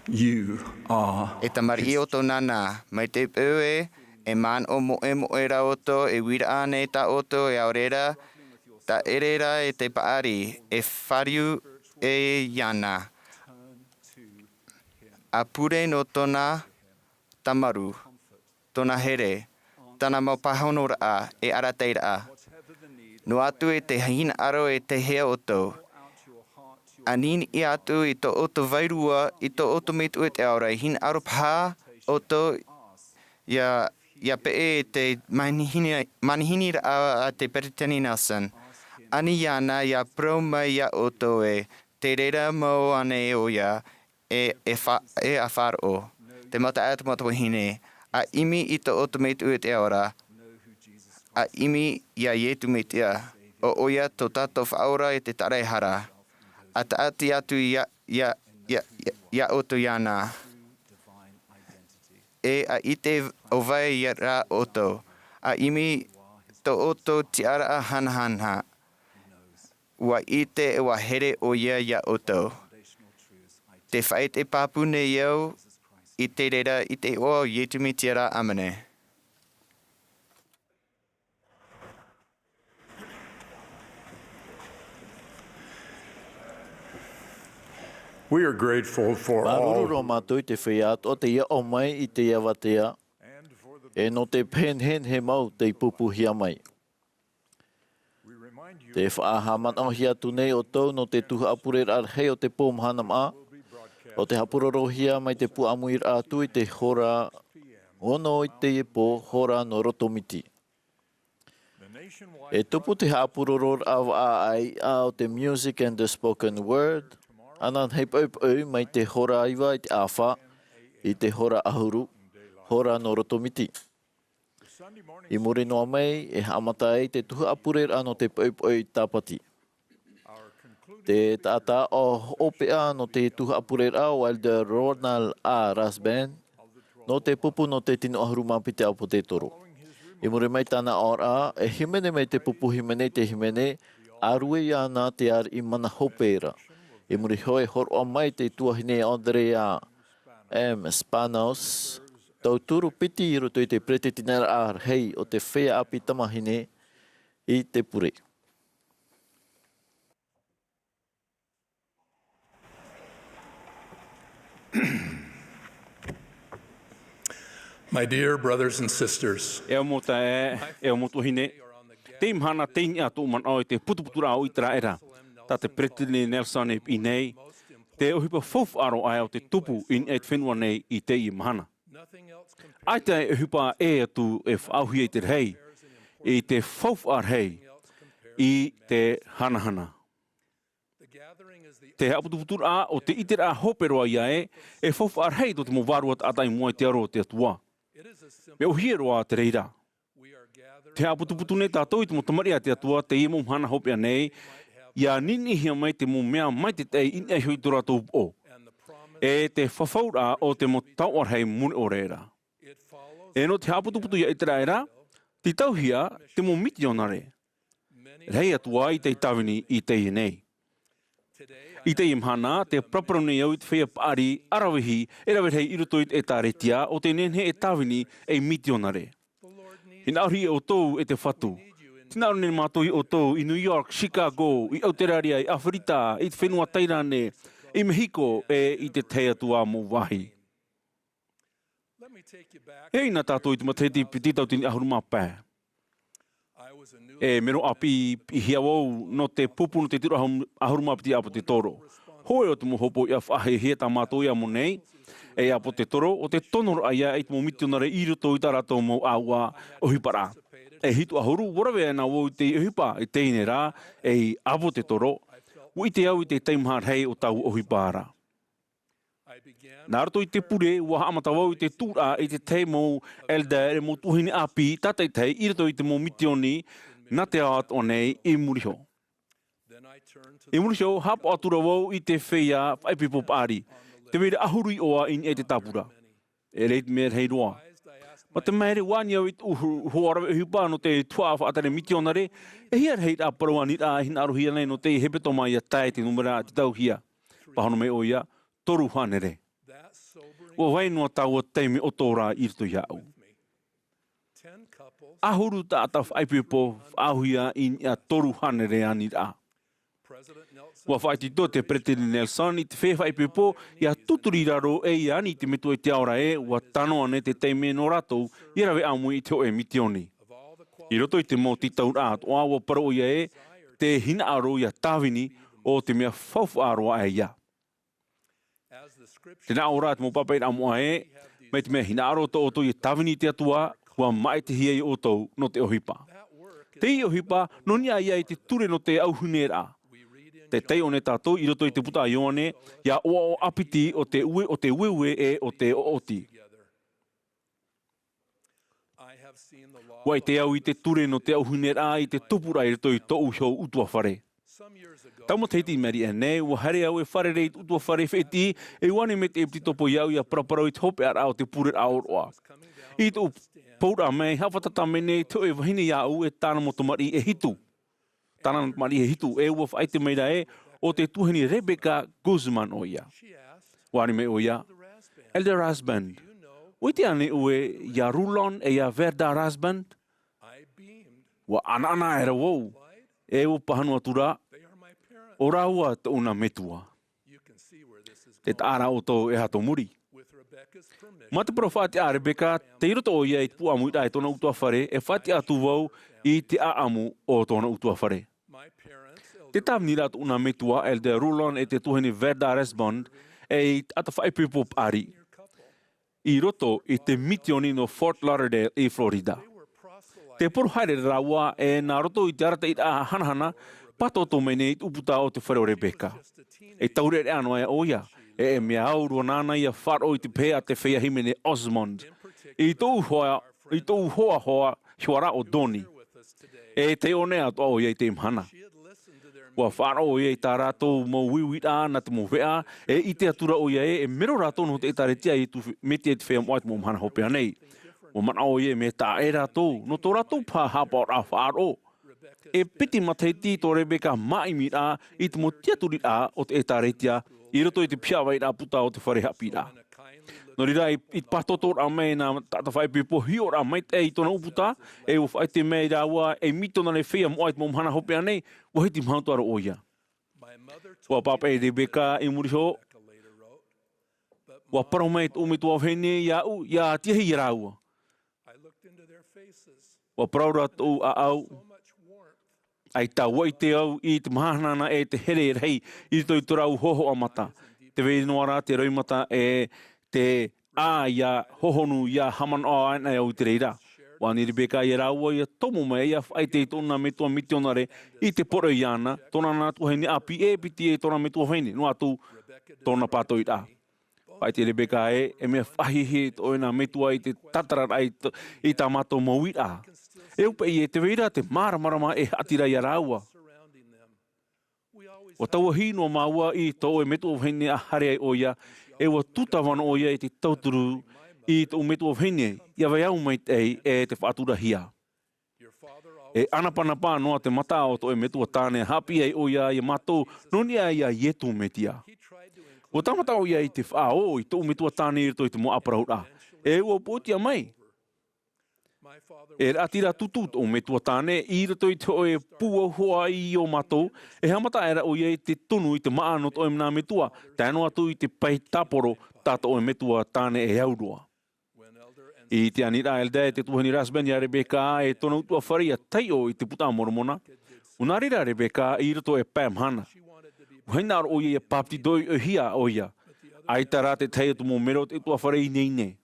You are E tamariʻi o tōna nā, mai te peu ē, e manaʻo moʻemoʻe rā ʻoutou, e uiraʻa ānei tā ʻoutou, e ʻaore rā, tāʻere rā e te paʻari, e fāriu e iāna. A pure nō tōna tāmarū, tōna here, tāna mau pāhonoraʻa e arataʻiraʻa. Noa atu i te hinaʻaro e tahi ʻoutou. A niniʻi atu i tō ʻoutou vairua, i tō ʻoutou Metua i te Ao ra, e hinaʻaro paha ʻoutou ia ʻia peʻe i te manihini, manihiniraʻa a te Peresideni Nelson. Ani iāna ʻia parau mai iā ʻoutou ē, tē reira mau ānei ʻoia, e, e fa-, e ʻa faʻaroʻo. Te mau taeaʻe, te mau tuahine, ʻa ʻimi i tō ʻoutou Metua i te ao ra, ʻa ʻimi iā Iesu Mesia, ʻo ʻoia tō tātou Faʻaora i te tāraehara, ʻa tāʻati atu iā, iā, iā, iā, iā ʻoutou iāna. E ʻa ʻite ʻo vai rā ʻoutou, ʻa ʻimi tō ʻoutou tiʻaraʻa hanahana. ʻUa ʻite e ʻua here ʻoia iā ʻoutou. Tē faʻaʻite pāpū nei au i te reira i te iʻoa o Iesu Mesia rā, ʻāmene. We are grateful for all. Māuruuru roa mātou i te feiā atoʻa tei aʻo mai i teie avatea, e nō te penehenehe mau tei pupuhia mai. Te faʻahaʻamanaʻohia atu nei ʻoutou nō te tuhaʻa pureraʻa rahi o te pō mahana maʻa, ʻo tē haʻapūrorohia mai te puaʻamuiraʻa atu i te hora ono i teie pō, hora nō Roto Miti. E tupu te haʻapūrororaʻa vaʻa ʻāiʻa o te Music and the Spoken Word, ananahi poʻipoʻi mai te hora iva i te ʻāfa, i te hora ʻahuru, hora nō Roto Miti. I muri noa mai, e haʻamata ai te tuhaʻa pureraʻa nō te poʻipoʻi Tāpati. Te taʻata hoʻopeʻa nō te tuhaʻa pureraʻa ʻo Elder Ronald A. Rasband, nō te pupu nō te tino ʻahuru mā piti ʻĀpotetoro. I muri mai tāna aʻoraʻa, e hīmene mai te pupu hīmene i te hīmene, ʻa rue iāna te ariʻi mana hope ra. I muri iho e hōroʻa mai te tuahine Andrea M. Spanos, tauturu piti i roto i te peresideni rahi o te feiā ʻāpī tamāhine i te pure. My dear brothers and sisters, E au mau taeaʻe, e au mau tuahine, teie mahana tei niʻa tōʻu manaʻo i te putuputuraʻa o ʻĪteraʻera, tā te Peresideni Nelson e piʻi nei, te ʻohipa faufaʻa roa aʻe o te tupu i niʻa i te fenua nei i teie mahana. ʻAita e ʻohipa ʻē atu e faʻaauhia i te rahi, i te faufaʻa rahi, i te hanahana. Te haʻaputuputuraʻa ʻo te ʻiteraʻa hope roa ia ē, e faufaʻa rahi tō te mau vārua taʻata i mua i te aro o te Atua. Mea ʻōhie roa te reira. Te haʻaputuputu nei tātou i te mau tamariʻi a te Atua, teie mau mahana hopeʻa nei, ʻia niniʻihia mai te mau mea maitaʻi i niʻa iho i tō rātou upoʻo. E te fafauraʻa o te mau taoʻa rahi mure ʻore ra. E nō te haʻaputuputu ia ʻĪteraʻera, tītauhia te mau mitionare. Rahi atu ā i tei tāvini i teie nei. I teie mahana, tē paraparau nei au i te feiā paʻari ʻaravihi e rave rahi i roto i te ʻĒtārētia ʻo tē nehenehe e tāvini ei mitionare. Hinaʻaro hia ʻoutou e te Fatu. Hinaʻaro nei mātou ia ʻoutou i New York, Chicago, i ʻAuteraria, i ʻAfirita, i te fenua Tairane, i Mehiko, e i te tahi atu ā mau vāhi. E ʻaina tātou i te matahiti piti tauatini ʻahuru mā pae. E mero ʻāpī, piʻihia vau nō te pupu nō te tino ʻahuru mā piti ʻĀpotetoro. Hōʻē o te mau hopoiʻa faʻahiahia tā mātou e amo nei, ei ʻĀpotetoro, ʻo te tonoraʻa ia i te mau mitionare i roto i tā rātou mau ʻāua ʻohiparaʻa. E hitu ʻahuru, ʻua rave ana vau i te ʻohipa i teie nei rā, ei ʻĀpotetoro, ʻua ʻite au i te teimaha rahi o taua ʻohipa ra. Nā roto i te pure, ʻua haʻamata vau i te tuʻuraʻa i te tahi mau elder e mau tuahine ʻāpī tātaʻitahi i roto i te mau mitioni nā te ao atoʻa nei i muri iho. I muri iho, haʻapaʻo atura vau i te feiā faʻaipoipo paʻari, tē vai ra ʻahuru iʻoa i niʻa i te tāpura. E ʻere i te mea rahi roa. Mā te maere, ʻua ani au i te ʻu-, hoa rave ʻohipa nō te tuhaʻa faʻatere mitionare, e hia rahi rā parau aniraʻa e hinaʻarohia nei nō te hepetoma ʻia tae i te nūmera tītauhia. Pāhono mai ʻoia, toru hānere. ʻUa vai noa taua taime ʻoto ra i roto iāʻu. ʻAhuru taʻata faʻaipoipo faʻaauhia i niʻa toru hānere aniraʻa. ʻUa faʻaitoito te Peresideni Nelson i te feiā faʻaipoipo ʻia tūturi i raro e ʻia ani i te Metua i te Ao ra ē, ʻua tano ānei te taime nō rātou ʻia rave ʻāmui i te hōʻē mitioni. I roto i te mau tītauraʻa atoʻa, ʻua parau ʻoia ē, te hinaʻaro ʻia tāvini, ʻo te mea faufaʻa roa aʻe ia. Tē nā ʻō ra te mau pāpaʻiraʻa moʻa ē, mai te mea hinaʻaro tō ʻoutou ʻia tāvini i te Atua, ʻUa māʻitihia ʻoutou nō te ʻohipa. Teie ʻohipa, nō niʻa ia i te ture nō te auahineraʻa. Tē taiʻo nei tātou i roto i te puta a Ioane, ʻia ʻoaʻoa ʻāpiti ʻo te ue, ʻo te ueue ʻe ʻo te ʻoʻoti. ʻUa ʻite au i te ture nō te auahineraʻa i te tupuraʻa i roto i tōʻu iho ʻutuāfare. Tau matahiti i maʻiri aʻe nei, ʻua haere au e fārerei i te ʻutuāfare i Fētī, ʻe ʻua ani mai te ʻepitopo iāʻu ʻia paraparau i te hopeʻaraʻa o te pureraʻa ʻōroʻa. I tōʻu pouraʻa mai, haʻafātata mai nei te hōʻē vahine iāʻu e tāna mau tamariʻi e hitu. Tāna mau tamariʻi e hitu, ʻe ʻua faʻaʻite mai ra ē, ʻo te tuahine Rebecca Guzman ʻoia. ʻUa ani mai ʻoia, "Elder Rasband, ʻua ʻite ānei ʻoe ia Rulon ʻe ia Verda Rasband?" ʻUa ʻanaʻana aʻera vau, ʻe ʻua pāhono atu ra, "ʻO rāua tōʻu nā metua." Tē taʻa ra ʻoutou e aha tō muri. Mā te parau faʻatiʻa a Rebecca, tei roto ʻoia i te pūʻamuiraʻa i tōna ʻutuāfare, e faʻatiʻa atu vau i te ʻāʻamu o tōna ʻutuāfare. Tē tāviniraʻa tōʻu nā metua, Elder Rulon ʻe te tuahine Verda Rasband, ʻe i te taʻata faʻaipoipo paʻari i roto i te mitioni nō Fort Lauderdale i Florida. Tē poro haere ra rāua, ʻe nā roto i te arataʻiraʻa hanahana, pātōtō mai nei i te ʻūputa o te fare o Rebecca. E taureʻareʻa noa aʻe ʻoia, ʻe e mea au roa nāna ʻia faʻaroʻo i te pehe a te feiā hīmene Osmond. I tōʻu hoa, i tōʻu hoa, hoa, hiʻoraʻa ʻo Donnie. ʻE taiʻo nei atoʻa ʻoia i teie mahana. ʻUa faʻaroʻo ʻoia i tā rātou mau uiuiraʻa nā te mau veʻa, ʻe ʻite atu ra ʻoia ē, e mero rātou nō te ʻĒtārētia a Iesu Mesia te Feiā Moʻa i te mau mahana hopeʻa nei. ʻUa manaʻo ʻoia e mea taʻa ʻē rātou, nō tō rātou paha haʻapaʻoraʻa faʻaroʻo. E piti matahiti tō Rebecca māʻimiraʻa i te mau tiʻaturiraʻa o te ʻĒtārētia, i roto i te pihaʻi vairaʻa puta o te fare haʻapiʻiraʻa. Nō reira, i, i pātōtōraʻa mai nā taʻata faʻaipoipo, hiʻoraʻa maitaʻi i tōna ʻūputa, ʻe ʻua faʻaʻite mai rāua ei mitionare feiā moʻa i te mau mahana hopeʻa nei, ʻua hiti maitaʻi roa ʻoia. ʻUa pāpaʻi Rebecca i muri iho, ʻua parau mai tōʻu metua vahine iāʻu, ʻia tiahi ia rāua. ʻUa parau ra tōʻu ʻāʻau, ʻaita ʻua ʻite au i te mahana ʻe te here rahi i roto i tō rāua hōhoʻa mata. Tē vai noa ra te roimata ʻe te ʻā ʻia hohonu, ʻia haʻamanaʻo anaʻe au i te reira. ʻUa ani Rebecca ia rāua ʻia tomo mai ʻia faʻaʻite i tōna metua mitionare i te poroʻi iāna, tōna nā tuahine ʻāpī e piti ʻe tōna metua vahine, noa atu tōna pātoʻiraʻa. Faʻaʻite Rebecca ē, e mea faʻahiahia tō ʻoe nā metua i te tātararaʻa i t-, i tā mātou mau uiraʻa. E au paʻi ē, tē vai ra te māramarama e haʻati ra ia rāua. ʻUa tauahi noa māua i tō ʻoe metua vahine a haere ai ʻoia, ʻe ʻua tūtava noa ʻoia i te tauturu i tōʻu metua vahine, ʻia vai au maitaʻi ʻe te faʻaturahia. E ʻanapanapa noa te mata o tō ʻoe metua tāne a haʻapiʻi ai ʻoia ia mātou, nō niʻa ia Iesu Mesia. ʻUa tāmata ʻoia i te faʻaō i tōʻu metua tāne i roto i te mau ʻāparauraʻa. ʻE ʻua pōtiʻa mai. E raʻatira tūtū tōʻu metua tāne i roto i te hōʻē pūauhoa i ō mātou, e haʻamata aʻera ʻoia i te tunu i te māʻa nō tō ʻoe nā metua, tae noa atu i te pae tāporo tā tō ʻoe metua tāne e au roa. I te aniraʻa a Elder ʻe te tuahine Rasband ia Rebecca ʻe tōna ʻutuāfare ʻia taiʻo i te Buka a Moromona, ʻua nā reira Rebecca i roto e pae mahana. ʻUa hinaʻaro ʻoia ʻia bāpetizohia ʻoia, ʻaita rā te tahi atu mau mero o te ʻutuāfare i ineine.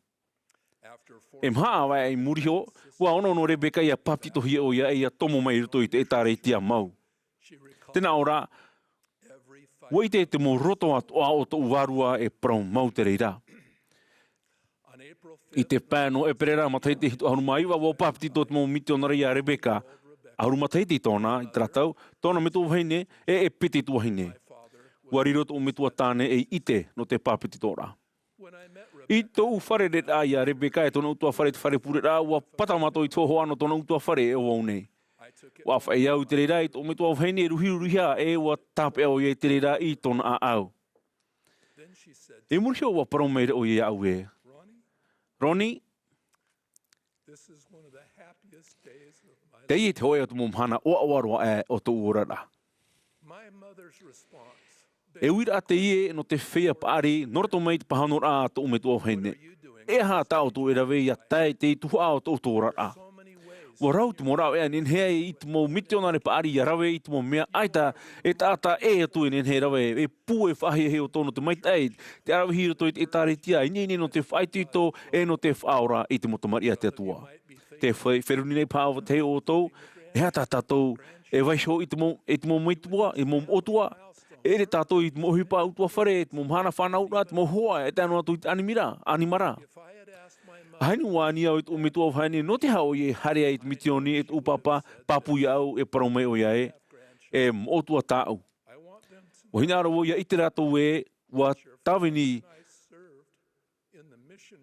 E maha ʻāvae i muri iho, ʻua onoono Rebecca ʻia bāpetizohia ʻoia ʻe ʻia tomo mai i roto i te ʻĒtārētia mau. Tē nā ʻō ra, ʻua ʻite te mau roto atoʻa o tōʻu vārua e parau mau te reira. I te pae nō ʻEperēra matahiti hitu ʻahuru mā iva, ʻua bāpetizo te mau mitionare ia Rebecca, ʻahuru matahiti tōna i terā tau, tōna metua vahine, ʻe e piti tuahine. ʻUa riro tōʻu metua tāne ei ʻite nō te bāpetizoraʻa. I tōʻu fārereiraʻa ia Rebecca ʻe tōna ʻutuāfare i te fare pureraʻa, ʻua pata mātou i te hōhoʻa nō tōna ʻutuāfare ʻe ʻo vau nei. ʻUa ʻāfaʻi au i te reira i tōʻu metua vahine e ruhiruhia ʻe ʻua tāpeʻa ʻoia i te reira i tōna ʻāʻau. I muri iho ʻua parau maira ʻoia iāʻu ē, Ronnie, teie te hōʻē o te mau mahana ʻoaʻoa roa aʻe o tōʻu oraraʻa. E uiraʻa teie nō te feiā paʻari, nō roto mai i te pāhonoraʻa a tōʻu metua vahine. E aha tā ʻoutou e rave ʻia tae i te tuhaʻa o tō ʻoutou oraraʻa? Ua rau te mau rāveʻa e nehenehe ai te mau mitionare paʻari ia rave i te mau mea ʻaita e taʻata ʻē atu e nehenehe e rave, e pū e faʻahiahia ʻoutou nō te maitaʻi, te ʻaravihi i roto i te ʻĒkālesia, ineine nō te faʻaitoito, e nō te faʻaora i te mau tamariʻi a te Atua. Te fe-, feruri nei paha ʻo vetahi o ʻoutou, e aha tā tātou e vaiiho i te mau, i te mau metua, i te mau moʻotua, e ʻere tātou i te mau ʻohipa ʻutuāfare, i te mau mahana fānauraʻa, te mau hoa, e tae noa atu i te ʻanimira-, ʻanimara. ʻAhani ua ani au i tōʻu metua vahine, nō te aha ʻoia e haere ai i te mitioni, e tōʻu pāpā, pāpū iāʻu, e parau mai ʻoia ē, e moʻotua tāʻu. Ua hinaʻaro vau ia ʻite rātou ē, ua tāvini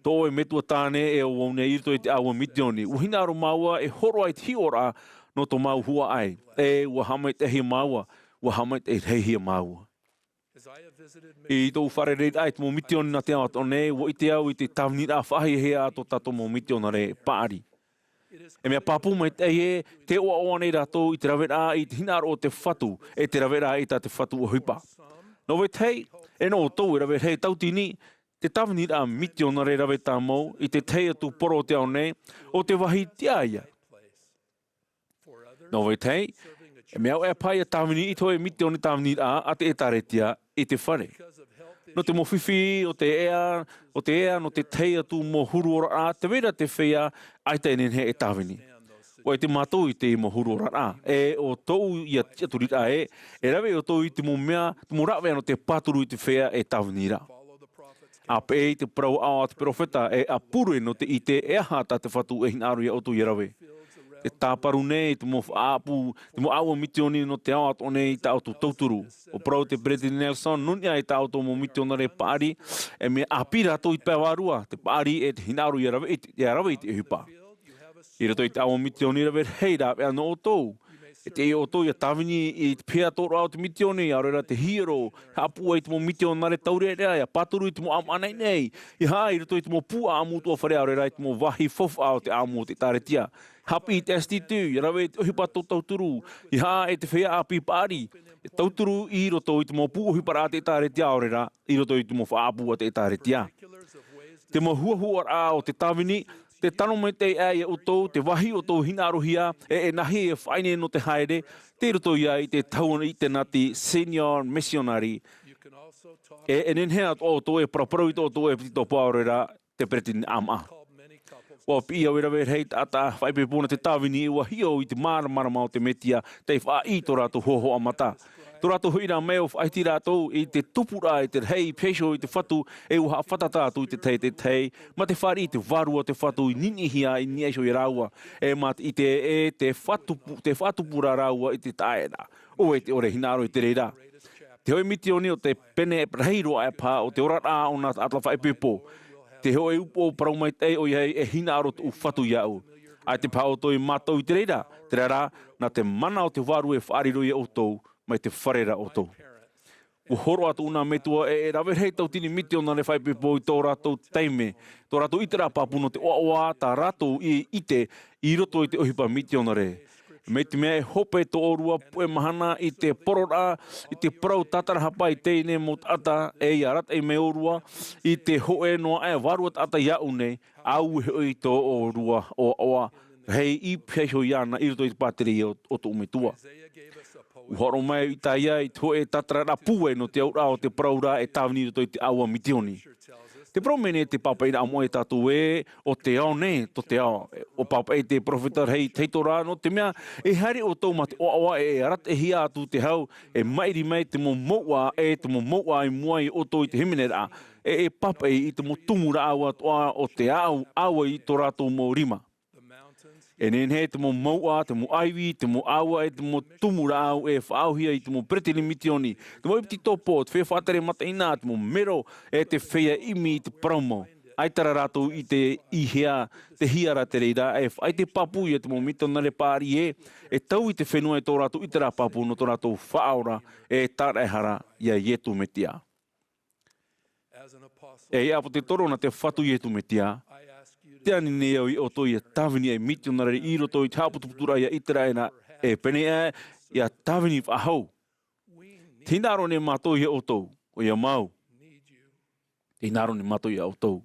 tō ʻoe metua tāne e ʻo vau nei i roto i te ʻāua mitioni. Ua hinaʻaro māua e hōroʻa i te hiʻoraʻa nō tō māua huaʻai. E ua haʻamaitaʻihia māua, ua haʻamaitaʻi-rahi-hia māua. I tōʻu fārereiraʻa i te mau mitioni nā te ao atoʻa nei, ua ʻite au i te tāviniraʻa faʻahiahia a tō tātou mau mitionare paʻari. E mea pāpū maitaʻi ē, tē ʻoaʻoa nei rātou i te raveraʻa i te hinaʻaro o te Fatu, e te raveraʻa i tā te Fatu ʻohipa. Nō vetahi, e nō ʻoutou e rave rahi tautini, te tāviniraʻa mitionare rave tāmau i te tahi atu poro o te ao nei, ʻo te vāhi tiʻa ia. Nō vetahi, e mea auaʻe paha ia tāvini i te hōʻē mitioni tāviniraʻa a te ʻĒkālesia i te fare. Nō te mau fifi o te ea, o te ea nō te tahi atu mau huru oraraʻa, tē vai ra te feiā ʻaita e nehenehe e tāvini. ʻUa ʻite mātou i te mau huru oraraʻa, e ʻo tōʻu ia tiʻaturiraʻa ē, e rave ʻoutou i te mau mea, te mau rāveʻa nō te pāturu i te feiā e tāvini ra. ʻA peʻe i te parau ʻāʻau a te peropheta, e ʻapure nō te ʻite e aha tā te Fatu e hinaʻaro ia ʻoutou ia rave. Tē tāparu nei te mau faʻaʻapu, te mau ʻāua mitioni nō te ao atoʻa nei i tā ʻoutou tauturu. ʻUa parau te Peresideni Nelson, nō niʻa i tā ʻoutou mau mitionare paʻari, e mea ʻāpī rātou i te pae vārua, te paʻari e te hinaʻaro ia rave i te, ia rave i te ʻohipa. I roto i te ʻāua mitioni rave rahi rāveʻa nō ʻoutou. E tiʻa ʻoutou ia tāvini i te piha tōroʻa o te mitioni, ʻaore rā te hiero, haʻapūai i te mau mitionare taureʻareʻa, ia pāturu i te mau ʻāmaʻa nainai, ia haʻa i roto i te mau pū ʻāʻamu ʻutuāfare, ʻaore rā i te mau vāhi faufaʻa o te ʻāʻamu o te ʻĒkālesia. Haʻapiʻi i te Institute, ia rave i te ʻohipa tō tauturu, ia haʻa i te feiā ʻāpī paʻari, e tauturu i roto i te mau pū ʻohiparaʻa a te ʻĒkālesia, ʻaore rā, i roto i te mau faʻaʻapu a te ʻĒkālesia. Te mau huahuaraʻa o te tāvini, tē tano maitaʻi aʻe ia ʻoutou, te vāhi ʻoutou hinaʻarohia, e, e nāhea e faʻaineine nō te haere, tei roto ia i te tahua itenati senior missionary. E, e nehenehe atoʻa ʻoutou e paraparau i tō ʻoutou ʻepitetopa, ʻaore rā, te peretiteni ʻāmaʻa. ʻUa piʻi au e rave rahi taʻata faʻaipoipo nā te tāvini, ʻua hiʻo i te māramarama o te Mesia, tei faʻaʻī i tō rātou hohoʻa mata. Tō rātou hoʻi rā mea ʻua faʻahiti rātou i te tupuraʻa, i te rahi i pihaʻi iho i te Fatu, e ʻua haʻafātata atu i te tahi, te tahi, mā te fāriʻi i te Vārua o te Fatu i niniʻihia i niʻa iho ia rāua, e mā te ʻite e te faʻatupu, te faʻatupu ra rāua i te taʻata. ʻO vai te ʻore e hinaʻaro i te reira? Te hōʻē mitioni ʻo te pene rahi roa aʻe paha o te oraraʻa o nā taʻata faʻaipoipo. Te hōʻē upoʻo parau maitaʻi ʻoia hoʻi, e hinaʻaro tōʻu Fatu iāʻu. ʻAita paha ʻoutou e mātau i te reira, terā rā, nā te mana o te Vārua e faʻariro ia ʻoutou, mai te fare ra ʻoutou. ʻUa hōroʻa tōʻu nā metua e, e rave rahi tautini mitionare faʻaipoipo i tō rātou taime, tō rātou ʻiteraʻa pāpū nō te ʻoaʻoa tā rātou i ʻite i roto i te ʻohipa mitionare. Mai te mea e hope tō ʻōrua puʻe mahana i te pororaʻa, i te parau tātarahapa i teie nei mau taʻata, e ʻia arataʻi mai ʻōrua i te hōʻē noa aʻe vārua taʻata iāʻu nei, ʻaore hoʻi tō ʻōrua ʻoaʻoa, rahi i pihaʻi iho iāna i roto i te pātireia o, o tōʻu metua. ʻUa hōroʻa mai ʻo Itaia i te hōʻē tātarahapa pūai nō te auraʻa o te parau ra e tāvini i roto i te ʻāua mitioni. Tē parau mai nei te pāpaʻiraʻa moʻa ia tātou ē, ʻo te ao nei, tō te ao. ʻUa pāpaʻi te peropheta rahi i te tahito ra, nō te mea, e haere ʻoutou mā te ʻoaʻoa e, e arataʻihia atu te hau, e maʻiri mai te mau mouʻa, e te mau mouʻa i mua ia ʻoutou i te hīmeneraʻa, e, e pāpaʻi i te mau tumu rāʻau atoʻa o te ʻāʻau, ʻāua i tō rātou mau rima. E nehenehe te mau mouʻa, te mau ʻāivi, te mau ʻāua, e te mau tumu rāʻau e faʻaauhia i te mau peretiteni mitioni, te mau ʻepitetopa, te feiā faʻatere mataʻeinaʻa, te mau mero, e te feiā ʻimi i te parau mau. ʻAita rā rātou i ʻite i hea te hiara te reira, e faʻaʻite pāpū ia te mau mitionare paʻari ē, e taui te fenua e tō rātou ʻiteraʻa pāpū nō tō rātou Faʻaora, e tāraʻehara ia Iesu Mesia. E ʻāpōsetolo nā te Fatu Iesu Mesia, tē ani nei au ia ʻoutou ia tāvini ei mitionare i roto i te haʻaputuputuraʻa ia Iteraera, e pēneiaʻe, ia tāvini faʻahou. Tē hinaʻaro nei mātou ia ʻoutou, ʻoia mau. Tē hinaʻaro nei mātou ia ʻoutou.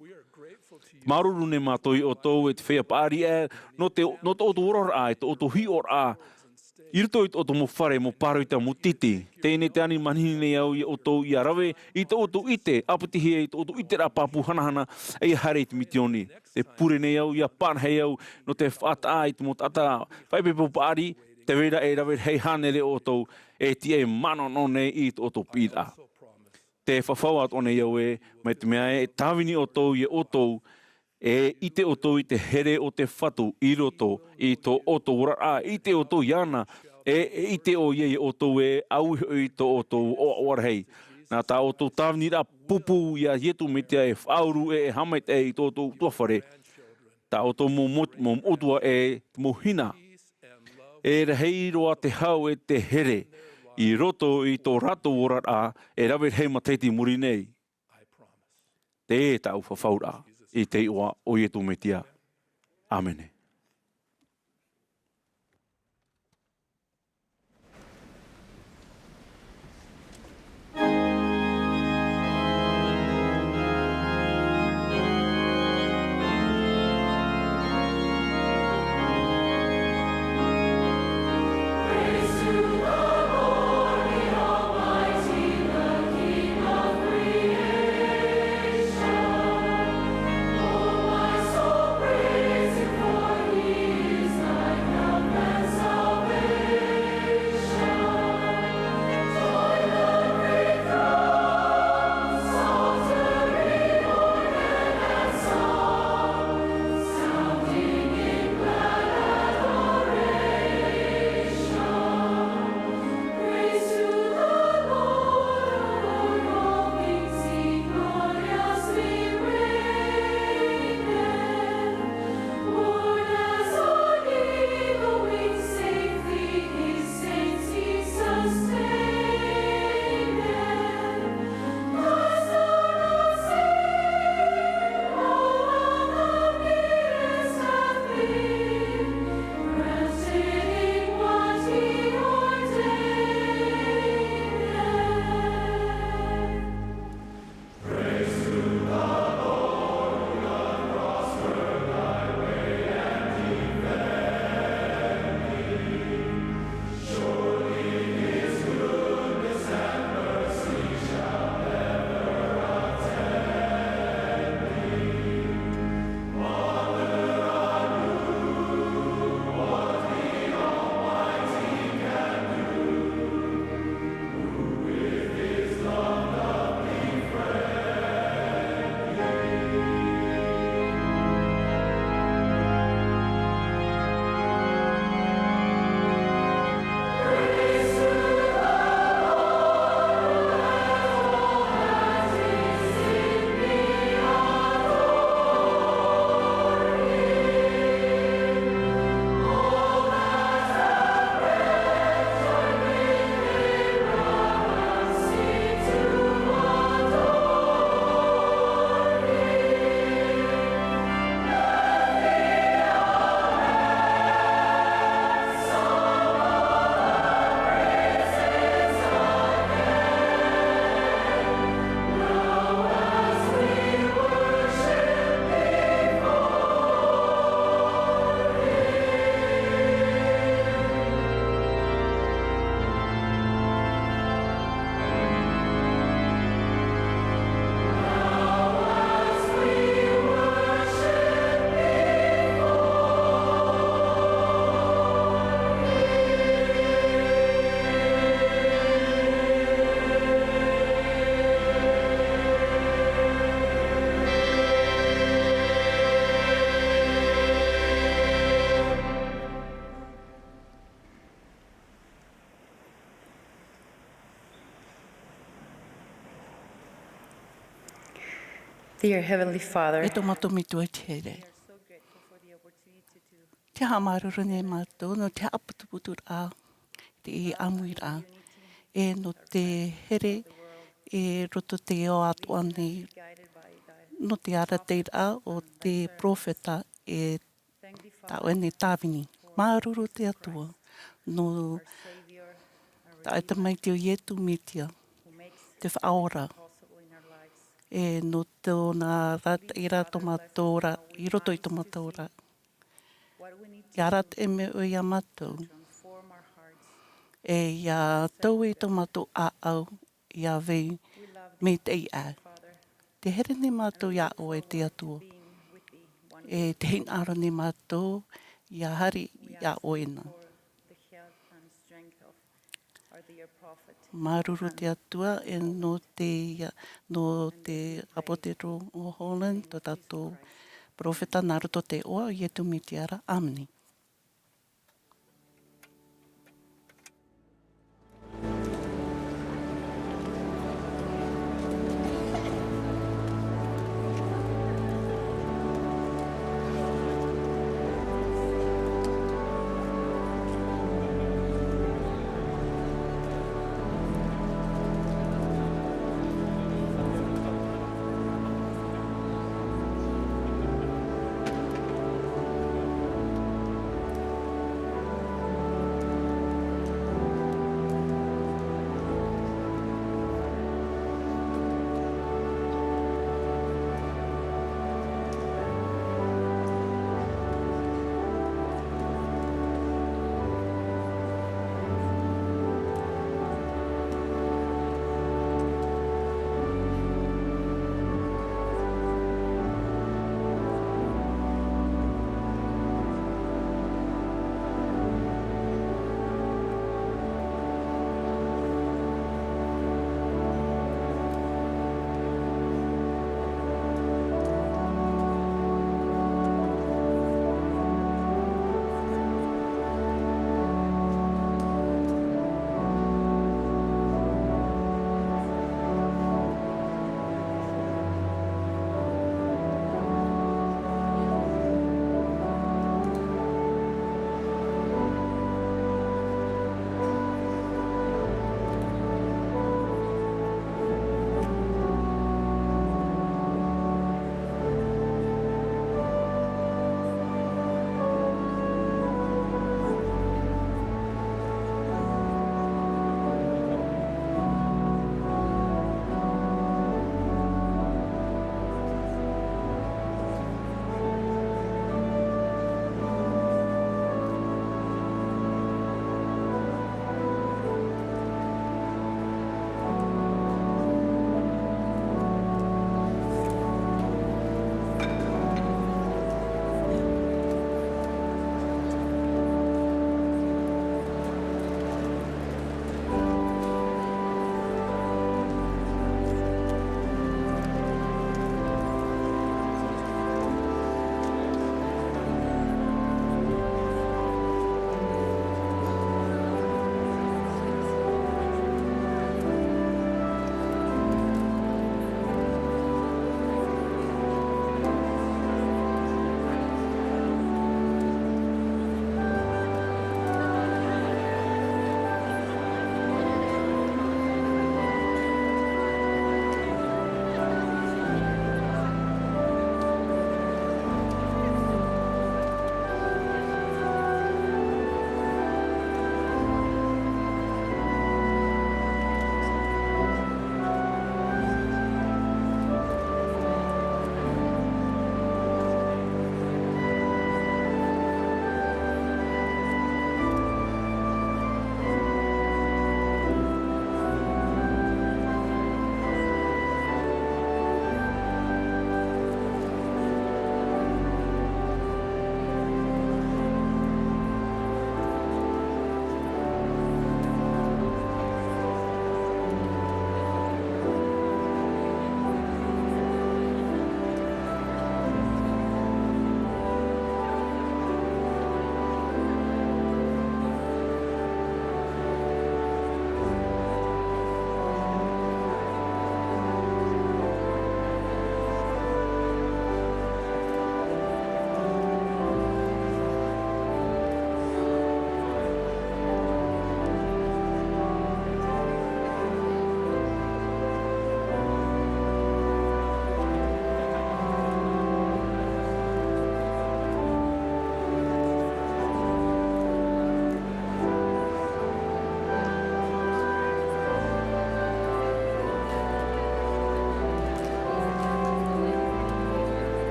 Māuruuru nei mātou iā ʻoutou e te feiā paʻari ē, nō te, nō tō ʻoutou oraraʻa, e tō ʻoutou hiʻoraʻa, i roto i tō ʻoutou mau fare, mau pāroita, mau tītī. Teie nei te ani, manihini nei au iā ʻoutou ʻia rave i tō ʻoutou ʻite, ʻāpitihia i tō ʻoutou ʻiteraʻa pāpū hanahana, ʻia haere i te misiōni. E pure nei au, ʻia pārahi au, nō te faʻataʻa i te mau taʻata, faʻaipoipo paʻari, tē vai ra e rave rahi hānere ʻoutou, e tiʻa e manaʻo nei i tō ʻoutou piʻiraʻa. Tē fafau atoʻa nei au ē, mai te mea ē, e tāvini ʻoutou iā ʻoutou, e ʻite ʻoutou i te here o te Fatu i roto i tō ʻoutou oraraʻa, ʻite ʻoutou iāna, e, e ʻite ʻoia iā ʻoutou ē, auē hoʻi tō ʻoutou ʻoaʻoa rahi. Nā tā ʻoutou tāviniraʻa pūpū iā Iesu Mesia e faʻauru e, e haʻamaitaʻi i tō ʻoutou ʻutuāfare. Tā ʻoutou mau mo-, mau moʻotua e mau hina. E rahi roa te hau e te here i roto i tō rātou oraraʻa e rave rahi matahiti i muri nei. Teie tāʻu fafauraʻa i te iʻoa o Iesu Mesia. ʻĀmene. Dear Heavenly Father, e tō mātou Metua i te here, te haʻamāuruuru nei mātou nō te haʻaputuputuraʻa, te ʻāmuiraʻa, e nō te here i roto i te ao atoʻa nei, nō te arataʻiraʻa o te peropheta e tāʻoe nei tāvini. Māuruuru te Atua, nō tā ʻoe Tamaiti ʻo Iesu Mesia, te Faʻaora. E nō tōna arataʻi ra tō mātou ra, i roto i tō mātou ra. Ia arataʻi mai ʻoe iā mātou. E ia taui tō mātou ʻāʻau, ia vai maitaʻi ʻā. Te haere nei mātou iā ʻoe te Atua. E te hinaʻaro nei mātou, ia haere iā ʻoe na. Māuruuru te Atua, e nō te, nō te ʻāpōsetolo o Holland, tō tātou peropheta nā roto i te iʻoa o Iesu Mesia ra. ʻĀmene.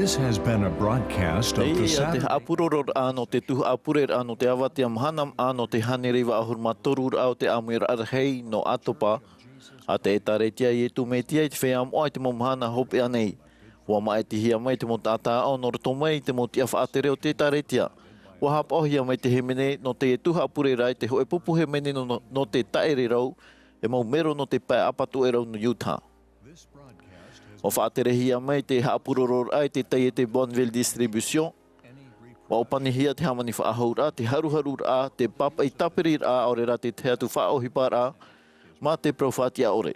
This has been a broadcast of the Teie ia te Saturday. Haʻapurororaʻa nō te tuhaʻa pureraʻa nō te avatea mahana maʻa nō te hānere iva ʻahuru mā toru raʻa o te ʻāmuiraʻa rahi nō ʻAtopa. A te ʻĒtāretia a Iesu Mesia i te feiā moʻa i te mau mahana hopeʻa nei. ʻUa māʻitihia mai te mau taʻata aʻo nō roto mai i te mau tiʻa faʻatere o te ʻĒtāretia. ʻUa haʻapaʻohia mai te hīmene nō te tuhaʻa pureraʻa i te hōʻē pupu hīmene nō, nō te taʻere rau, e mau mero nō te pae ʻapatoʻerau nō Utah. ʻUa faʻaterehia mai te haʻapurororaʻa i te taiete Bonneville Distribution. ʻUa ʻōpanihia te hāmani faʻahouraʻa, te haruharuraʻa, te pāpaʻi tāpiriraʻa, ʻaore rā te tahi atu faʻaʻohiparaʻa, mā te parau faʻatiʻa ʻore.